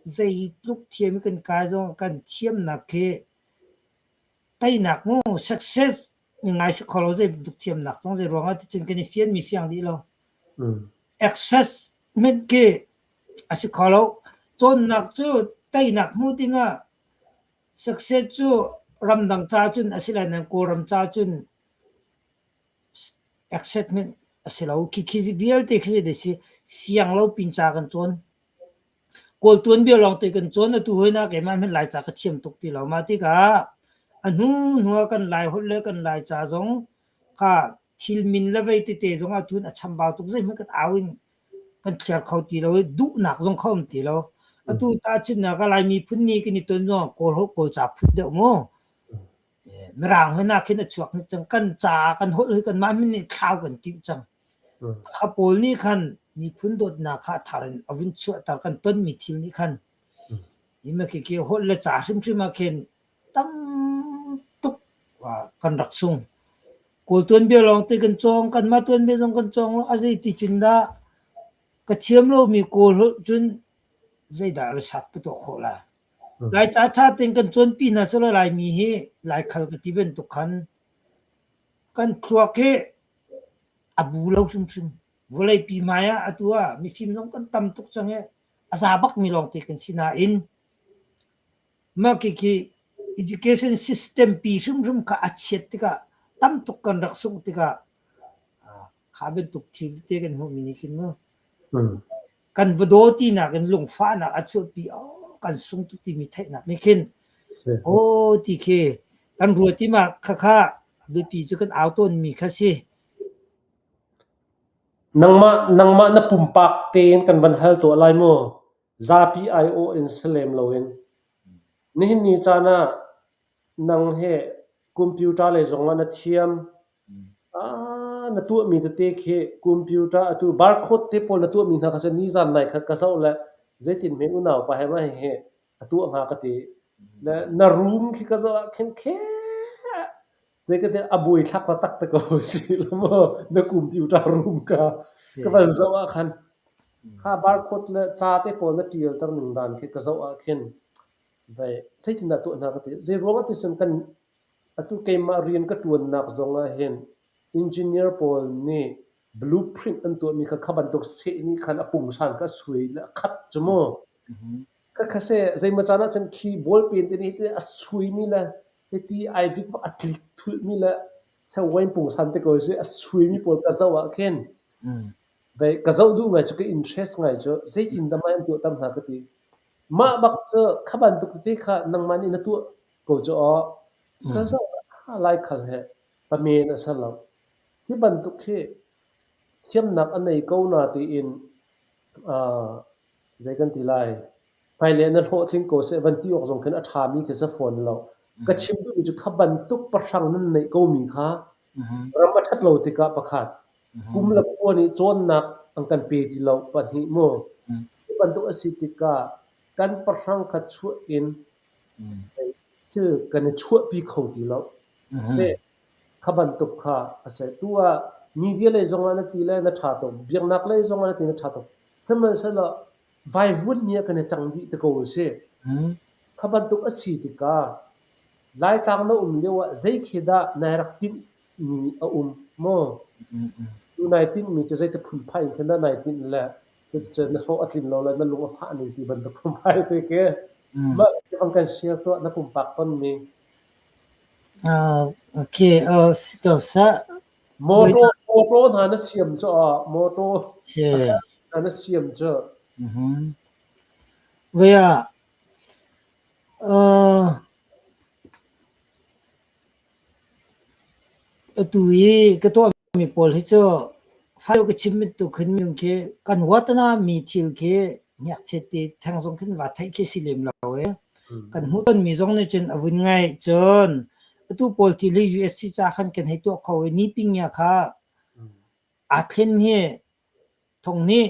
zeitluk thiam i kan kai zong kan thiamnak khi teinak mu success ngai si kho lo zei bantuk thiamnak zong zei ruangah ti cun kan i fianmi fiang dih lo. Access hmenh khi a si kho lo. Cawnnak cu teinak hmuh dingah success cu ramdang ca cun a si lai nain Kawlram ca cun access hmenh a si lo. Khi khi vialte khi zei si siang lo pin ca kan cawn. Kawl tuanbia lawngte kan cawn. Atu hoi na keimah hmanh Laica ka thiam tuk ti lo. Mah tikah a hnu hnu ah kan Lai holh le kan Laica zong kha thil min le vei tete zong ah tun a chambau tuk. Zeihmanh kan au in kan thliar kho ti lo i duhnak zong kha um ti lo. Atu tahchunhnak ah Lai miphun ni kan i ton zong ah Kawl holh Kawlca phut deuh mu. Mirang hoi nak khin a chuak hnik cang. Kan ca kan holh hi kanmah min nih thlau kan timh cang. Kha pawl nih khan miphun dawtnak kha a thar in a vun chuahter kan tonmi thil nih khan hi makiki holh le ca hrimhrim ah khin tam tuk kan rak sung. Kawl tuanbia lawngte kan cawng, kanmah tuanbia zong kan cawng lo. A zeiti cun dah ka thiam lomi Kawl holh cun zeidah research ka tuah khawh lai. Laica ṭha tein kan cawnpi hna selaw Laimi hi Laikhal ka ti bantuk khan kan thluak hi a bu lo hrimhrim. Vawleipi hmai ah atu ah mifim zong kan tam tuk cang i a za bakmi lawngte kan si nain mah khikhi education system pi hrimhrim kha a chiat tikah tam tuk kan rak sungh tikah kha bantuk thil tete kan hmuhmi nih khin mu kan va daw tinak in lungfahnak a chuahpi oh kan sung tuk timi theihnak nih khin oh ti khi kan ruat i mah khakha biapi cu kan au tawnmi kha si. Nangmah nangmah na pumpak tein kan van hal tuah lai mu. Zapi aiawh in si lem loin. Nihin ni caan ah nang he computer lei zong ah na thiam. Ah, na tuahmi tete khi computer atu barcode te pawl na tuahmi hna kha cu nizan nai kha ka zoh le zeitin hme unau pa he mah hihi a tuah hnga ka ti. Le na room khi ka zoh ah khin khe zei a buai thlak taktak te ko si lo maw na computer room ka ka van zoh ah khan kha barcode le ca te pawl na ṭial ter ning dan khi ka zoh ah khin vei zeitindah tuah hna ka ti zei ruang ah ti cun kan atu keimah rian ka ṭuannak zong ah hin engineer pawl nih blueprint an tuahmi kha kha bantuk seh nih khan a pungsan kha a sui le a khat cu mu Khakha seh zeimaw caan ahcun khi ballpen te nih a suimi le hiti ai vikvak a tlik thulhmi le sewain pungsan te ko si a suimi pawl ka zoh ah khin ve ka zoh duh ngai cu ka interest ngai cu zeitin dah mah an tuahter hna ka ti. Mah bak cu kha bantuk tete kha nangmah nih na tuah ko cu aw. Ka zoh ah laikhal he pamen a ser lo. Hi bantuk hi thiamnak a nei ko na tiin zei kan ti lai, hmailei na hlawhtling ko seh van ti awk zong khin a ṭhami khi si fawn lo. Ka chim duhmi cu kha bantuk pahrang nan neih komi kha ram a ṭhat lo tikah pakhat, kum le khua nih cawnnak an kan pe ti lo pahnih mu. Hi bantuk a si tikah kan pahrang kha chuah in thil kan i chuahpi kho ti lo. Kha bantuk kha a si. Tu ah media lei zongah na ti le na ṭha tuk, biaknak lei zongah na ti na ṭha tuk. Sihmanhsehlaw vaivuan ni ah kan i cang dih te ko u sih. Kha bantuk a si tikah Laitlang na um lio ah zei khi dah nai rak tinhmi a um maw? Cu nai tinhmi cu zeiti phunphai in khin dah nai tinh le cuticun na hlawh a tlin lo le na lung a fah ning ti bantuk phunphai te khi mah bang kan share tuah na pumpak tonmi. Okay, si ko sah. Motor motor hna na siam cu motor hna na siam cu. Voi ah Atu i ka tuahmi pawl hi cu file ka chim bantuk khin minung khi kan huatana mi thil khi ngakchiat te theng zong khin va theih khi si lem lo i kan hmuhtonmi zong nih cun a vun ngaih. Cun atu pawl thil hi USC ca khan kan hei tuah kho i nipingya kha aa thlen hi thong nih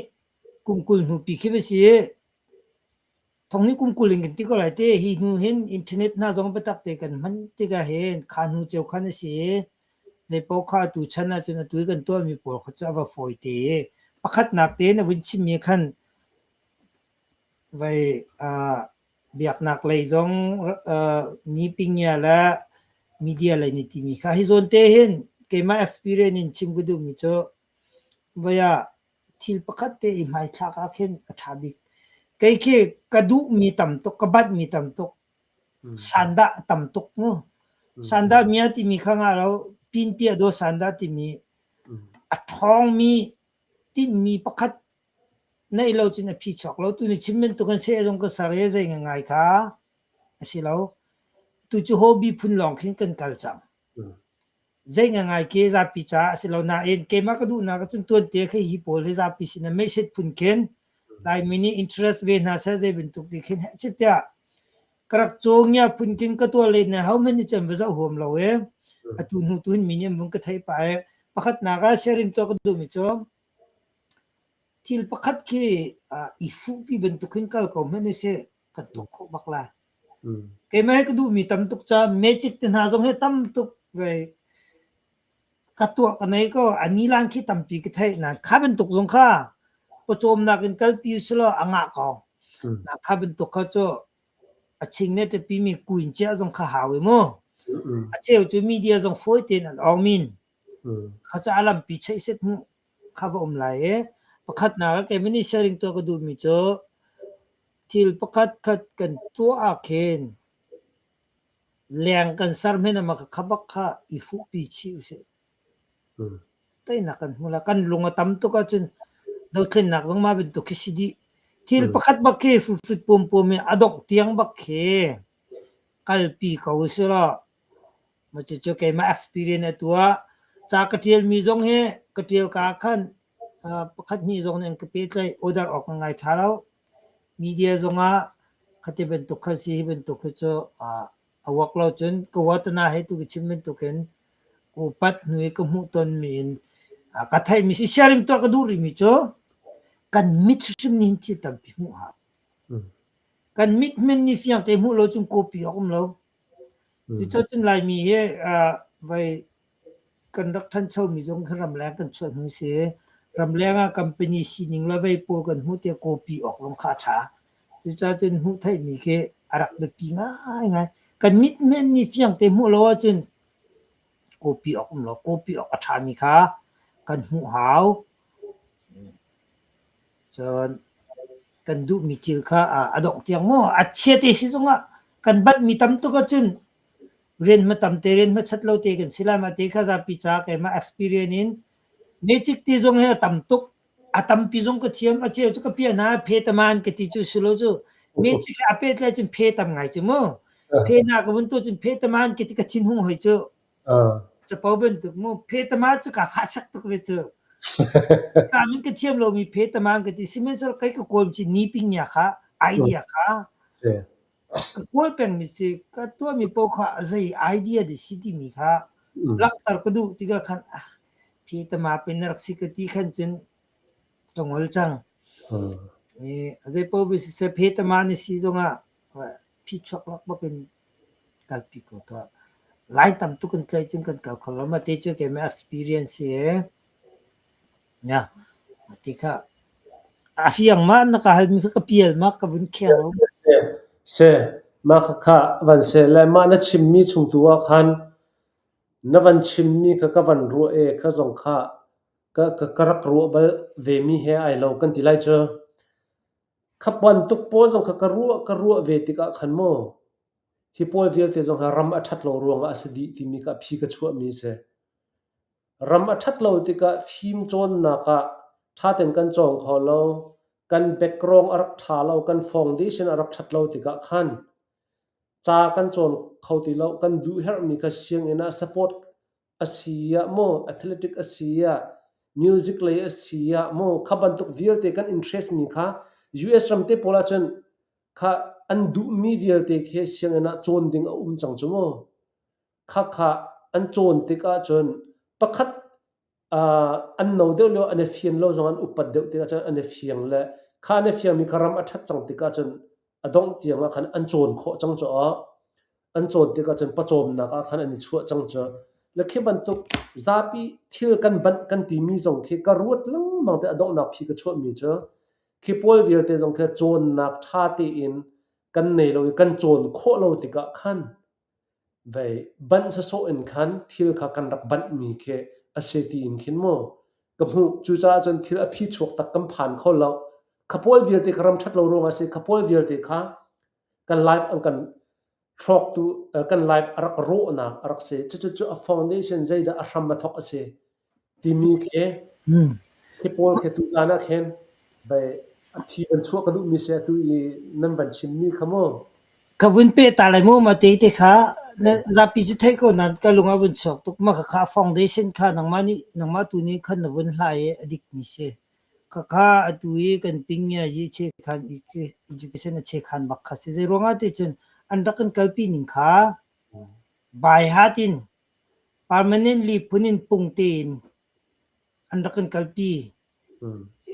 kum 20 hnupi khi va si i Thong nih kum 20 in kan ti ko lai te. Hi hnu hin internet hna zong biatak te kan hman tikah hin kha hnu ceu khan a si i zeipaoh kha atu chan ahcun atu i kan tuahmi pawl kha cu a va fawi te i pakhatnak te na vun chimmi khan vai uh, biaknak lei zong uh, ni pingya le media lei ni timi kha hi zawn te hin keimah experience in chim ka duhmi cu vai ah thil pakhat te i hmaithlak ah khin a ṭha bik. Kei khi ka duhmi tam tuk, ka banhmi tam tuk, sandah a tam tuk mu. Sandah mia timi kha nga lo, pinpia do sandah timi a ṭhawngmi tinhmi pakhat neih lo cun a phi chuak lo. Tu ni chim bantuk in seh zong ka ser i zei ngai kha a si lo. Tu cu hobby phun lawng khin kan kal cang. Zei ngaingai khi zapi caah a si lo nain keimah ka duhnak ahcun tuante khi hi pawl hi zapi sinah meisit phun khin Laimi nih interest ve hna seh zei bantuk ti khin heh tiah ka rak cawngia phun khin ka tuah len na hohmanh nih cun va zoh huam lo i atu hnu tu hin mi nih an vun ka theih pah i pakhatnak ah sharing tuah ka duhmi cu thil pakhat khi i fuhpi bantuk hin kal ko hmanh usih kan tuah khawh bak lai. Keimah hi ka duhmi tam tuk caah magic te hna zong hi tam tuk ve ka tuah ka nei ko. A nilan khi tampi ka theih nain kha bantuk zong kha pawcawmnak in kalpi usulaw a ngah ko. Na kha bantuk kha cu a ching ne tapi mi kuin cia zong kha hau i mu. A cheu cu media zong fawi tein an awng min. Kha cu a lampi cheih set hmuh kha va um lai i pakhatnak ah keimah nih sharing tuah ka duhmi cu Thil pakhatkhat kan tuah ahkhin leng kan ser hmanh ah kha bak kha i fuhpi chih usih. Teinak kan hmu lai. Kan lung a tam tuk ahcun dothlennak zong mah bantuk khi si dih. Thil pakhat bak khi hruthrut puampuam in a dongh tiang bak khi kalpi ko usih law cucu keimah experience a tuah. Ca ka ṭialmi zong hi ka ṭial ka ah khan pakhat hnih zong nih an ka pehtlaih order awk ka ngai ṭha lo. Media zongah khati bantuk kha si hi bantuk khi cu a work lo cun ka watana he tu ka chim bantukin ka upat hnu i ka hmuh tonmi in ka theihmi si sharing tuah ka duh rihmi cu kan mit hrim nih hin thil tampi hmuh hau. Kan mit hmin nih fiang te hmuh lo cun copy awk um lo. Cucun Laimi hi vai kan rak ṭhanchomi zong kha ramleng kan chuah hnu si. Ramleng ah company sining le vei pawl kan hmuh tiah copy awk zong kha a ṭha. Cucaah cun hmuh theihmi khi a rak biapi ngaingai. Kan mit men nih fiang te hmuh lo ahcun copy awk um lo. Copy awk a ṭhami kha kan hmuh hau. Cun kan duhmi thil kha a dongh tiang maw a chia te si zongah kan banhmi tam tuk ahcun rian hma tam te rian hma chat lo te kan si lai ma te kha zapi ca keimah experience in magic ti zong hi a tam tuk a tampi zong ka thiam a cheu cu ka piah hna phe taman ka ti cu silo cu magic a pet lai cun phe tam ngai cu mu phe na ka vun tu cun phe taman ka ti ka thin hung hoi cu. Capo bantuk mu phetama cu ka khah sak tuk ve cu. Ka min ka thiam lomi phetama an ka ti. Sihmanhsehlaw kei ka kawl ci ni ping nia kha idea kha ka kawl pengmi si ka tuahmi paoh kha zei idea dah si timi kha langhter ka duh tikah khan ah phetama pen na rak si ka ti khan cun ka ngol cang. Zei paoh va siseh phetama na si zongah phichuak lak bak in kalpi ko tuah. Line tam tuk in tlaih cun kan kal kho lo. Mah te cu keimah experience si e. Ya, ti kha a fiang ma na ka halmi kha ka pial ma ka vun kheng lo. Se, mah kha kha van se le mah na chimmi chung tu ah khan na van chimmi kha ka van ruah e kha zong kha ka ka rak ruah bal ve mi he ai lo kan ti lai cu. Kha bantuk pawl zong kha ka ruah ka ruah ve tikah khan maw hi pawl vialte zong hi ram a ṭhat lo ruangah a si dih timi kha a phi ka chuahmi a si. Ram a ṭhat lo tikah fimcawnnak ah ṭha tein kan cawng kho lo, kan background a rak ṭha lo, kan foundation a rak ṭhat lo tikah khan ca kan cawn kho ti lo, kan duh herhmi kha sianginn ah support a si ah maw athletic a si ah music lei a si ah maw kha bantuk vialte kan interest mi kha US ram te pawl ahcun kha an duhmi vialte khi sianginn ah cawn ding a um cang cu mu. Kha kha an cawn tik ahcun pakhat an no deuh lio an i fian lo zong an upat deuh tik ahcun an i fiang le kha an i fiangmi kha ram a ṭhat cang tik ahcun a dongh tiang ah khan an cawn khawh cang caah an cawn tikah cun pawcawmnak ah khan an i chuah cang cu. Le khi bantuk zapi thil kan banh kan timi zong khi ka ruat lengmang te a donghnak phi ka chuahmi cu khi pawl vialte zong khi cawnnak ṭha tein kan nei lo i kan cawn khawh lo tikah khan vei banh sawsawh in khan thil kha kan rak banhmi khi a si tiin khin mu ka hmuh. Cucaah cun thil a phi chuak tak kan phan kho lo. Kha pawl vialte kha ram ṭhat lo ruangah a si. Kha pawl vialte kha kan life an kan hrawktu kan life a rak rawhnak a rak si. Cucu cu a foundation zeidah a hram a thawk a si timi khi khi pawl khi tu caan ah khin vei a thi van chuah ka duhmi si atu i nan van chimmi kha mu. Ka vun pe ta lai mu ma te te kha na zapi cu thei ko nan ka lung a vun chuak tuk ma kha kha foundation kha nangmah nih nangmah tu nih khan na vun hlai i a dik mi si. Khakha atu i kan pingia hi chekhan education a chekhan bak kha si. Zei ruangah ti cun an rak kan kalpi ning kha by heart in permanently phun in pung tein an rak kan kalpi.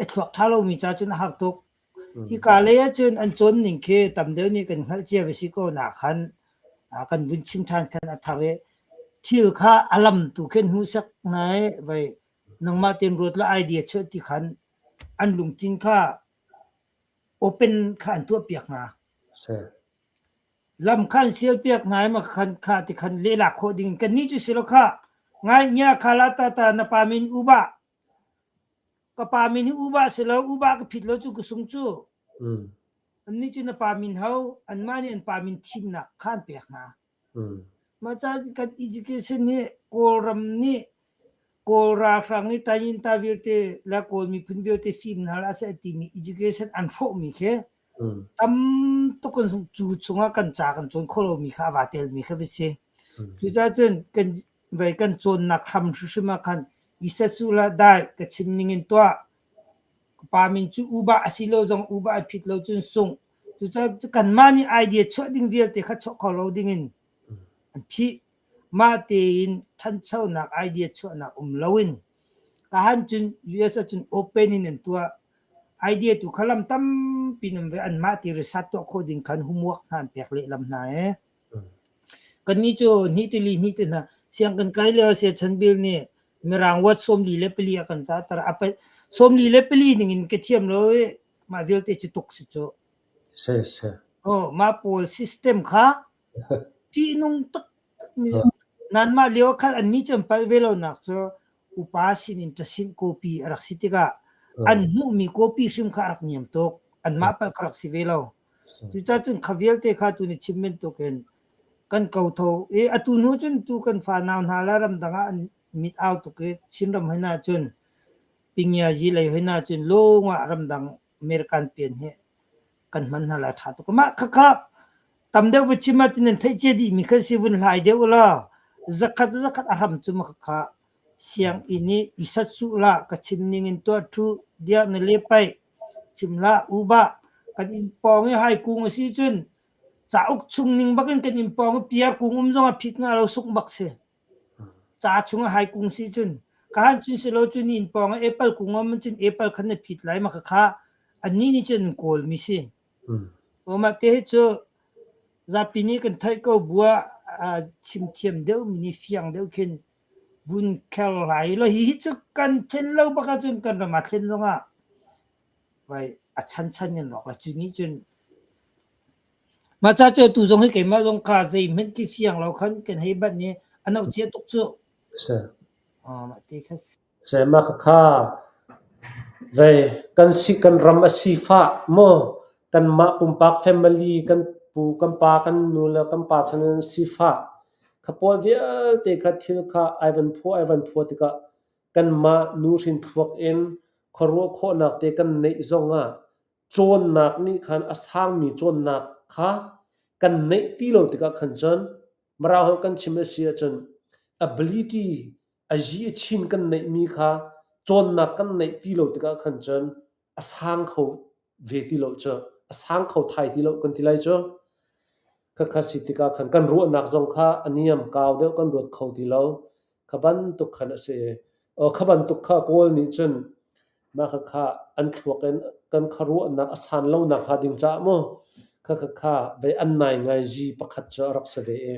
A thluak ṭha lomi ca cun a har tuk. Hika lei ahcun an cawn ning khi tam deuh nih kan hngalh cia va si ko na khan kan vun chim ṭhan khan a thar i thil kha a lam tu khin hmuhsak hna i vai nangmah tein ruat la idea chuah ti khan an lungthin kha open kha an tuah piak hna. Lam khan sial piak hna i ma khan kha ti khan lehla khawh ding kan nih cu si lo kha ngai nya kha la ta ta na pa min uba ka pa min hi uba si lo uba ka phit lo cu ka sung cu an nih cu na pa min ho anmah nih an pa min thimnak kha an pek hna Mah ca kan education hi Kawlram nih Kawl ralhrang nih Tayinta vialte le Kawl miphun vialte fim hna hlah seh a timi education an hrawhmi khi tam tuk in cu chungah kan ca kan cawn khawh lomi kha a vaa telmi kha va si. Cucaah cun kan vei kan cawnnak hram hrimhrim ah khan i-set-su hlah dai ka chim ning in tuah. Ka pa min cu Uba a si lo zong Uba a phit lo cun sungh. Cucaah kanmah nih idea chuah ding vialte kha chuah kho lo ding in an phih. Mah tein ṭhanchonak idea chuahnak um loin kahan cun US ahcun open in an tuah. Idea tu kha lam tampi in um ve. Anmah ti research tuah khawh ding khan homework hna an pek lehlam hna ee. Kannih cu hnih tili hnih te hna siang kan kai lio ah Chan Bil nih Mirang word 44 a kan cater. A 44 ning in ka thiam lo i mah vialte cu tuk si cu. Si si. Oh, mah pawl system kha ṭihnung taktak mi nanmah lio ah khan annih cu an palh ve lonak cu upa sin in ṭasinh copy a rak si tikah an hmuhmi copy hrim kha a rak niam tuk. Anmah palh kha rak si ve lo. Cucaah cun kha vialte kha tu ni chim bantukin kan kotho i atu hnu cun tu kan fanau hna le ramdang ah an mit au tuk i Chinram hoi na cun Pingyazi lei hoi na cun lung ah ramdang American pian hi kan hman hna la ṭha tuk. Mah khakha tam deuh va chim ahcun nan theih cia dihmi kha si vun hlai deuh ulaw. Zakhat zakhat a hram cu makhakha sianginn i i sat suh hlah, ka chim ning in tuah ṭhu, diah na le paih, chim hlah, ubah, kan inn pawng i haikung a si cun cauk chung ning bak in kan inn pawng i piar kung um zong ah phit nga lo suk bak si. Ca chung ah haikung si cun ka han cun si lo cun inn pawng ah apple kung um cun apple khan na phit lai makhakha annih nih cun an kawl mi si. Mah te hi cu zapi nih kan theih ko bu ah chimthiam deuhmi nih fiang deuh khin vun kher lai law hihi cu kan thlen lo bak ahcun kan ram aa thlen zongah vai a chanchan in rawk la cu nih cun mah ca cu tu zong hi keimah zong kha zeihmanh khi fiang lo khan kan hei banh i a noh cia tuk cu. Mah te kha si. Mah khakha vei kan si kan ram a sifah maw kanmah pumpak family kan pu kan pa kan nu le kan pa chan in sifah kha pawl vialte kha thil kha ai van phuah ai van phuah tikah kanmah nuhrin thluak in khuaruah khawhnak te kan neih zongah cawnnak nih khan a sangmi cawnnak kha kan neih ti lo tikah khan cun Mara holh kan chim a si ahcun ability a yi a chin kan neihmi kha cawnnak kan neih ti lo tikah khan cun a sang kho ve ti lo cu a sang kho thai ti lo kan ti lai cu. Khakha si tikah khan kan ruahnak zong kha a niam kau deuh kan ruat kho ti lo. Kha bantuk khan a si. Kha bantuk kha Kawl nih cun mah khakha an thluak in kan khuaruahnak a san lonak hnga ding caah mu khakha kha vei an nai ngai zi pakhat cu a rak si ve i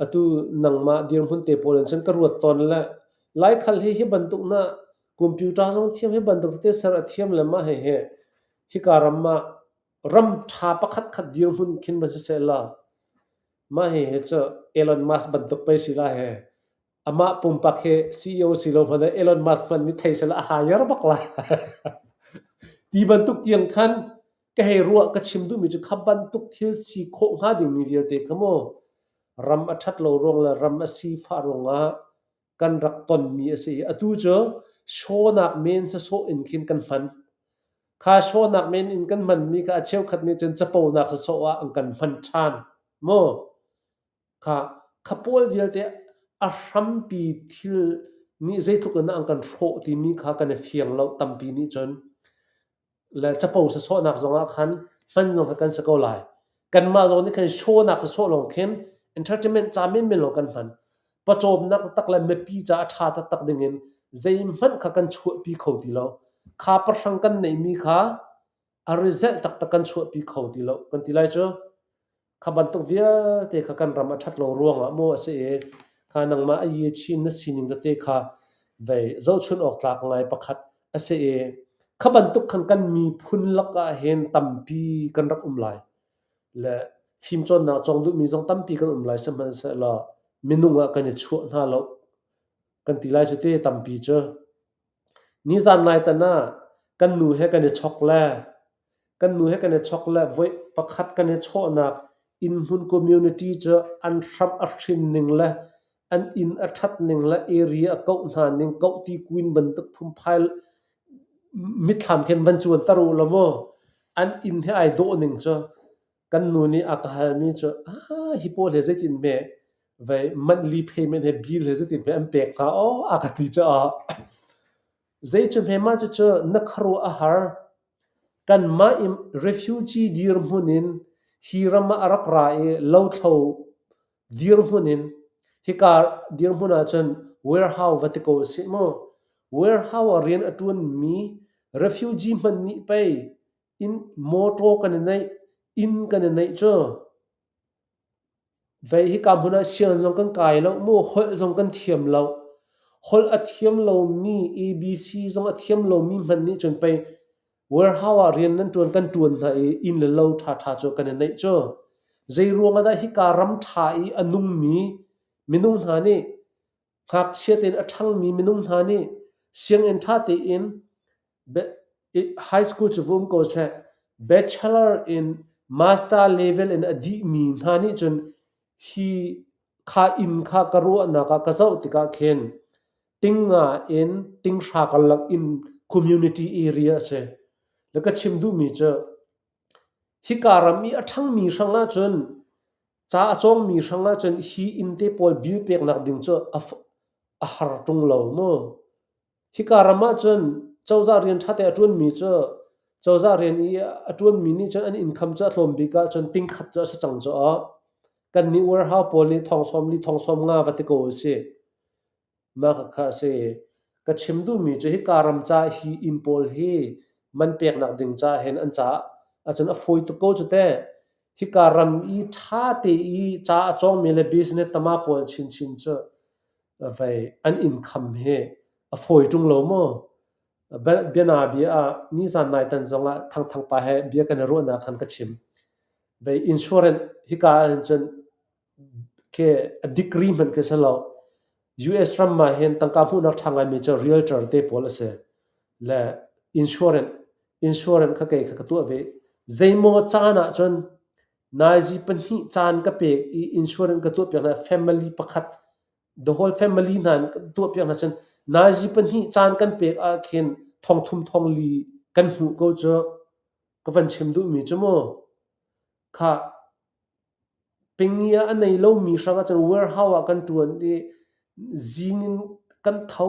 Atu nangmah dirhmun te pawl in cun ka ruat tawn le Laikhal hi hi bantuk na computer zong thiam hi bantuk tete ser a thiam le mah hihi hika ram ah ram ṭha pakhat khat dirhmun khin van siseh law mah hihi cu Elon Musk bantuk pei si lai hi. Amah pumpak hi CEO si lo hmanh ah Elon Musk hmanh nih thei sehla a hire bak lai. Ti bantuk tiang khan Ka hei ruah ka chim duhmi cu kha bantuk thil si khawh hnga dingmi vialte kha maw ram a ṭhat lo ruang le ram a sifah ruangah kan rak tonmi a si i atu cu shawnak men sawsawh in khin kan hman. Kha shawnak men in kan hmanmi kha a cheukhat nih cun caponak sawsawh ah an kan hman ṭhan. Maw? Kha kha pawl vialte a hrampi thil nih zeitluk in dah an kan hrawh timi kha kan i fiang lo tampi nih cun. Le capo sawsawhnak zongah khan hman zong kha kan si ko lai. Kanmah zong nih khan shownak sawsawh lawng khin entertainment ca menmen lawng kan hman. Pawcawmnak taktak le mipi ca a ṭha taktak dingin zeihmanh kha kan chuahpi kho ti lo. Kha pahrang kan neihmi kha a result taktak kan chuahpi kho ti lo kan ti lai cu. Kha bantuk vialte kha kan ram a ṭhat lo ruangah maw a si i kha nangmah a yi chin na sining tete kha vei zohchun awk tlak ngai pakhat a si i kha bantuk khan kan miphun lakah hin tampi kan rak um lai. Le fimcawnnak cawng duhmi zong tampi kan um lai sihmanhsehlaw minung ah kan i chuah hna lo kan ti lai cu te tampi cu. Nizan nai tan ah kan nu he kan i chok le kan nu he kan i chok le voi pakhat kan i chawhnak innhmun community cu an hramh a hrin ning le an inn a ṭhat ning le area a kauh hna ning kauh ti kuin bantuk phungphai mitthlam khin van cuan tar u law mu an inn he ai dawh ning cu Kan nu nih a ka halmi cu ah hi pawl hi zeitin hme vei monthly payment he bill he zeitin hme an pek hnga aw a ka ti caah zei cu hme mah cucu na khuaruah a har. Kanmah i refugee dirhmun in hi ram ah a rak ra i lothlo dirhmun in hika dirhmun ahcun warehouse va ti ko usih mu. Warehouse ah rian a ṭuanmi refugee hmanh nih pei Inn mawṭaw kan i neih, inn kan i neih cu vei hika hmun ah sianginn zong kan kai lo mu, holh zong kan thiam lo. Holh a thiam lomi ABC zong a thiam lomi hmanh nih cun pei warehouse ah rian nan ṭuan kan ṭuan hna i inn le lo ṭhaṭha cu kan i neih cu. Zei ruang ah dah hika ram ṭha i a nungmi minung hna nih Ngakchia tein a ṭhangmi minung hna nih sianginn ṭha tein high school cu va um ko seh, bachelor in master level in a dihmi hna nih cun hi kha inn kha ka ruahnak ah ka zoh tikah khin tingnga in tinghra karlak inn community area a si. Le ka chim duhmi cu hika ram i a ṭhangmi hrang ahcun. Ca a cawngmi hrang ahcun hi inn te pawl bill peknak ding cu a har ṭung lo mu. Hika ram ahcun cozah rian ṭhate a ṭuanmi cu cozah rian i a ṭuanmi nih cun an income cu a tlawm bik ahcun tingkhat cu a si cang cu aw. Kannih warehouse pawl nih thong 40 thong 50 va ti ko usih. Mah khakha a si. Ka chim duhmi cu hika ram ca hi inn pawl hi man peknak ding ca hin an caah ahcun a fawi tuk ko cu teh. Hika ram i ṭha te i ca a cawngmi le business tama pawl chinchin cu vei an income hi a fawi ṭung lo maw? Bianabia ah nizan naitan zongah Thangthang pa he bia kan i ruahnak khan ka chim. Vei insurance hika ahhin cun khi a degree hmanh khi si lo. US ram ah hin tangka hmuhnak ṭha ngaimi cu realtor te pawl a si. Le insurance, insurance kha kei kha ka tuah ve. Zeimaw caan ahcun naizi pahnih caan ka pek i insurance ka tuah piak hna family pakhat the whole family hna in ka tuah piak hna cun naizi pahnih caan kan pek ah khin thong thum thong li kan hmuh ko cu ka van chim duhmi cu mu kha Pingia a nei lomi hrangah cun warehouse ah kan ṭuan i zing in kan tho,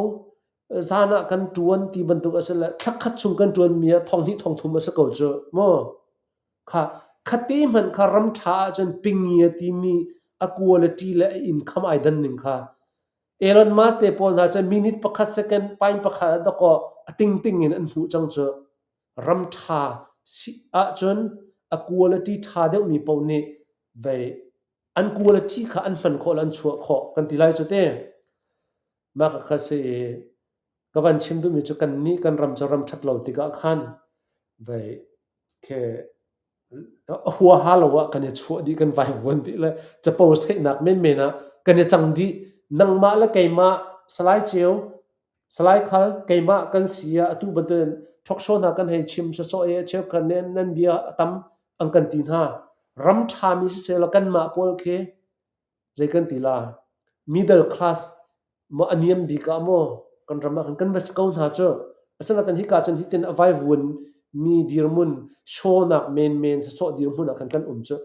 zan ah kan ṭuan ti bantuk a si le thlakhat chung kan ṭuanmi ah thonghnih thongthum a si ko cu mu. Kha khate hmanh kha ram ṭha ahcun pingia timi a quality le a income ai dan ning kha Elon Musk te pawl hna cun minute pakhat second pine pakhat ah dawkaw a tingting in an hmuh cang cu. Ram ṭha si ahcun a quality ṭha deuhmi paoh nih vei an quality kha an hman khawh le an chuah khawh kan ti lai cu te. Mah kha si i ka van chim duhmi cu kannih kan ram cu ram ṭhat lo tikah khan vei khi a huaha lo ah kan i chuah dih kan vaivuan dih le capo saihnak menmen ah kan i cang dih. Nangmah le keimah Salai Ceu Salai Khal keimah kan si ah atu bantukin talk show hna kan hei chim sawsawh i cheukhat nih nan bia a tam an kan ti hna. Ram ṭhami siseh law kanmah pawl khi zei kan ti la middle class maw a niam bik ah maw kan ram ah khan kan va si ko hna cu. Asinain hika cun hitin a vaivuan mi dirhmun show-nak menmen sawsawh dirhmun ah khan kan um cu.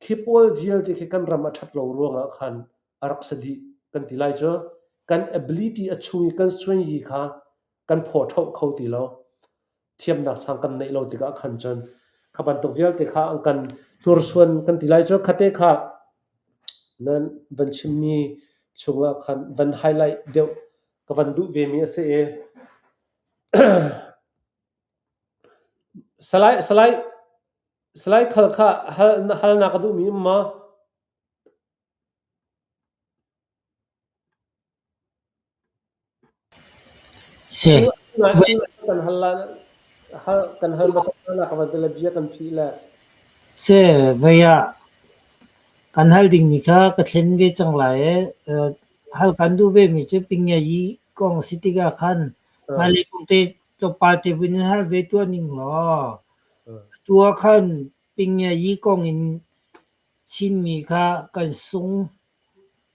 Khi pawl vialte khi kan ram a ṭhat lo ruangah khan a rak si dih kan ti lai cu. Kan ability a chung i kan suanyi kha kan phaw ṭhoh kho ti lo. Thiamnak sang kan neih lo tikah khan cun kha bantuk vialte kha an kan hnursuan kan ti lai cu. Khate kha nan van chimmi chungah khan van highlight deuh ka van duh vemi a si i Salai Salai Salai Khal kha hal halnak a duhmi um maw? Si. Kan hal la hal kan hal hmasa la ka van ti le bia kan phih le. Si, voi ah kan hal dingmi kha ka thlen ve cang lai i hal kan duh vemi cu pingiayi kong si tikah khan hmailei kong te tlawmpal te vun in hal ve tuah ning law atu ah khan pingiayi kong in Chinmi kha kan sung.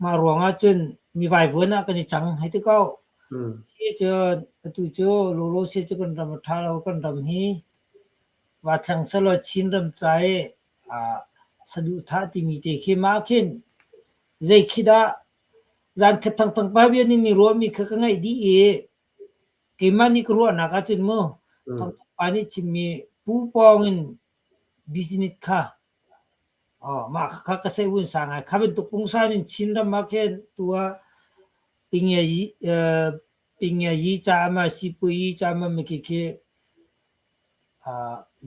Mah ruangah cun mi vaivuan ah kan i cang hei ti ko. Si cun atu cu lawlaw si cu kan ram a ṭha lo. Kan ram hi vaa thleng sehlaw Chinram ca i saduhthah timi te khi mah khin zei khi dah zan khat thangthang pa bia ning nih ruahmi kha ka ngaih dih i keimah nih ka ruahnak ahcun mu thangthang pa nih chimmi pu pawng in business kha Mah kha ka sehvun sa ngai. Kha bantuk pungsan in Chinram ah khin tu ah pingiayi caah ma sipuayi caah ma mikhi khi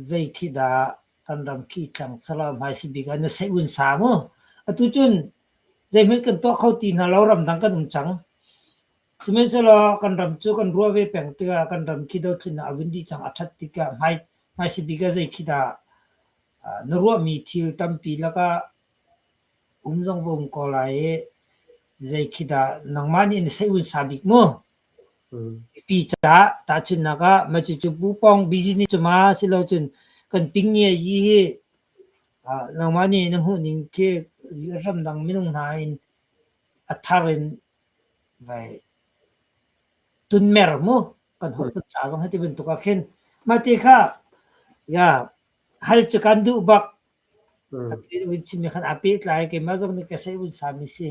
zei khi dah kan ram khi tlang salam hmai si bik ah na sehvun sa mu. Atu cun zeihmanh kan tuah kho ti hna lo ramdang kan um cang. Sihmanhsehlaw kan ram cu kan ruah ve peng tikah kan ram khi dothlennak a vun dih cang a ṭhat tikah hmai hmai si bik ah zei khi dah Na ruahmi thil tampi lakah um zong va um ko lai i zei khi dah nangmah nih na seih sa bik mu? Mipi caah tahchunhnak ah mah cucu pupawng business cu ma silo cun kan pingngia yi hi nangmah nih na hmuh ning khi ramdang minung hna in a thar in vai tunmer mu kan holh kan ca zong hiti bantuk ah khin mah ti kha ya hal cu kan duh bak. Vun chimmi khan aa pehtlai keimah zong nih ka seh vun sami si.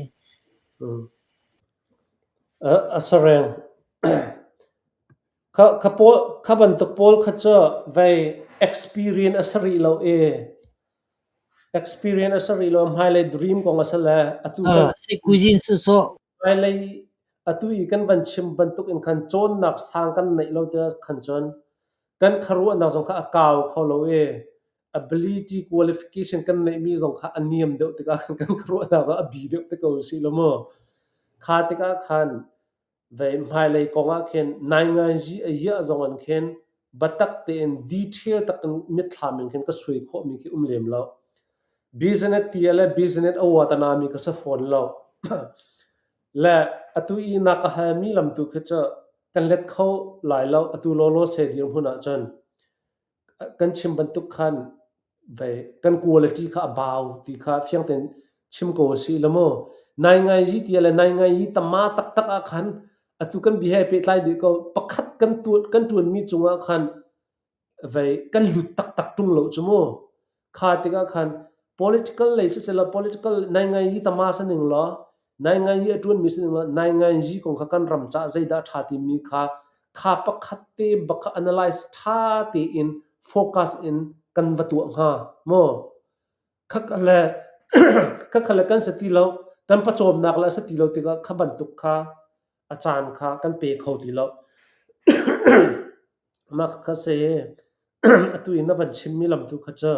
A sareng. Kha kha pawl kha bantuk pawl kha cu vei experience a si rih lo i experience a si rih lo hmailei dream kong a si le atu kan Cuisine sawsawh. Hmailei atu i kan van chim bantuk in khan cawnnak sang kan neih lo tikah khan cun kan khuaruahnak zong kha a kau kho lo i ability qualification kan neihmi zong kha a niam deuh tikah khan kan khuaruahnak zong a bi deuh te ko si lo mu. Kha tikah khan vei hmailei kong ah khin nainganzi a iah zong in khin biatak tein detail tak in mitthlam in khin ka suai khawhmi khi um lem lo. Business ti le business a uatanami ka si fawn lo. Le atu i na ka halmi lam tu khi cu kan let kho lai lo atu lawlaw se dirhmun ahcun kan chim bantuk khan vei kan quality kha a bau ti kha fiang tein chim ko si la mu. Nai ngai yi ti le nai ngai yi tama taktak ah khan atu kan bi he pehtlai dih ko pakhat kan tu kan tuanmi cungah khan vei kan lut taktak ṭung lo cu mu. Kha tikah khan political lei siseh political nai ngai yi tama saning law nai ngai yi a ṭuanmi saning law nai ngai yi kong kha kan ram caah zeidah a ṭha timi kha kha pakhat te bak kha analyze ṭha tein focus in kan va tuah hnga mu. Khakha le khakha le kan si ti lo kan pawcawmnak le a si ti lo tikah kha bantuk kha a caan kha kan pe kho ti lo. Mah kha si atu i na van chimmi lam tu kha cu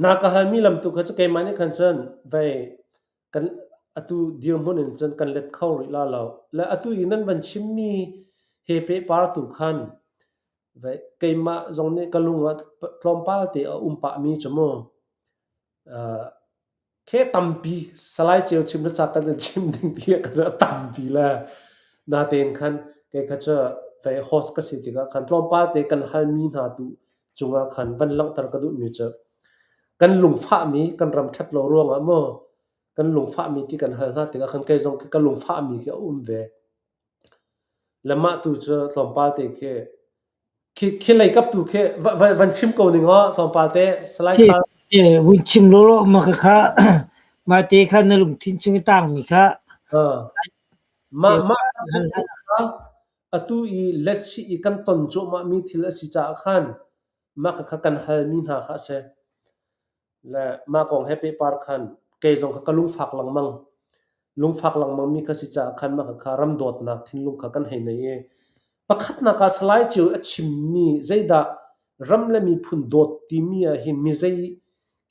na ka halmi lam tu kha cu keimah nih khan cun vei kan atu dirhmun in cun kan let kho rih la lo. Le atu i nan van chimmi he pehpar tu khan vei keimah zong nih ka lung ah tlawmpal te a um pahmi cu mu Khe tampi Salai Ceu chim na ca kan in chim ding ti ah kan tampi le natein khan kei kha cu vei host ka si tikah khan tlawmpal te kan halmi hna tu cungah khan van langhter ka duhmi cu kan lungfahmi kan ram ṭhat lo ruangah maw kan lungfahmi ti kan hal hna tikah khan kei zong ka lungfahmi khi a um ve. Le mah tu cu tlawmpal te khi Khi khi lei kap tu khi van chim ko ning aw tlawmpal te Salai Si Khal. vun chim lawlaw ma kha kha mah te kha na lungthin chung i tangmi kha Mah mah atu i let's i kan ton cuahmah mi thil a si caah khan mah kha kan halmi hna kha a si. Le mah kong he pehpar khan kei zong kha ka lungfak lengmang. Lungfak lengmangmi ka si caah khan mah kha ram dawtnak thinlung kha kan hei nei i pakhatnak ah Salai Ceu a chimmi zeidah ram le miphun dawt timi ah hin mi zei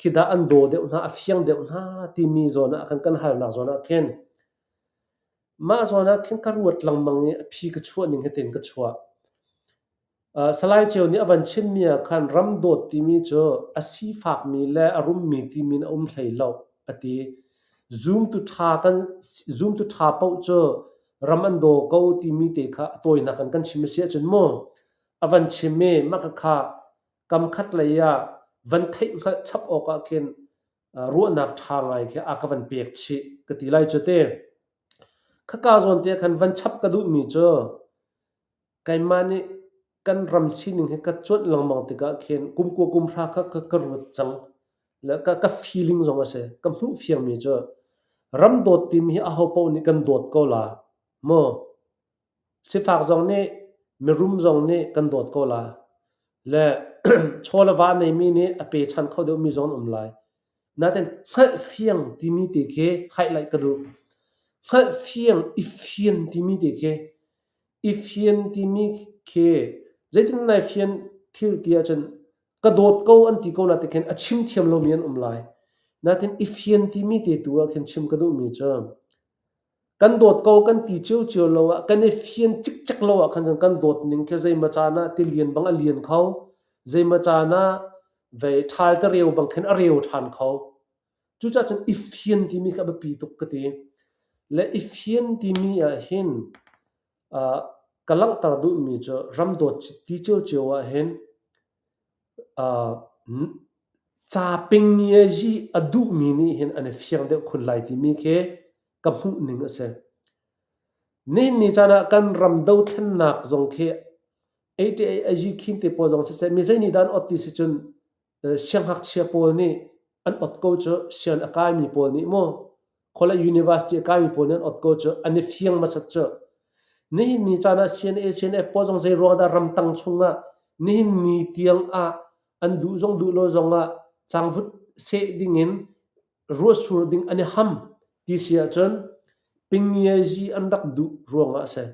khi dah an daw deuh hna, a fiang deuh hna timi zawn ah khan kan halnak zawn ah khin mah zawn ah khin ka ruat lengmang i a phi ka chuah ning hi tin ka chuah. Salai Ceu nih a van chimmi ah khan ram dawt timi cu a sifakmi le a rummi timi in a um hlei lo a ti. Zumtu ṭha kan zumtu ṭha paoh cu ram an daw ko timi te kha a tawinak in kan chim a si ahcun mu a van chim i mah khakha kam khat lei ah van theih hngalh chap awk ah khin ruahnak ṭha ngai khi a ka van pek chih ka ti lai cu te. Khaka zawn te khan van chap ka duhmi cu Keimah nih kan ram sining hi ka cuanh lengmang tikah khin kum kua kum hra kha ka, ka ruat cang. Le ka, ka feeling zong a si. Ka hmuh fiangmi cu ram dawt timi hi ahopaoh nih kan dawt ko la. Maw? Sifak zong nih, mirum zong nih kan dawt ko la. Le chaw le va neimi nih a pechan kho deuhmi zong an um lai. Nain hngalhfiang timi te khi highlight ka duh. Hngalhfiang, i fian timi te khi I fian timi khi zeitin nai fian thil ti ahcun ka dawt ko an ti ko na ti khin a chim thiam lomi an um lai. Nain i fian timi te tu ah khin chim ka duhmi cu kan dawt ko kan ti ciocio lo ah kan i fian cikcek lo ah khan cun kan dawt ning khi zeimaw caan ah tilian bang a lian kho, zeimaw caan ah vei ṭhal te reu bang khin a reu ṭhan kho. Cucaah cun i fian timi kha a biapi tuk ka ti. Le i fian timi ah hin uh, ka langhter duhmi cu ram dawt ti ciocio ah hin uh, ca ping yi a duhmi nih hin an i fiang deuh khun lai timi khi ka hmuh ning a si. Nihin ni caan ah kan ram dothlennak zong khi ATA ayi khin te pawl zong siseh mi zei nih dah an ot ti si cun. Siangngakchia pawl nih an ot ko cu sian a kaimi pawl nih maw college university a kaimi pawl nih an ot ko cu an i fiang hmasat cu. Nihin ni caan ah CNA CNF pawl zong zei ruang dah ramtang chungah nihin ni tiang ah an duh zong duh lo zong ah cangvut seh dingin ruahsur ding an i ham ti si ahcun pingiazi an rak duh ruangah a si.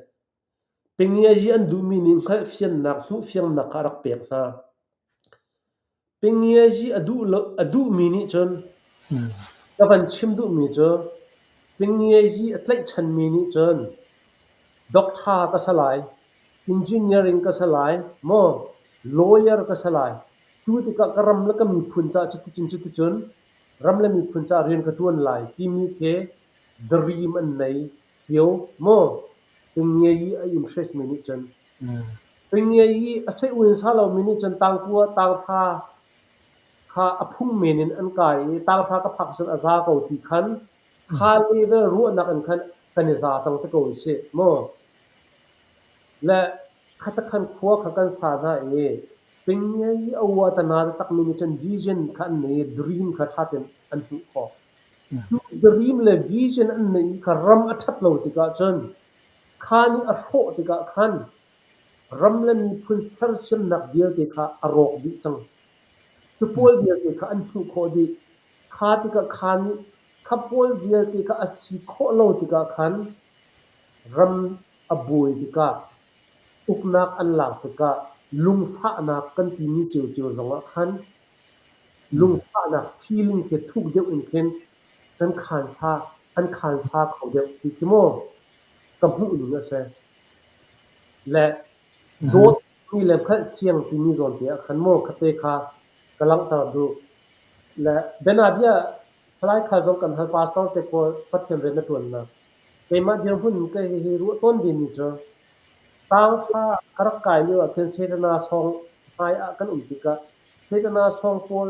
Pingiazi an duhmi nih hngalhfiannak hmuhfiangnak kha a rak pek hna. Pingiazi a duh lo, a duhmi nih cun ka van chim duhmi cu pingiazi a tlaihchanmi nih cun doctor ka si lai, engineering ka si lai, maw lawyer ka si lai. Tu tikah ka ram le ka miphun caah cuticun cuticun ram le miphun caah rian ka ṭuan lai timi khi dream an nei cio maw? Pingiayi a interest mi nih cun. Pingiayi a seh in sa lomi nih cun tangkua tanghra kha a phung men in an kai i tanghra ka phak cun a za ko ti khan kha level ruahnak in khan kan i za cang te ko sih maw? Le khatakhan khua kha kan sa hna i pingiayi a ua tana takmi nih cun vision kha an nei i dream kha ṭha tein an hmuh khawh. Cu dream le vision an neihmi kha ram a ṭhat lo tikah cun kha nih a hrawh tikah khan ram le miphun sersiamnak vialte kha a rawk dih cang. Cu pawl vialte kha an hmuh khawh dih. Kha tikah kha nih kha pawl vialte kha a si khawh lo tikah khan ram a buai tikah uknak an lak tikah lungfahnak kan timi ciocio zongah khan lungfahnak feeling khi thuk deuh in khin kan khansa an khansa kho deuh ti khi maw ka hmuh ning a si. Le dawtmi le hngalhfiang timi zawn te ah khan maw khate kha ka langhter duh. Le bianabia Salai Khal zong kan hal pastor te pawl Pathian rian na ṭuannak. Keimah dirhmun ka hihi ruah tawn ve mi cu tangfa ka rak kai lio ah khin Setana sawng hmai ah kan um tikah Setana sawng pawl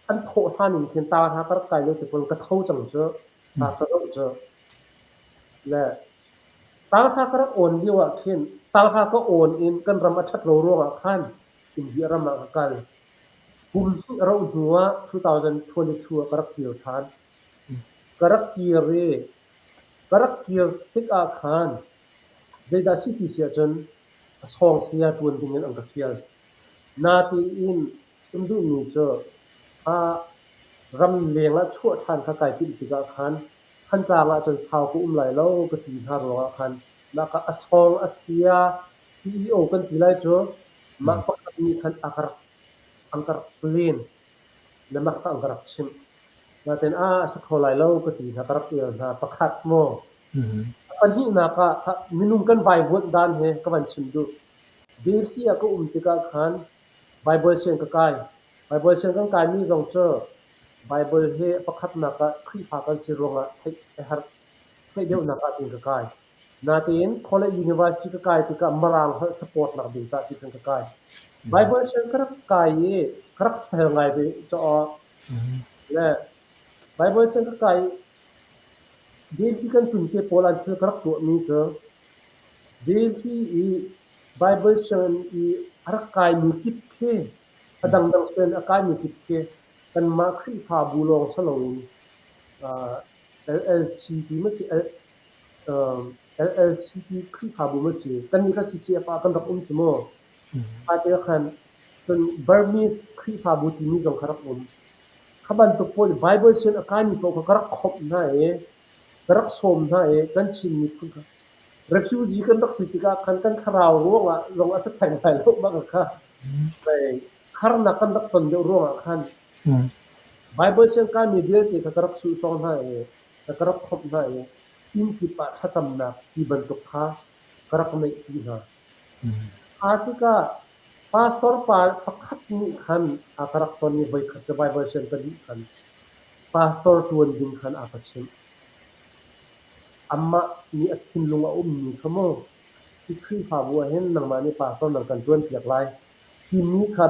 an thawh hlan in khin tanghra ka rak kai lio te pawl ka tho cang cu ka zoh cu. Le tanghra ka rak awn lio ah khin tanghra ka awn in kan ram a ṭhat lo ruangah khan India ram ah ka kal. Kum hnih a rauh hnu ah 2022 ah ka rak kir ṭhan. Ka rak kir i ka rak kir tikah khan zeidah si ti si ahcun a sawng saya ṭuan dingin an ka fial. Natein chim duhmi cu a ramleng ah chuah ṭhan kha kai timh tikah khan Thantlang ahcun sau ka um lai lo ka ti hna ruangah khan mah ka a sawng a sia CEO kan ti lai cu mah pakhat nih khan a ka rak an ka rak len le mah kha an ka rak chimh. Natein a a si kho lai lo ka ti hna ka rak el hna pakhat maw. A pahnihnak ah minung kan vaivuanh dan he ka van chim duh. Delhi ah ka um tikah khan Baibal siang ka kai. Baibal siang kan kaimi zong cu Baibal hi pakhatnak ah Khrihfa kan si ruangah theih a herh theih deuhnak ah tiin ka kai. Natein college university ka kai tikah Mirang holh support nak ding cah ti khan ka kai. Baibal siang ka rak kai i ka rak fel ngai ve caah le Baibal siang ka kai Delhi kan tun te pawl an thil ka rak tuahmi cu Delhi i Baibal sianginn i a rak kaimi kip khi a dangdang sianginn a kaimi kip khi kanmah Khrihfabu lawng si loin LLC ti ma si LLC ti Khrihfabu ma si kannih kha CCF ah kan rak um cu mu. Kha tikah khan cun Burmese Khrihfabu timi zong kha rak um. Kha bantuk pawl Baibal sianginn a kaimi paoh kha ka rak khawmh hna i ka rak sawm hna i kan Chin miphun kha Refugee kan rak si tikah khan kan thlarau ruangah zong a si theng lai lo bak kha harnak kan rak ton deuh ruangah khan Baibal siang kaimi vialte kha ka rak suhsawng hna i ka rak khawmh hna i inn kip ah thlacamnak ti bantuk kha ka rak neihpi hna. Kha tikah pastor pa pakhat nih khan a ka rak ton i voikhat cu Baibal siang ka dih khan pastor ṭuan ding khan a ka chimh. Amah nih a thinlung a ummi kha maw hi Khrihfabu ah hin nangmah nih pastor nan kan ṭuanpiak lai timi kha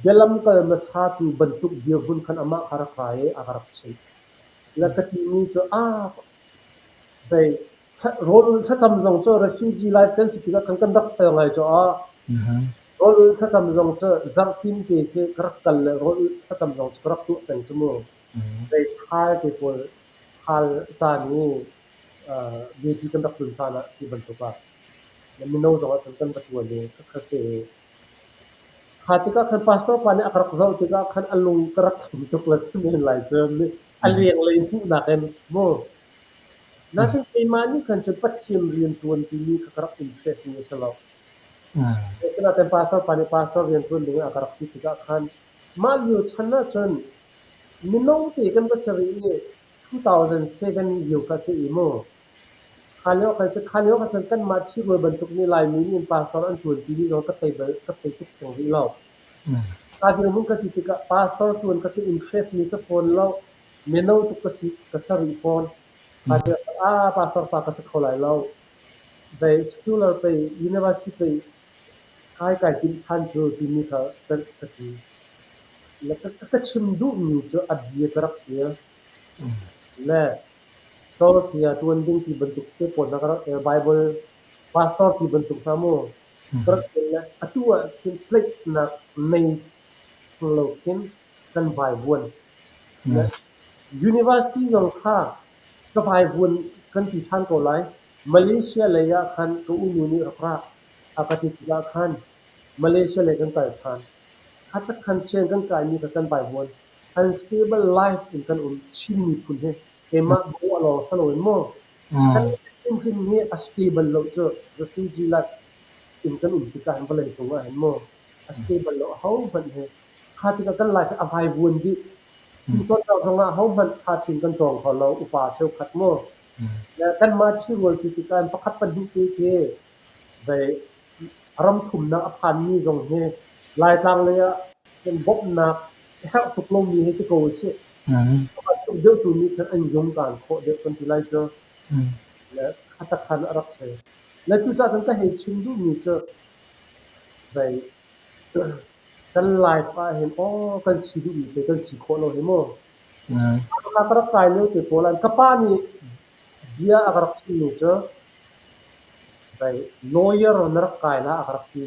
bialamkal hmasatu bantuk dirhmun khan amah kha rak ra i a ka rak chimh. Le ka timi cu aa zei rawl ulh thlacam zong cu refugee life kan si tikah khan kan rak fel ngai cu ah. Rawl ulh thlacam zong cu zarhtin te khi ka rak kal le rawl ulh thlacam zong cu ka rak tuah peng cu mu. Zei ṭhal te pawl ṭhal caan i Delhi kan rak tlun caan ah ti bantuk ah mino zong ahcun kan va ṭuan i khakha si i kha tikah khan pastor pa nih a ka rak zoh tikah khan a lung ka rak tling tuk le si men lai cu a lenglei hmuhnak in mu. Nain keimah nih khan cun Pathian rian ṭuan timi kha ka rak interest mi a si lo. Asinain pastor pa nih pastor rian ṭuan ding ah a ka rak ti tikah khan mah lio chan ahcun mino te kan va si rih i 2007 lio kha a si i mu. Kha lio khan si kha lio kha cun kanmah ṭhirual bantuk nih Laimi nih pastor an ṭuan timi zong ka thei bal ka thei tuk theng rih lo. Ka dirhmun ka si tikah pastor ṭuan ka ka interest mi si fawn lo. Mino tuk ka si ka si rih fawn. Kha tiah ah pastor pa ka si kho lai lo. Vei secular pei university pei kai kai timh ṭhan cu timi kha ka ka ti. Le ka ka chim duhmi cu a bia ka rak el. Le Tawlsia ṭuan ding ti bantuk te pawl hna ka rak el. Bible pastor ti bantuk hna mu ka rak el le atu ah khin tlaihnak nei lo khin kan vaivuan. Le university zong kha ka vaivuan kan ti ṭhan ko lai. Malaysia lei ah khan ka unu nih rak ra a ka ti tikah khan Malaysia lei kan kal ṭhan. Kha tak khan sian kan kaimi kha kan vaivuan. Unstable life in kan um Chin miphun hi keimah bawh lawng si loin maw kan hrimhrim hi a stable lo cu refugee life in kan um tikah hin vawlei cung ah hin maw a stable lo ahohmanh hi kha tikah kan life hi a vaivuan dih. Fimcawnnak zongah ahohmanh ṭha chin kan cawng kho lo upa cheukhat maw kanmah ṭhirual ti tikah pakhat pahnih te khi vei ram thumnak a phanmi zong hi Laitlang lei ah kan bawmhnak a herh tuk lomi hi ti ko usih. Pakhat tuk deuh tu nih khan an zungkaan khawh deuh kan ti lai cu. Le khatakhan a rak si. Le cucaah cun ka hei chim duhmi cu vei kan life ah hin aw kan si duhmi te kan si khawh lo hi mu. Ka rak kai lio te pawl ah ka pa nih bia a ka rak chimmi cu vei lawyer na rak kai la a ka rak ti.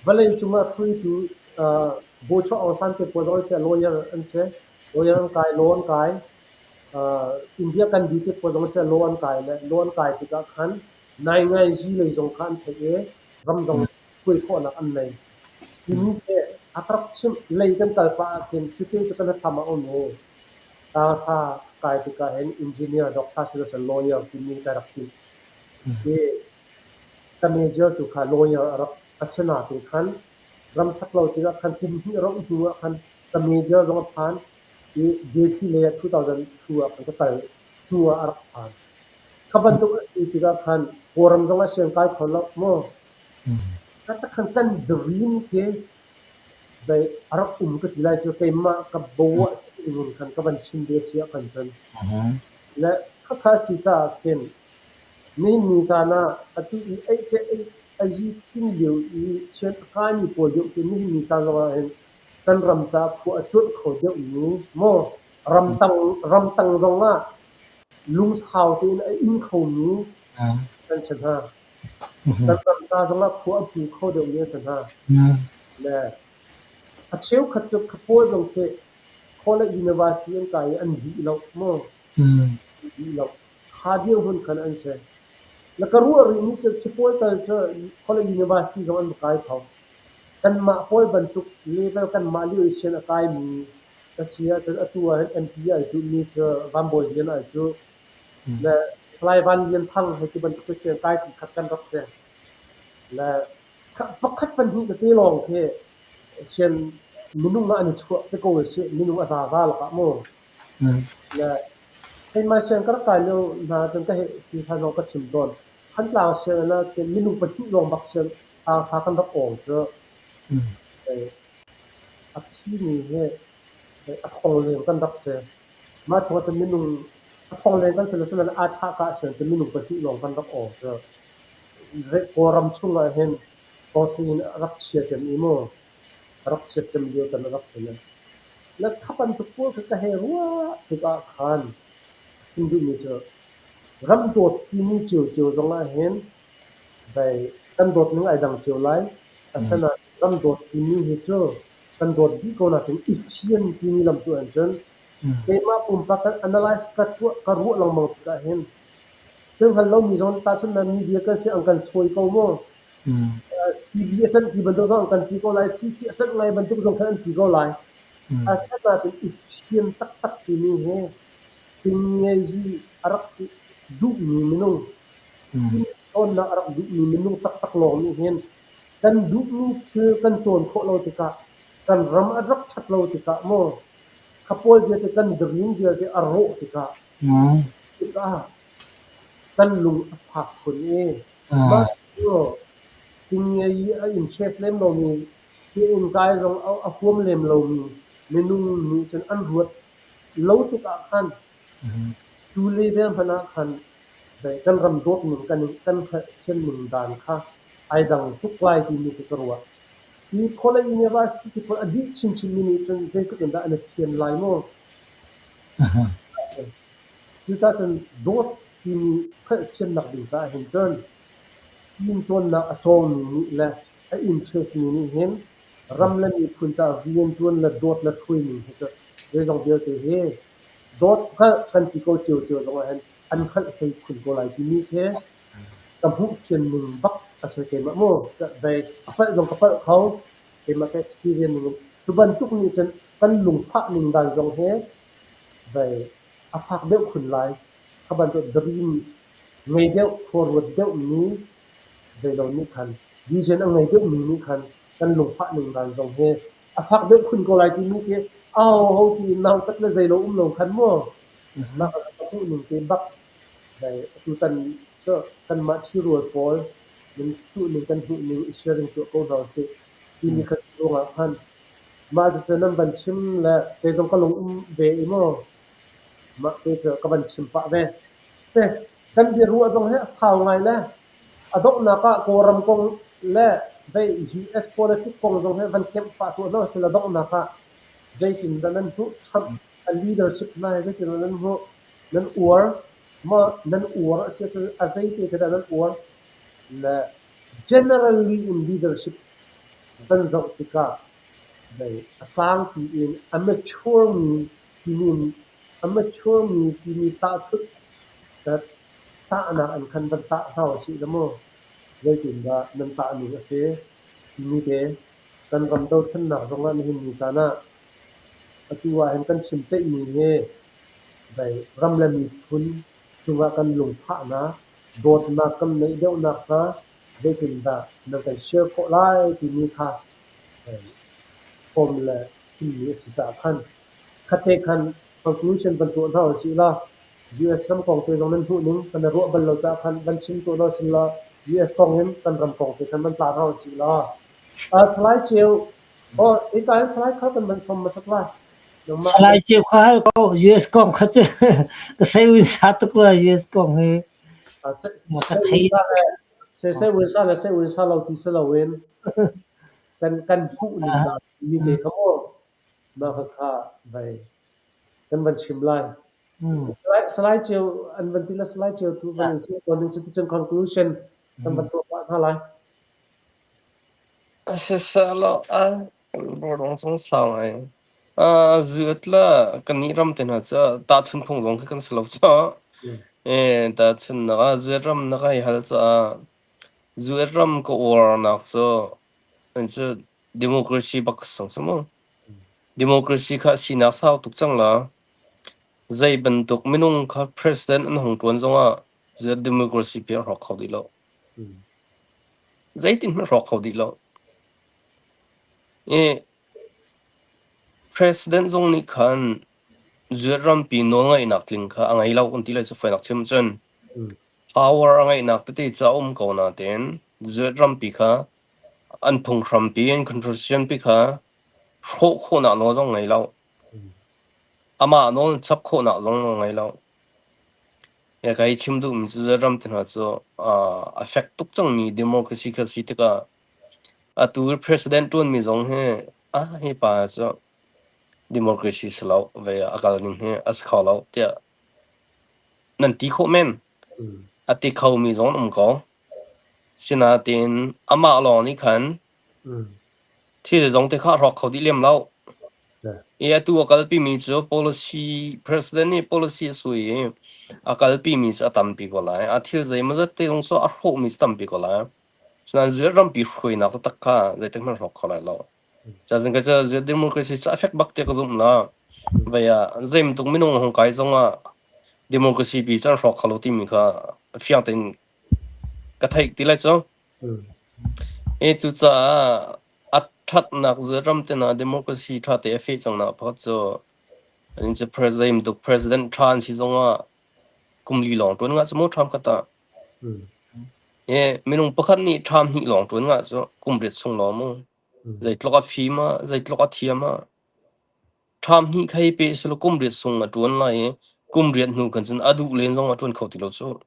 Vawlei cungah hruaitu Bochuah Aung San te pawl zong an si, lawyer an si. Lawyer an kai, law an kai. India Gandhi te pawl zong an si, law an kai le law an kai tikah khan naingngai lei zong kha an theih i ram zong hruai khawhnak an nei. Timi khi a ka rak chimh. Lei kan kal pah ah khin cute cu kan hnathlam ah a um i tangthla kai tikah hin engineer, doctor siloah lawyer timi kai rak timh. I ka major tu kha lawyer a rak a si nain khan ram ṭhat lo tikah khan kum hnih rauh hnu ah khan ka major zong a phan i Delhi lei ah 2002 ah khan ka kal hnu ah a rak phan. Kha bantuk a si tikah khan Kawlram zong ah siang kai kho lo maw? Kha khan kan dream khi dei a rak um ka ti lai cu keimah ka bo ah sining in khan ka van chim ve si ah khan cun. Le khakha si caah khin nihin ni caan ah atu i eih te eih a zi thin lio i sian a kaimi pawl deuh khi nihin ni caan zongah hin kan ram caah khua a cuanh kho deuhmi maw ramtang ramtang zongah lungsau tein a ing khomi kan si hna. Kan ram ca zongah khua a pu kho deuhmi an si hna. Le a cheukhat cu khapawl zong khi college university an kai i an dih lo maw? An dih lo. Kha dirhmun khan an si. Na ka ruah rihmi cu khi pawl tal cu college university zong an va kai kho. Kanmah pawl bantuk level kanmah lio i sian a kaimi ka si ahcun atu ah hin MP ai cuhmi cu Van Bawi Lian ai cuh. Le Lai Van Lian Thang hei ti bantuk khi sian kai ti khat kan rak si. Le pakhat pahnih tete lawng khi sian minung ah an i chuah te ko a si. Minung a zaza lakah mu. Le keimah sian ka rak kai lio hna cun ka hei ti kha zong ka chim tawn. Thantlang sianginn ah khin minung pahnih lawng bak sian kha kan rak awng cu. A thimi hi a thong leng kan rak si. Mah chungah cun minung a thong leng kan si le sinain aa thah ka ahcun cun minung pahnih lawng kan rak awng cu. Kawlram chungah hin Kawlsing in a rak chia cem i mu a rak chiat cem lio tan a rak si. Le kha bantuk pawl kha ka hei ruah tikah khan chim duhmi cu ram dawt timi ciocio zongah hin vei kan dawt ning ai dang cio lai. Asinain ram dawt timi hi cu kan dawt dih ko nakin i fian timi lam tu ahcun keimah pumpak kan analyze ka tuah ka ruah lengmang tikah hin thil hngal lomi zong tahchunhnak media kan si an kan sawi ko maw? CB a ṭanh ti bantuk zong an kan ti ko lai, CC a ṭanh ngai bantuk zong khan an ti ko lai. Asinain i fian taktak timi hi Tingngezi a rak duhmi minung, cawnnak a rak duhmi minung taktak lawng nih hin kan duhmi thil kan cawn khawh lo tikah, kan ram a rak ṭhat lo tikah maw, kha pawl vialte kan dream vialte a rawh tikah, tikah kan lung a fak khun i mah cu Tingngeyi a interest lem lomi, sianginn kai zong a huam lem lomi minung nih cun an ruat lo tikah khan cu level hmanh ah khan kan ram dawtning kan kan hngalhthiam ning dan kha ai dang tuk lai timi khi ka ruah. Hi college university ti pawl a dih chinchin mi nih cun zeitluk in dah an i fian lai mu. Cucaah cun dawt timi hngalhthiamnak ding caah hin cun fimcawnnak a cawngmi nih le a interest mi nih hin ram le miphun caah rianṭuan le dawt le hruai ning hi cu zeizong vialte hi dawt hngalh kan ti ko ciocio zong ah hin an hngalh hlei khun ko lai timi khi ka hmuh fian ning bak a si keimah mu. Dei a palh zong ka palh kho keimah ka experience ning in cu bantuk nih cun kan lungfah ning dan zong hi dei a fak deuh khun lai. Kha bantuk dream ngei deuh, khua ruat deuh mi zeilo nih khan vision a ngei deuhmi nih khan kan lungfah ning dan zong hi a fak deuh khun ko lai timi khi aho ti nautat le zeilo um lo khan mu mah ka hmuh ning te bak atutan cu kanmah ṭhirual pawl nan tuh ning kan hmuh ning i sharing tuah ko hna usih timi kha si ruangah khan mah cucu nan van chim le kei zong ka lung um ve i mu mah te cu ka van chim pah ve. Kan biaruah zong hi a sau ngai le a donghnak ah Kawlram kong le vei US politics kong zong hi van kemh pah tuah hna usih law donghnak ah zeitindah nan hmuh Trump a leadership hna hi zeitindah nan hmuh? Nan uar maw? Nan uar a si ahcun a zeite khi dah nan uar? Le generally in leadership kan zoh tikah vei a tlangpi in a mature mi timi A mature mi timi tahchunh tahnak in khan van tah hna usih law mu, zeitindah nan tah ning a si timi te kan ram dothlennak zongah nihin ni caan ah atu ahhin kan chim ceihmi hi ram le miphun cungah kan lungfahnak, dawtnak kan neih deuhnak hnga zeitindah nan kan share khawh lai timi kha form le thimmi a si caah khan Khatte khan conclusion van tuah hna usih law US ram kong te zong nan hmuh ning kan i ruah bal lo caah khan van chim tuah hna usih law US kong in kan ram kong te khan van tla hna usih law. Salai Ceu, oh hika in Salai kha kan van sawm hmasat lai. Nangmah Salai Ceu kha hal ko US kong kha cu ka sei win sa tuk la US kong hi ka thei. Se se win sa le se win sa lo ti si loin kan kan hmuh ning hna mi te kha mu Mah khakha vai kan van chim lai. Salai Ceu an van ti le Salai Ceu tu van in chim tawn ding cuticun conclusion kan van tuah pah hna lai. Sisehlo a bawlung cung sau ngai. Zuat le kannih ram te hna cu tahchun phung zong khi kan si lo caw. Tahchunnak ah zuat ram na ka hei hal caah zuat ram ka uarnak cu cu Democracy bak sang si mu. Democracy kha sinak sau tuk cang la. Zei bantuk minung kha president an hung ṭuan zongah democracy pi a hrawk kho dih lo. Zeitin hmanh hrawk kho dih lo. I president zong nih khan zuat rampi nawlngeihnak tling kha a ngei lo kan ti lai cu fawinak chim cun power a ngeihnak tete cu a um ko nain zuat rampi kha An phunghrampi an constitution pi kha hrawh khawhnak nawl zong ngei lo. Amah nawl chap khawhnak zong nawl ngei lo. Ka hi chim duhmi cu ram te hna cu a fek tuk cangmi democracy kha si tikah atu president ṭuanmi zong hi ah hi pa cu democracy si lo ve a kal ning hi a si kho lo tiah nan ti khawh men. A ti khomi zong an um ko. Sinain amah lawng nih khan Thil zeizong te kha a hrawk kho dih lem lo. I atu a kalpimi cu policy president nih policy a sui i a kalpimi cu a tampi ko lai. A thil zeimawzat te zong cu a hrawhmi cu tampi ko lai. Asinain US rampi hruainak taktak kha zeitik hmanh hrawk kho lai lo. Cazin ka cu US democracy cu a fek bak tiah ka zumh la. Vei ah zeibantuk minung hung kai zong ah democracy pi cu an hrawk kho lo timi kha fiang tein ka theih ti lai cu. Hi cucaah a ṭhatnak ram te hna democracy ṭhate a feh cangnak pakhat cu an cu president president ṭha an si zongah kum li lawng ṭuan ngah cu mu ṭham khat ah. Hi minung pakhat nih ṭham hnih lawng ṭuan ngah cu kum riat chung lawng mu. Zeitluk a fim ah, zeitluk a thiam ah ṭham hnih kha hi pe selaw kum riat chung a ṭuan lai i kum riat hnu khan cun a duh len zong a ṭuan kho ti lo cu.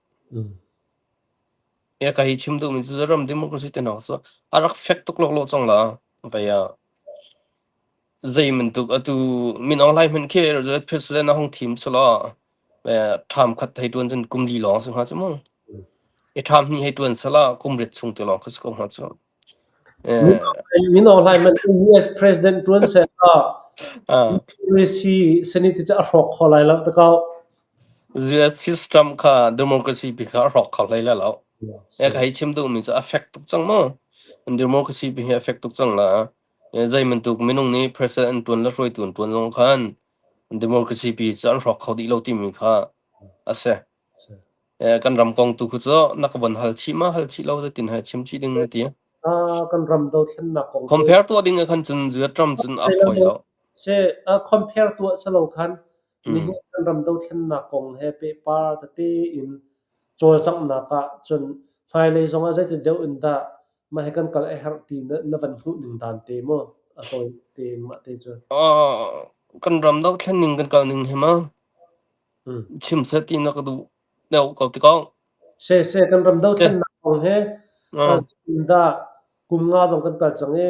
Ka hi chim duhmi cu ram democracy te hna cu a rak fek tuk lawlaw cang la. Vei ah zei bantuk atu Min Aung Hlaing hmanh khi president a hung thim selaw ṭham khat hei ṭuan cun kum li lawng si hnga cu mu. I ṭham hnih hei ṭuan selaw kum riat chung te lawng khi si ko hnga cu. Min Aung Hlaing hmanh US president ṭuan selaw democracy senate cu a hrawk kho lai lo ti ko. US system kha democracy pi kha a hrawk kho hlei lai lo. Ka hei chim duhmi cu a fek tuk cang mu. Democracy pi hi a fek tuk cang la. Zei bantuk minung nih president an ṭuan le hruaitu an ṭuan zong khan democracy pi cu an hrawk kho dih lo timi kha a si. Kan ram kong tu khu cu na ka von hal chih ma hal chih lo zeitin he chim chih ding na ti. Kan ram dothlennak kong Compare tuah ding ah khan cun US ram cun a fawi lo. Se compare tuah selo khan nihin kan ram dothlennak kong he pehpar tete in cawlcanghnak ah cun hmailei zong ah zeitin deuh in dah mah hi kan kal a herh ti na van hmuh ning dan te mu a tawi te mah te cu. Kan ram dothlen ning kan kal ning hi ma chim seh ti na ka duh deuh ko ti ko. Seh kan ram dothlennak kong he dah kum nga zong kan kal cang i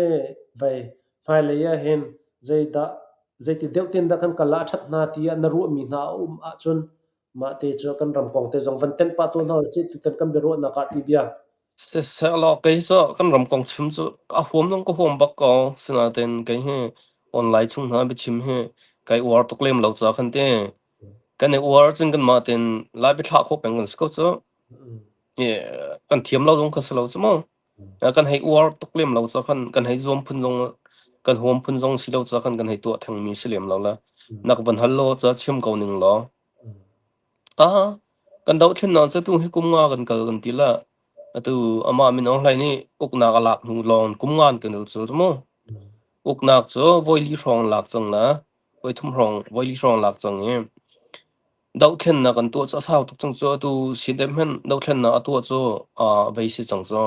vei hmailei ah hin zeidah zeiti deuh ten dah kan kal ah a ṭhat hna tiah na ruahmi hna a um ahcun mah te cu kan ram kong te zong van tenh pah tuah hna usih tutan kan biaruahnak ah ti bia. Siseh kei cu kan ram kong chim cu a huam zong ka huam bak ko. Sinain kei hi online chung hna biachim hi kai uar tuk lem lo caah khan ti. Kan i uar cun kanmah tein Lai biathlah khawh peng kan si ko cu. Kan thiam lo zong kha si lo cu mu. Kan hei uar tuk lem lo caah khan kan hei zuam phun zong kan huam phun zong si lo caah khan kan hei tuah thengmi si lem lo le. Nak van hal law ca chim ko ning law. Ah, kan dohthlennak cu tu hi kum nga kan kal kan ti la. Atu amah Min Aung Hlaing nih uknak a lak hnu lawng kum nga kan kal cu mu. Uknak cu voi li hrawng lak cang la. Voi thum hrawng, voi li hrawng lak cang i dohthlennak an tuah cu a sau tuk cang cu. Atu CDM hmanh dohthlennak a tuah cu vei si cang cu.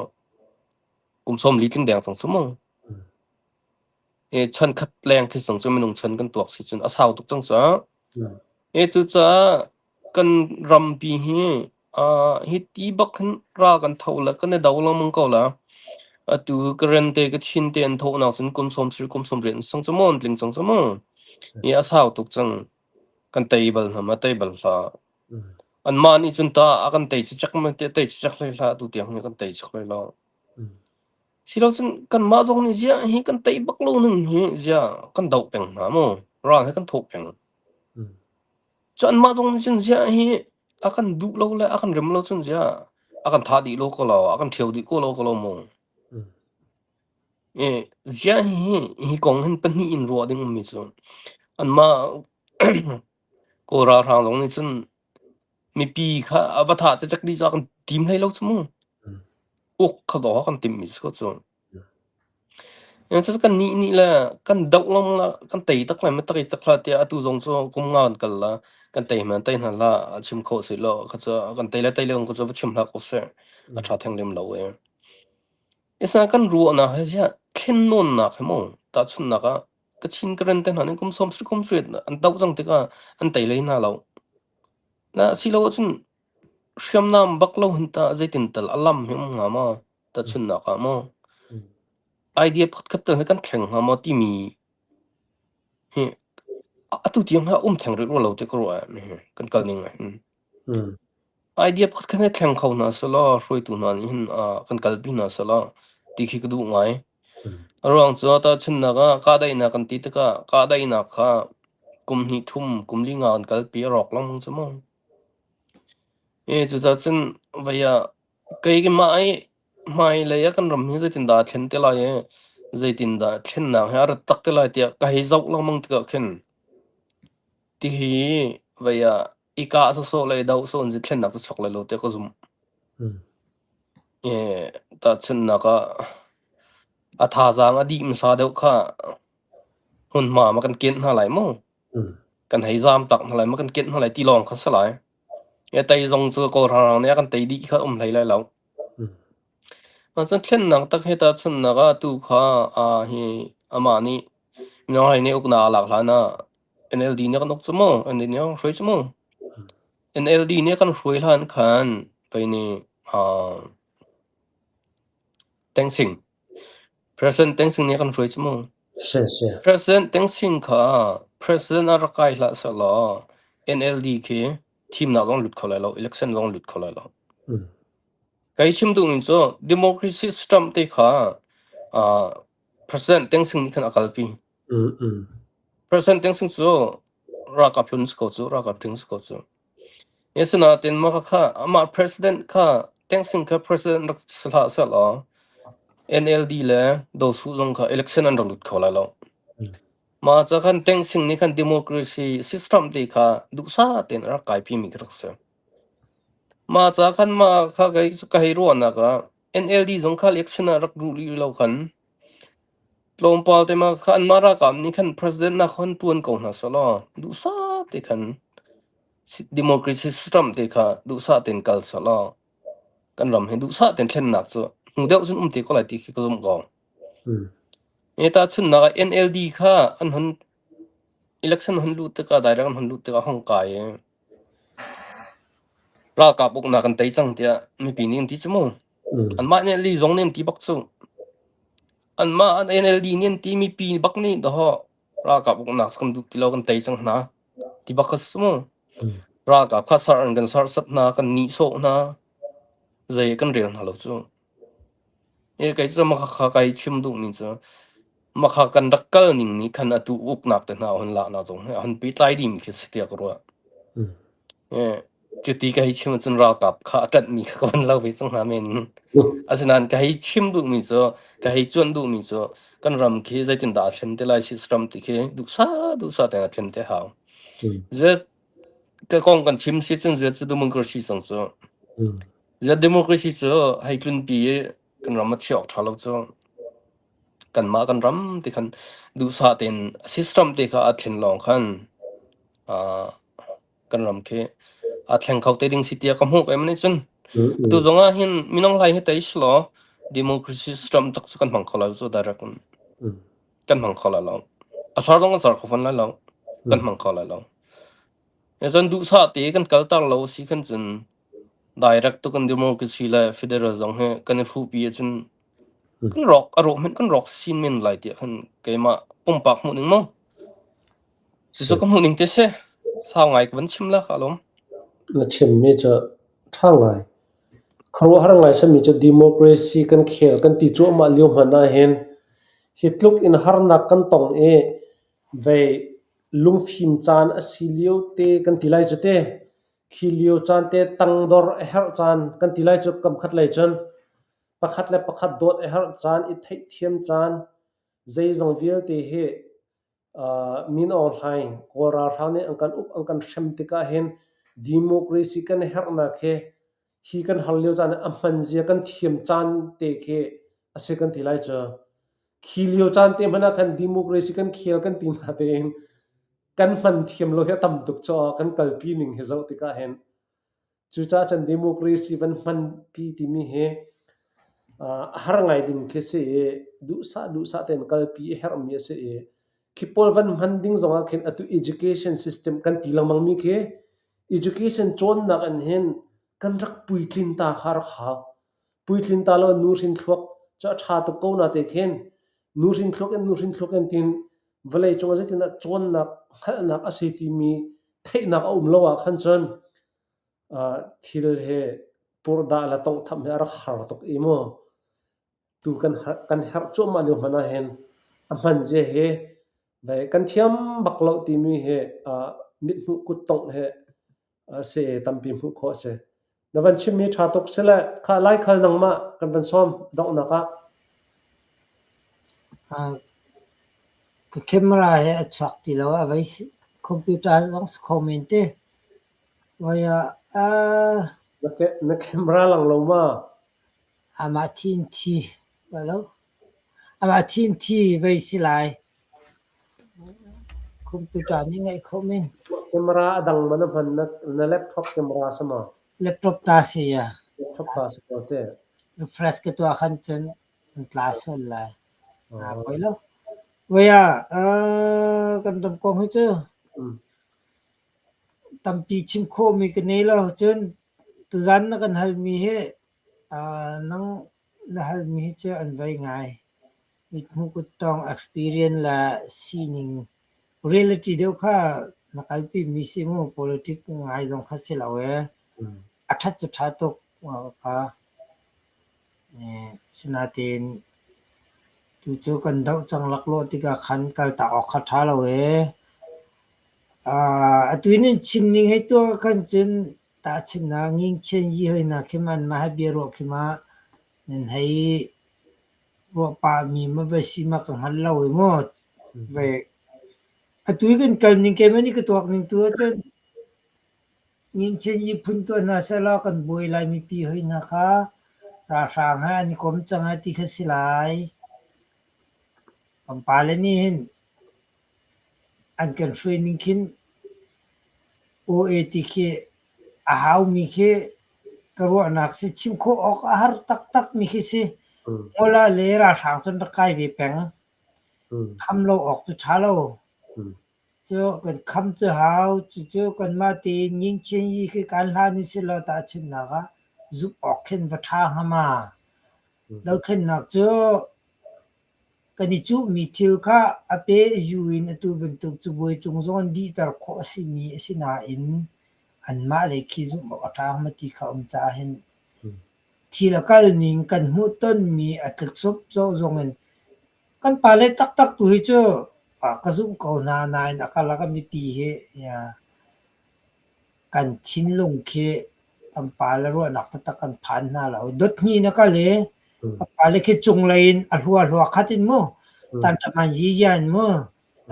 Kum 40 tling deng cang cu mu. I chan khat leng khi cang cu minung chan kan tuak si cun a sau tuk cang caah. Cucaah kan rampi hi hi ti bak hin ral kan tho le kan i do lengmang ko la. Atu Karen te Kachin te an thawhnak cun kum 70 kum 80 an sung cu maw an tling cang cu mu. Hi a sau tuk cang. Kan tei bal hna ma tei bal hlah. Anmah nih cun ta a kan tei cicek ma te tei cicek hlei hlah atu tiang hi kan tei cik hlei lo. Silocun kanmah zong nih ziah hi kan tei bak lo ning hi ziah kan doh peng hna mu. Ral hi kan thawh peng. Cu anmah zong nih cun ziah hi a kan duh lo le a kan rem lo cun ziah a kan thah dih lo ko lo, a kan ṭhio dih ko lo ko lo mu. Ziah hi hi kong hin pahnih in ruah ding ummi cu anmah Kawl ralhrang zong nih cun mipi kha a va thah cecek dih caah kan tim hlei lo cu mu. Uk kha dawh kan timhmi si ko cu. Kan nih nih le kan doh lawng la kan tei tak lai ma tak tak hlah tiah atu zong cu kum nga kan kal la kan tei hna tei hna hlah chim khawh si lo kha cu kan tei le tei le kha cu va chim hlah ko seh a ṭha theng lem lo e. Isa kan ruahnak he ziah thlen nawnnak he mu tahchunhnak ah Kachin Karen te hna nih kum 70 kum riat an doh cang tikah an tei lei hna lo. Na si lo ahcun hriamnam bak lo hin tah zeitin tal a lam hi um hnga maw? Tahchunhnak ah maw? Idea pakhatkhat tal hi kan thleng hnga maw timi hi atu tiang hi a um theng rih rua lo ti ka ruah kan kal ning ah hin. Idea pakhatkhat hi thleng kho hna selaw hruaitu hna nih hin kan kalpi hna selaw ti khi ka duh ngai. A ruang cu tahchunhnak ah kahdaihnak kan ti tikah kahdaihnak kha kum hnih thum, kum li nga kan kalpi a rawk lengmang cu mu. Cucaah cun vei ah keimah i hmailei ah kan ram hi zeitindah aa thlen te lai i zeitindah thlennak hi a rat tak te lai tiah ka hei zoh lengmang tikah khin tihi vei ah i kah sawsawh le i doh sawh in thlennak cu chuak lai lo tiah ka zumh. Tahchunhnak ah a thazaang a dih hmasa deuh kha hmunhma ma kan kianh hna lai maw? Kan hei zaam tak hna lai ma kan kianh hna lai ti lawng kha si lai. Tei zong cu Kawl ralhrang nih a kan tei dih kha um hlei lai lo. Cun thlennak tak hi tahchunhnak ah tu kha hi amah nih Minung hlei nih uknak a lak hlan ah NLD nih kan uk cu mu, NLD nih a kan hruai cu mu. NLD nih a kan hruai hlan khan kei nih Teng Sing, President Teng Sing nih a kan hruai cu mu. President Teng Sing kha President ah rak kai hlah sehlaw NLD khi thimnak zong lut kho lai lo, election zong lut kho lai lo. Kai chim duhmi cu democracy system te kha President Teng Sing nih khan a kalpi. President Teng Sing cu ralkap hlun si ko cu, ralkap ṭing si ko cu. Asinain mah kha amah president kha Teng Sing kha president rak si hlah sehlaw NLD le Daw Su zong kha election an rak lut kho lai lo. Mah ca khan Teng Sing nih khan democracy system te kha duhsah tein a rak kaipi mi kha rak si. Mah ca khan mah kha ka hei ruahnak ah NLD zong kha election ah rak duh rih lo khan Tlawmpal te mah kha anmah ralkap nih khan president nak hon ṭuan ko hna sehlaw duhsah te khan democracy system te kha duhsah tein kal sehlaw kan ram hi duhsah tein thlennak cu hnu deuh cun um te ko lai ti khi ka zumh ko. Hi tahchunhnak ah NLD kha an hon election hon lut tikah direct an hon lut tikah hong kai i ralkap uknak kan tei cang tiah mipi nih an ti cu mu. Anmah nih li zong nih an ti bak cu. Anmah an NLD nih an ti mipi bak nih dawh ralkap uknak kan duh ti lo kan tei cang hna ti bak kha si mu. Ralkap kha sar an kan sarsat hna kan nihsawh hna zei kan rel hna lo cu. Kei cu makha kai chim duhmi cu makha kan rak kal ning nih khan atu uknak te hna hun laknak zong hi a hun pehtlai dihmi khi si tiah ka ruah. Cuti ka hei chim ahcun ralkap kha a ṭanhmi kha ka van lo ve cang hna men. Asinain ka hei chim duhmi cu, ka hei cuanh duhmi cu kan ram khi zeitindah aa thlen te lai system ti khi duhsah duhsah tein a thlen te hau. Zuet ka kong kan chim si cun zuet cu democracy cang cu. Zuet democracy cu hei tlunpi i kan ram a chiah awk ṭha lo cu. Kanmah kan ram ti khan duhsah tein system te kha aa thlen lawng khan kan ram khi aa thleng kho te ding si tiah ka hmuh ko nih cun atu zong ah hin minung hlai hi tei selaw democracy system tak cu kan hmang kho lo cu direct in kan hmang kho lai lo a sar zong kan sar kho fawn lai lo kan hmang kho lai lo cun duhsah te kan kalter lo si khan cun direct tu kan democracy le federal zong hi kan i hruhpi ahcun kan rawk a rawh hmanh kan rawk sin men lai tiah khan keimah pumpak hmuh ning mu Cucu ka hmuhning te si. Sau ngai ka van chim la ka lawm. Na chimmi cu ṭha ngai. Khuaruahhar ngai sami cu democracy kan khel kan ti cuahmah lio hmanh ahhin hi tluk in harnak kan tong i vei lungfim caan a si lio te kan ti lai cu te. Khi lio caan te tangdor a herh caan kan ti lai cu kam khat lei cun pakhat le pakhat dawt a herh caan, i theihthiam caan, zeizong vialte hi Min Aung Hlaing Kawl ralhrang nih an kan uk an kan hrem tikah hin democracy kan herhnak hi hi kan har lio caan ah a hman zia kan thiam caan te khi a si kan ti lai cu. Khi lio caan te hmanh ah khan democracy kan khel kan ti hna tein kan hman thiam lo hi a tam tuk caah kan kalpi ning hi zoh tikah hin Cucaah cun democracy van hmanpi timi hi a har ngai ding khi si i duhsah duhsah tein kalpi a herhmi a si i khi pawl van hman ding zongah khin atu education system kan ti lengmang mi khi education cawnnak in hin kan rak puitlin ta kha rak hau. Puitlin ta lo nuhrin thluak cu a ṭha tuk ko na te khin nuhrin thluak in nuhrin thluak in tin vawlei cung ah zeitindah cawnnak hngalhnak a si timi theihnak a um lo ah khan cun thil hi purhdah le tawnghtham hi a rak har tuk i mu. Tu kan kan herh cuahmah lio hmanh ahhin a hman zia hi Ve kan thiam bak lo timi hi mithmuh kuttongh hi a si i tampi hmuh khawh a si. Na van chimmi ṭha tuk si le khah Laikhal nangmah kan van sawm donghnak ah. Ka camera he a chuak ti lo a vei computer zong si kho men te. Voi ah Na camera lang lo ma? Amah thi in thi lo. Amah thi in thi vei si lai. Computer nih ngeih khawh men. Camera a dang ma na hman na laptop camera sa maw? Laptop ta si ya. Laptop ta si ko te. Refresh ka tuah khan cun an tla sual lai. Aa poi lo. Voi ah kan ram kong hi cu tampi chim khawhmi ka nei lo. Cun tuzan na kan halmi hi nang na halmi hi cu an vei ngai. Mithmuh kuttawng experience le sining reality deuh kha na kalpimi si mu. Politic ngai zong kha si lo ee. A ṭhat cu ṭha tuk kha. Sinain tucu kan doh cang laklawh tikah khan kaltak awk kha ṭha lo ee. Atu in nan chim ning hei tuah khan cun tahchunhnak ngingchian yi hoi hna khi ma anmah he bia ruah khi ma nan hei ruah pahmi ma va si ma ka hngal lo i mu. Ve atu i kan kal ning keimah nih ka tuak ning tu ahcun Ngingchian i phun tuah hna sehlaw kan buai lai mipi hoi hna kha ralhrang he an i kom cang ai ti kha si lai. Kan pale nih hin an kan hruai ning khin OA ti khi a haumi khi ka ruahnak si chim khawh awk a har taktak mi khi si. Ngol ah le ralhrang cun rak kai ve peng. Kham lo awk cu ṭha lo. Cu kan kham cu hau. Cucu kanmah tein ngingchian yi khi kaan hlan usih law tahchunhnak ah zumh awk khin va ṭha hnga ma? Dothlennak cu kan i cuhmi thil kha a pe a yu in atu bantuk cabuai cung zong in dihter khawh a simi a si nain anmah lei khi zumh awk a ṭha hnga ma ti kha a um caah hin thil a kal ning kan hmuhtonmi a tluksup zong in Kan pale taktak tu hi cu ka zumh ko hna nain a karlak ah mipi hi kan thinlung khi kan pale ruahnak taktak kan phan hna lo. Dot hnih na kal i ka pale khi cunglei in a hlua khat in mu tanṭaman yiya in mu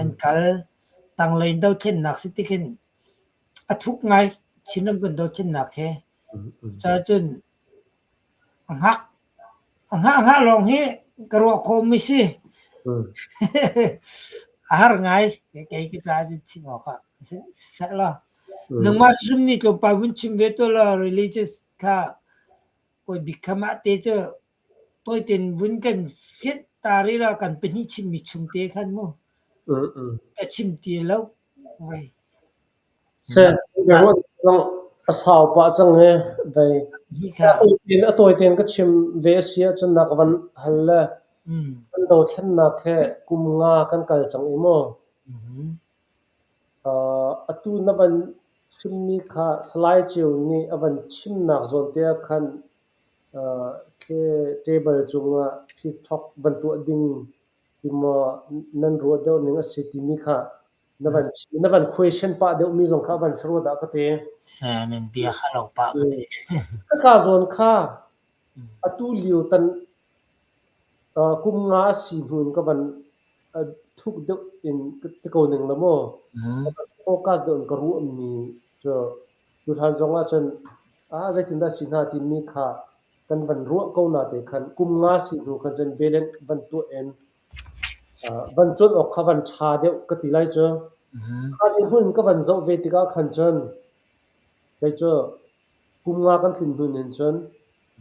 an kal. Tanglei in dothlennak si tik hin a thuk ngai Chinram kan dothlennak hi. Cuahcun Hngak hngah lawng hi ka ruah khawhmi si. A har ngai kei ka caah cun chim awk ah siseh law. Nangmah hrim nih tlawmpal vun chim ve tuah law religious kha kawi bik kha mah te cu tawi tein vun kan fianh ta rih la kan pahnih chimmi chung te khan mu ka chim ti lo. Vai. A sau pah cang i vei. A tawi tein ka chim ve a si ahcun na ka van hal le kan dothlennak he kum nga kan kal cang i maw? Atu na van chimmi kha Salai Ceu nih a van chimnak zawn te ah khan khi table cungah peace talk van tuah ding ti maw nan ruah deuh ning a si timi kha Na van na van question pah deuhmi zong kha van saruat ah ka ti. Nan bia kha lo pah ka ti. Ka zawn kha atu lio tan kum nga a si hnu in ka van thuk deuh in ti ko ning la maw. Focus deuh in ka ruahmi cu cu hlan zong ah cun ah zeitindah si hna timi kha kan van ruah ko na te khan kum nga si hnu khan cun balance van tuah in Van cuanh awk kha van ṭha deuh ka ti lai cu. Kha hmun ka van zoh ve tikah khan cun kei cu kum nga kan tlin hnu hin cun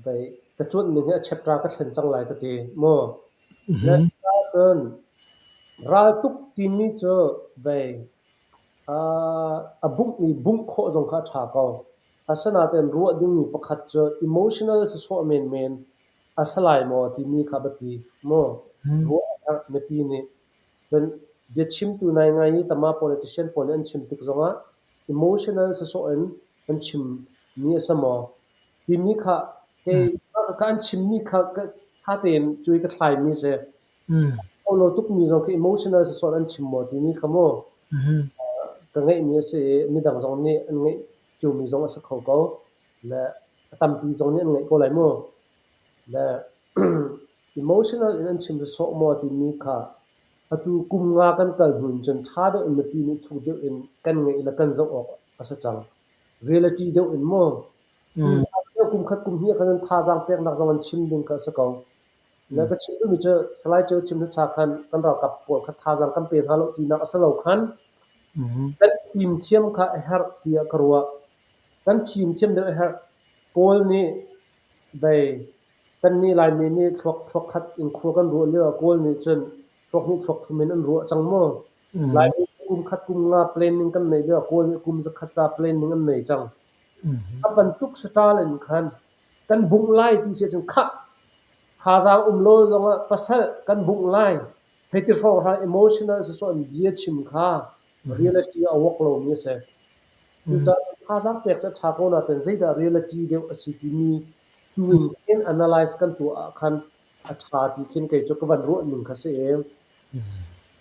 vei ka cuanh ning hi a chapter ka thlen cang lai ka ti mu. Le cun raltuk timi cu vei a bungh i bungh khawh zong kha a ṭha ko. Asinain ruah dingmi pakhat cu emotional sawsawh menmen a si lai maw timi kha biapi maw ruah a herh mipi nih. Cun biachimtu ngaingai i tama politician pawl nih an chim tik zongah emotional sawsawh in an chimmi a si maw timi kha kei kha an chimmi kha. Tha tein cui ka thlaimi si. Lo tukmi zong khi emotional sisawh an chim maw timi kha mu ka ngeihmi a si i midang zong nih an ngeih ciomi zong a si kho ko. Le a tampi zong nih an ngeih ko lai mu. Le emotional in an chim sawh maw timi kha atu kum nga kan kal hnu in cun ṭha deuh in mipi nih thuk deuh in kan ngeih le kan zoh awk a si cang. Reality deuh in mu. Kum khat kum hnih khan thazaang peknak zong an chim ding kha a si ko. Le ka chim duhmi cu Salai Ceu chim hmasa khan kan ralkap pawl kha thazaang kan pe hna lo tinak a si lo khan kan fimthiam kha a herh tiah ka ruah. Kan fimthiam deuh a herh. Kawl nih vei kannih Laimi nih thluak thluak khat in khua kan ruah lio ah Kawl nih cun thluak hnih thluak thum in an ruah cang maw? Laimi kum khat kum nga planning kan neih lio ah Kawl nih kum zakhat ca planning an nei cang. A bantuk saṭal in khan kan bungh lai ti si ahcun khah thazaang um lo zongah pasal kan bungh lai hei ti hrawnghrang emotional sisawh in bia chim kha reality a work lomi a si. Cucaah thazaang pek cu a ṭha ko nain zeidah reality deuh a si timi tu in khin analyze kan tuah ah khan a ṭha ti khin kei cu ka van ruah ning kha si i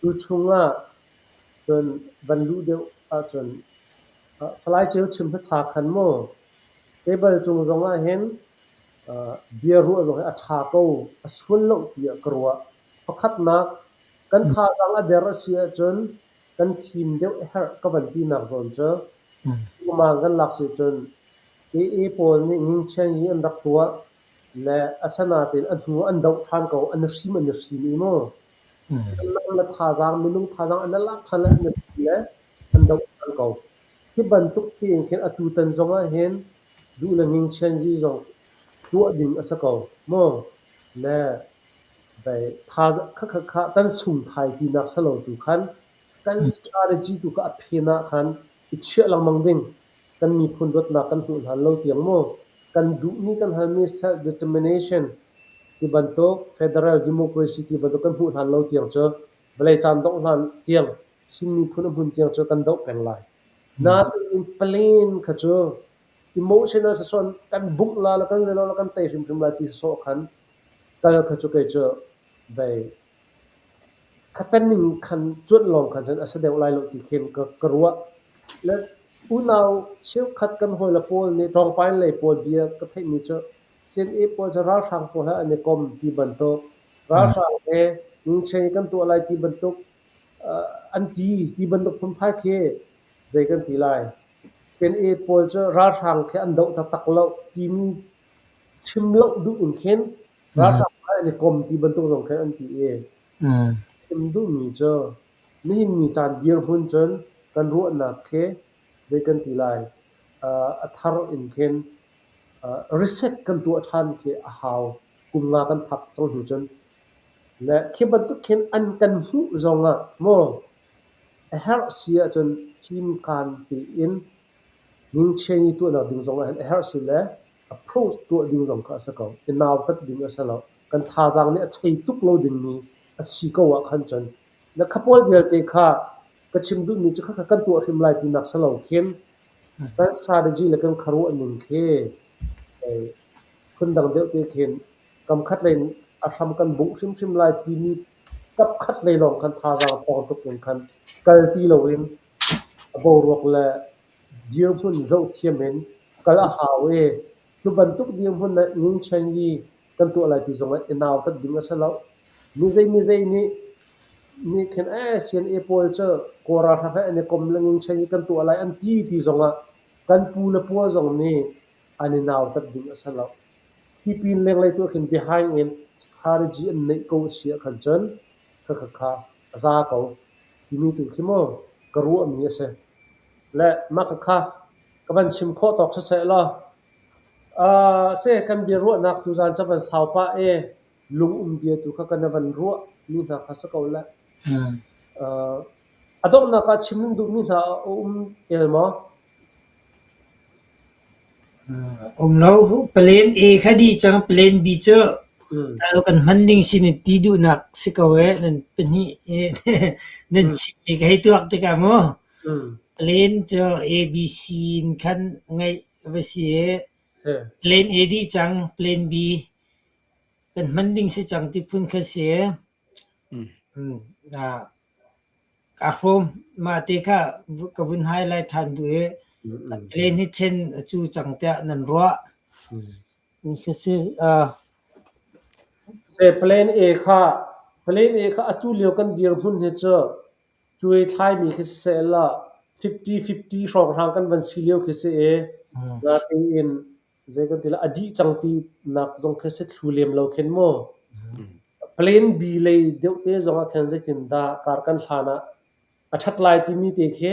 tu chungah cun van luh deuh ahcun Salai Ceu chim hmasa khan mu Table cung zong ahhin bia ruah zong hi a ṭha ko, a sual lo tiah ka ruah. Pakhatnak, kan thazaang a der a si ahcun kan fim deuh a herh ka van tinak zawn cu Umang kan lak si cun AA pawl nih ngingchian hi an rak tuah le asanain a hnu an doh ṭhan ko, an i hrim an i hrim i mu. Hriamnam le thazaang, minung thazaang an i lak ṭhan le an i hrim le an doh ṭhan ko. Hi bantuk tein khin atutan zong ahhin duh le ngingchianzi zong tuah ding a si ko maw? Le khakha kan sungthai tinak si lo tu khan kan strategy tu kha a phen ah khan i chiah lengmang ding. Kan miphun dawtnak kan hmuh hlan lo tiang maw kan duhmi kan halmi self determination ti bantuk federal democracy ti bantuk kan hmuh hlan lo tiang cu vawlei caan dongh hlan tiang Chin miphun a hmun tiang cu kan doh peng lai. Nain plan kha cu emotional sasawh kan bungh la le kan zei lo kan tei hrimhrim lai ti sasawh khan kal kha cu kei cu vei khataning khan cuanh lawng khan cun a si deuh lai lo ti khin ka, ka ruah. Le unau cheukhat kan hawile pawl nih ṭawngpain lei pawl bia ka theihmi cu CNA pawl cu ralhrang pawl he an i kom ti bantuk, ralhrang he ngingcheng kan tuah lai ti bantuk an ti ti bantuk phunphai khi zei kan ti lai. CNA pawl cu ralhrang khi an doh taktak lo timi chim lo duh in khin ralhrang he an i kom ti bantuk zong khin an ti i chim duhmi cu nihin ni caan dirhmun cun kan ruahnak khi zei kan ti lai a thar in khin reset kan tuah ṭhan khi a hau. Kum nga kan phak cang hnu cun Le khi bantuk khin an kan hmuh zongah maw a herh si ahcun fimkaan tein ngingchian i tuahnak ding zongah hin a herh si le approach tuah ding zong kha a si ko. I nautat ding a si lo. Kan thazaang nih a chei tuk lo dingmi a si ko ah khan cun na kha pawl vialte kha ka chim duhmi cu khakha kan tuah hrim lai tinak si lo khin kan strategy le kan khuaruah ning khi phundang deuh te khin Kamkhat lei in a hram kan bungh hrimhrim lai timi kapkhat lei lawng khan thazaang a thawng tuk in khan kal ti loin a boruak le dirhmun zohthiam in kal a hau i cu bantuk dirhmun le ngingchen i kan tuah lai ti zongah i nautat ding a si lo. Mi zei mi zei nih nih khin ee CNA pawl cu Kawl ralhrang he an i kom le ngingchen i kan tuah lai an ti ti zongah kan pu le pua zong nih an i nautat ding a si lo. Hi pin lenglei tu ah khin behind in strategy an neih ko a si ahkhan cun khakha a za ko timi tu khi maw ka ruahmi a si. Le mah khakha ka van chim khawh tawk siseh law uh, se kan biaruahnak tuzaan ca van sau pah e lung um bia tu kha kan van ruah mi hna kha si ko le. Uh, a donghnak ah chim nan duhmi hna a um el maw? Um lo. Plan A kha dih cang. Plan B cu kan hman ding si nan ti duhnak si ko ee. Nan pahnih nan chim i ka hei tuak tikah mu. Plan cu A, B, C in khan ngeih a va si i plan A dih cang. Plan B. Kan hman ding si cang ti phun kha si. Kaa hrawm. Mah te kha ka vun highlight ṭhan duh i plan hi ṭhen a cu cang tiah nan ruah. Ni kha si. Plan A kha plan A kha atu lio kan dirhmun hi cu cuai thlaimi khi siseh law 50-50 hrawnghrang kan van si lio khi si i natein zei kan ti la a dih cang ti nak zong khi si thlu lem lo khin mu. Plan B lei deuh te zong ah khin zeitin dah kar kan hlan ah a ṭhat lai timi te khi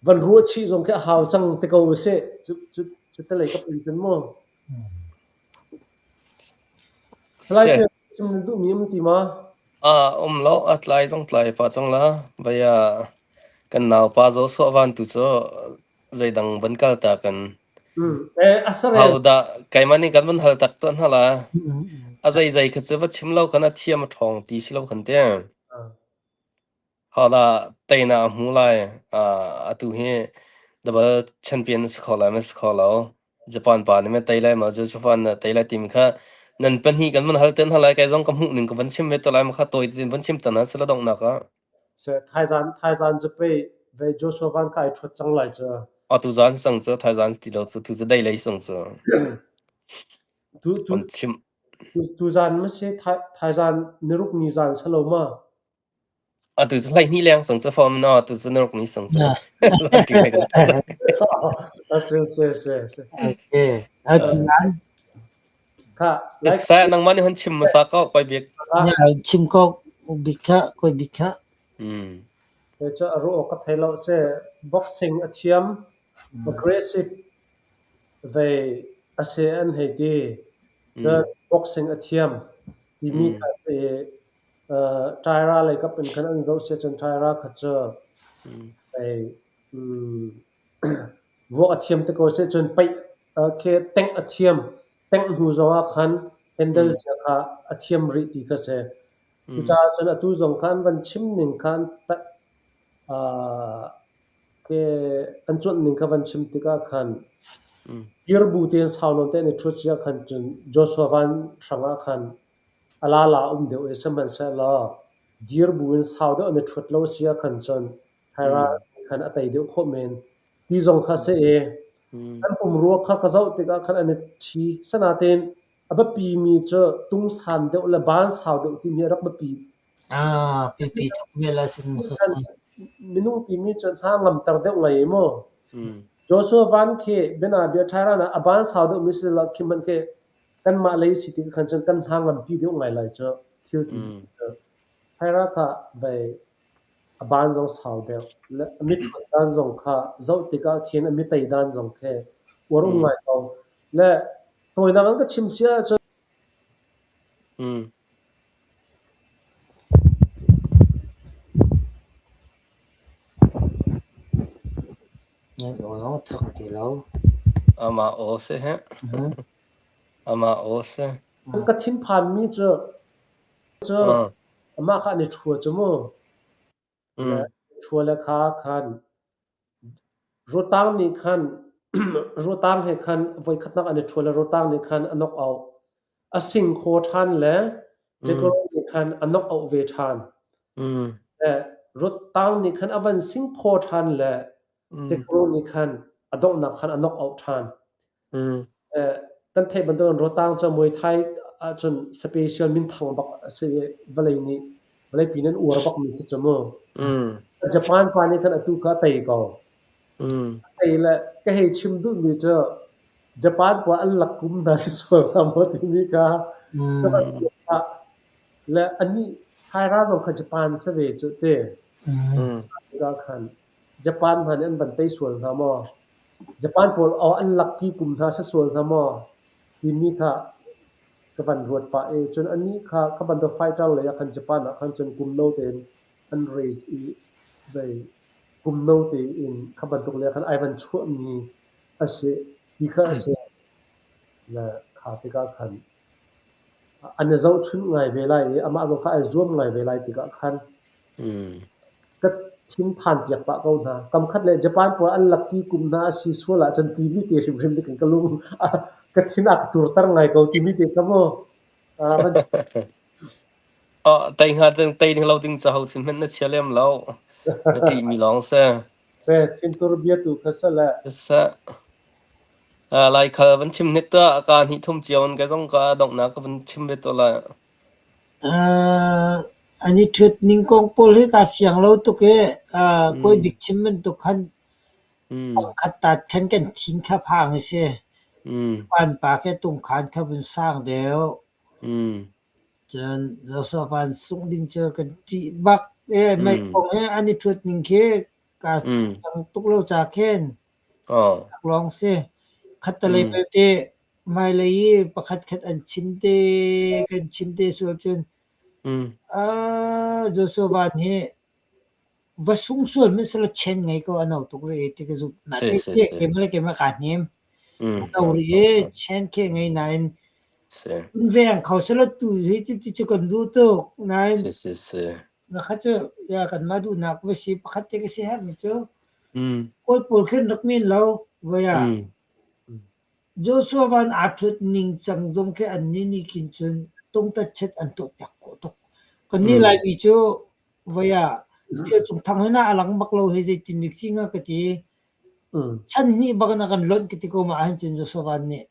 van ruah chih zong khi a hau cang te ko usih. Cu cu cu te lei kap in cun mu. Salai chim na duhmi um ti ma? Ah um lo a tlai zong tlai pa cang la. Vaya kan nau pa zo suah van tu cu zeidang van kal ta kan Hodah keimah nih kan vun hal tak tuah hna la. A zeizei kha cu va chim lo khan a thiam a ṭhawng ti si lo khan te. Hodah teinak a hmu lai. Atu hi double champion a si kho lai ma si kho lo. Japan pa nih tei lai ma Joshua na tei lai timi kha nan pahnih kan vun hal te hna lai kai zong ka hmuh ning ka van chim ve te lai ma kha tawi tein van chim ta na sila donghnak ah. Thaizan thaizan cu pei ve Joshua van kai ṭhuat cang lai cu. Atu zan sang cu thaizan ti lo cu tu cu dei lei sang cu. Tu tu chim. Tu zan ma si thaizan niruk ni zan salo ma. Atu cu 12 leng sang cu fom no atu cu niruk ni sang cu. Se se se se. Okay. Atu zan. Kha Sa nangmah nih hun chim hmasa ko koi bik. Chim ko bik kha koi bik kha. Kei cu a ruah awk ka thei lo si. Boxing a thiam, aggressive ve a si an hei ti. Cun boxing a thiam timi kha si i Tyra lei kap in khan an zoh si ahcun Tyra kha cu hei vuak a thiam te ko si cun paih khi tengh a thiam. Tengh hnu zongah khan handle zia kha a thiam rih ti kha si. Cucaah cun atu zong khan van chim ning khan an cuanh ning kha van chim tikah khan dirbu tein sau nawn te an i ṭhut si ahkhan cun Joshua van hrangah khan a lala um deuh i sihmanhsehlaw dirbu in sau deuh an i ṭhut lo si ahkhan cun Hera khan a tei deuh khawh men. Ti zong kha si i an pumrua kha ka zoh tikah khan an i ṭhi. Sanatein a biapimi cu tungsan deuh le ban sau deuh timi a rak biapi. Ah, biapi tuk ve la cun. Minung timi cu hna ngamter deuh ngai mu. Joshua Van khi bianabia Thailand ah a ban sau deuh mi si lo khi hmanh khi kanmah lei si ti khan cun kan hna ngampi deuh ngai lai cu thil ti. Thaira kha vei A ban zong sau deuh. Le a mitṭhuat dan zong kha zoh tikah khin a mitei dan zong khi uar um ngai ko. Le tawinak an ka chim si ahcun Nan aw zong thang ti lo. Amah aw si heh. Amah aw si. Ka thinphanmi cu cu Amah kha an i ṭhua cu mu. Le ṭhua le kha khan Rotang nih khan Rotang he khan voikhatnak an i ṭhua le Rotang nih khan a knock out. A sing kho ṭhan le Dekoron nih khan a knock out ve ṭhan. Le Rotang nih khan a van sing kho ṭhan le Dekoron nih khan a donghnak khan a knock out ṭhan. Kan theih bantukin Rotang cu Muay Thai ahcun special minthang bak a si i vawlei nih vawleipi nih an uar bakmi si cu mu. Japan pa nih khan atu kha a tei ko. A tei le ka hei chim duhmi cu Japan pa an lak kum hna si sual hnga maw timi kha le anih Thaira zong kha Japan si ve cu ti. Tikah khan Japan hna nih an van tei sual hna maw? Japan pawl aw an lucky kum hna si sual hna maw timi kha ka van ruat pah i cun anih kha kha bantuk fighter lei ah khan Japan ah khan cun kum no tein an raise i vei kum no tein kha bantuk lei ah khan ai van chuahmi a si ti kha a si. Le kha tikah khan an i zohchunh ngai ve lai i amah zong kha ai zuam ngai ve lai tikah khan ka thinphan piak pah ko hna. Kamkhat le Japan pawl an lucky kum hna a si sual ahcun timi te hrimhrim nih ka lung ka thin a ka turter ngai ko timi te kha mu. Van Oh, tei hnga ding tei ding lo ding cu ho sin hmanh na chia lem lo. Na ṭih mi lawng si. Se thintur bia tu kha sa le. Sa. Laikhal van chim hnik tuah ka hnih thum cio in ka zong ka donghnak ka van chim ve to lai. An i ṭhut ning kong pawl hi kaa fiang lo tuk i kawi bik chim bantuk khan pangkhat tat khan kan thin kha phang a si. Pan pa khi tungkhan kha vun sang deuh. Cun Joshua van sungh ding cu kan ṭih bak i mei kong hi an i ṭhut ning khi kaa fiang tuk lo ca khin lawng si. Khattelei belte hmailei i pakhatkhat an chim te kan chim te sual cun Joshua Van hi va sung sual hmanh selaw chen ngei ko a no tuk rih i ti ka zumh. Keimah le keimah kaa hnem. A no rih i chen khi a ngei nain kun veng kho selaw tu hi ti cu kan duh tuk. Nain na kha cu ya kanmah duhnak va si pakhat te ka si herhmi cu Kawl pawl khin rak men lo voi ah Joshua van aa ṭhut ningcang zong khi annih nih khin cun tungtatchet an tuahpiak khawh tuk. Kannih Laimi cu voi ah Ṭial Cung Thang hin ah a lang bak lo hei zeitin dik si hnga ka ti. Chan hnih bak in a kan lonh ka ti ko mah ahhin cun Joshua Van nih.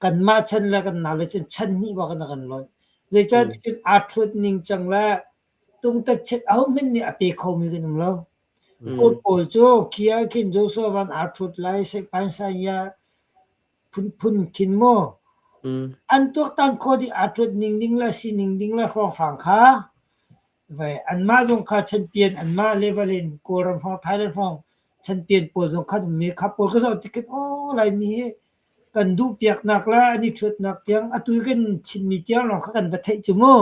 Kanmah chan le kan naule cun chan hnih bak in a kan lonh. Zeicahtiah cun aa ṭhut ningcang le tungtatchet ahohmanh nih a pe khomi kan um lo. Kawl pawl cu khi ah khin Joshua van aa ṭhut lai Saipansaya phunphun khin maw an tuaktan khawh dih aa ṭhut ning ding le sining ding le hrawnghrang kha vai anmah zong kha champion anmah level in Kawlram hrawng Thailand hrawng champion pawl zong khan ummi kha pawl ka zoh tik khin aw Laimi hi kan duh piaknak le an i ṭhutnak tiang atu i kan chimmi tiang lawng kha kan va theih cu mu.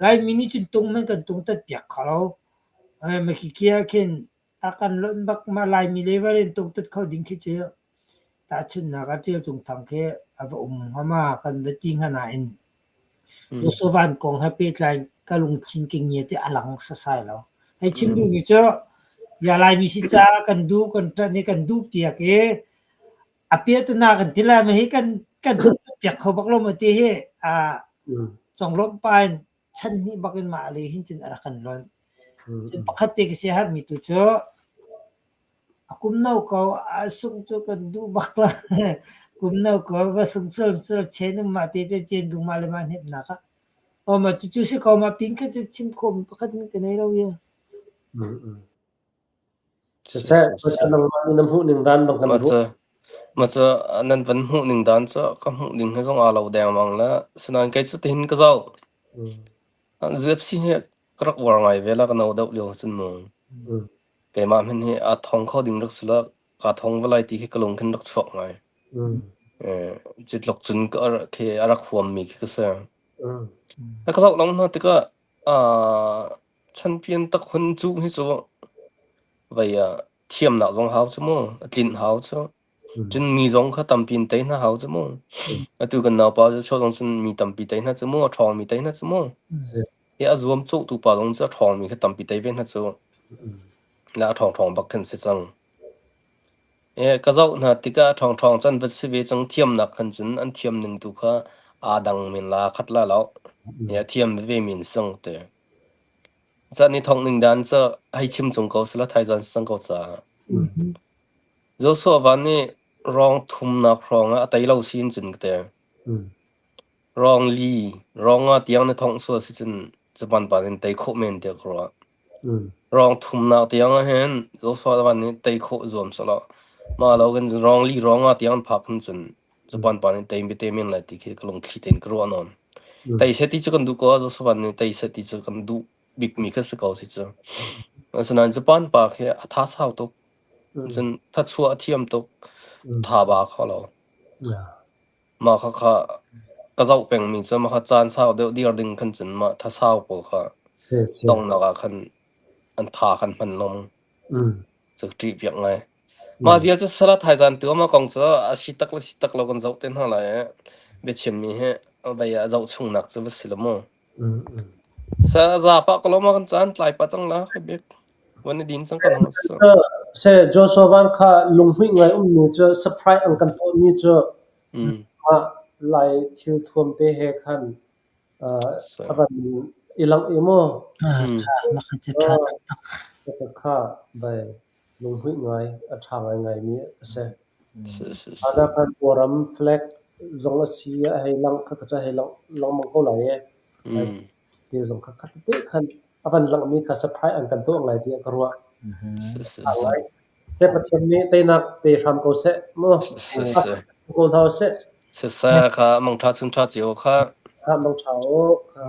Laimi nih cun tung hmanh kan tung tat piak kho lo. Makiki ah khin a kan lonh bak ma Laimi level in tung tat kho ding khi cu tahchunhnak ah Ṭial Cung Thang khi a va um hnga ma kan va ti hnga nain Joshua Van kong he pehtlai ka lungthin ke ngia te a lang sasai lo. Hei chim duhmi cu ya Laimi si caah kan duh kan ṭanh i kan duh tiak i a piahtana kan ti lai ma hi kan kan piak kho bak lo ma ti hi a conglawmh pa in chan hnih bak in mah le hin cun a rak kan lonh. Cun pakhat te ka sia herhmi tu cu a kum no ko a sungh cu kan duh bak lo. Kum no ko va sung cul cul chen um mah te cu chen dung mah le mah hnemhnak ah. Aw ma cucu si ko ma pin kha cu chim khawh mi pakhat ka nei lo ye. Siseh, nangmah nih na hmuh ning dan bang kan Mah ruah. cu mah cu nan van hmuh ning dan cu ka hmuh ning he zong aa lo dengmang le sinain kei cu tihin ka zoh. UFC hi ka rak uar ngai ve la ka no deuh lio cun mu. Keimah hmanh hi aa thong kho ding rak si lo kaa thong va lai ti khi ka lung khin rak chuak ngai. Cu tluk cun ka khi a rak huammi khi ka si. Ka zoh lang hna tikah Champion takhun cuh hi cu vei ah thiamnak zong hau cu mu, a tlinh hau cu. Cun mi zong kha tampi in tei hna hau cu mu. Atu kan naupa cu chuah zong cun mi tampi tei hna cu mu, a ṭhawngmi tei hna cu mu. Hi a zuam cawhtu pa zong cu a ṭhawngmi kha tampi tei ve hna cu. Le a ṭhawng bak khin si cang. Ka zoh hna tikah a ṭhawngṭhawng cu an va si ve cang. Thiamnak khan cun an thiam ning tu kha aa dang men la khat la lo. A thiam veve men sang te. Caan i thawk ning dan cu hei chim cung ko sila thaizan sang ko caah. Joshua Van nih rawng thumnak hrawng ah a tei lo sin cun ka te. Rawng li, rawng nga tiang na thongh sual si cun Japan pa in tei khawh men tiah ka ruah. Rawng thumnak tiang ahhin Joshua Van nih tei khawh zuam selaw mah lo kan rawng li rawng nga tiang an phak hin cun Japan pa nih tei tei men lai ti khi ka lungthli tein ka ruah nawn. Tei seh ti cu kan duh ko ah Joshua Van nih tei seh ti cu kan duh bikmi kha si ko si cu. Asinain Japan pa khi a tha sau tuk. Cun thachuah a thiam tuk. Tha ba kho lo. Mah khakha ka zoh pengmi cu mah kha caan sau deuh dir ding khan cun mah thasau pawl kha donghnak ah khan an tha khan hman lom cu ka ṭih piak ngai. Mah vial cu sala thaizan tu mah kong cu a si tak le si tak lo kan zoh te hna lai i biachimmi hi vei ah zoh chungnak cu va si lo mu. Sa za pah ko lo ma kan caan tlai pah cang la kai bik. Van i din cang kan hang sa. Se Joshua Van kha lunghmuih ngai ummi cu surprise an kan tuahmi cu. Lai thil thuam te he khan a van i langh i maw Ṭha, mah cu ṭha taktak. Kha vai lunghmuih ngai, a ṭha ngaingaimi a si. Hana khan Kawlram flag zong a si a hei langh kha cu a hei langh lengmang ko lai i te zong kha khat tete khan a van langhmi kha surprise an kan tuah ngai tiah ka ruah. Ṭha ngai. Seh Pathian nih teinak pe hram ko seh mu. Ko hna seh. Siseh kha mangṭha chun ṭha cio kha. Kha mangṭha u.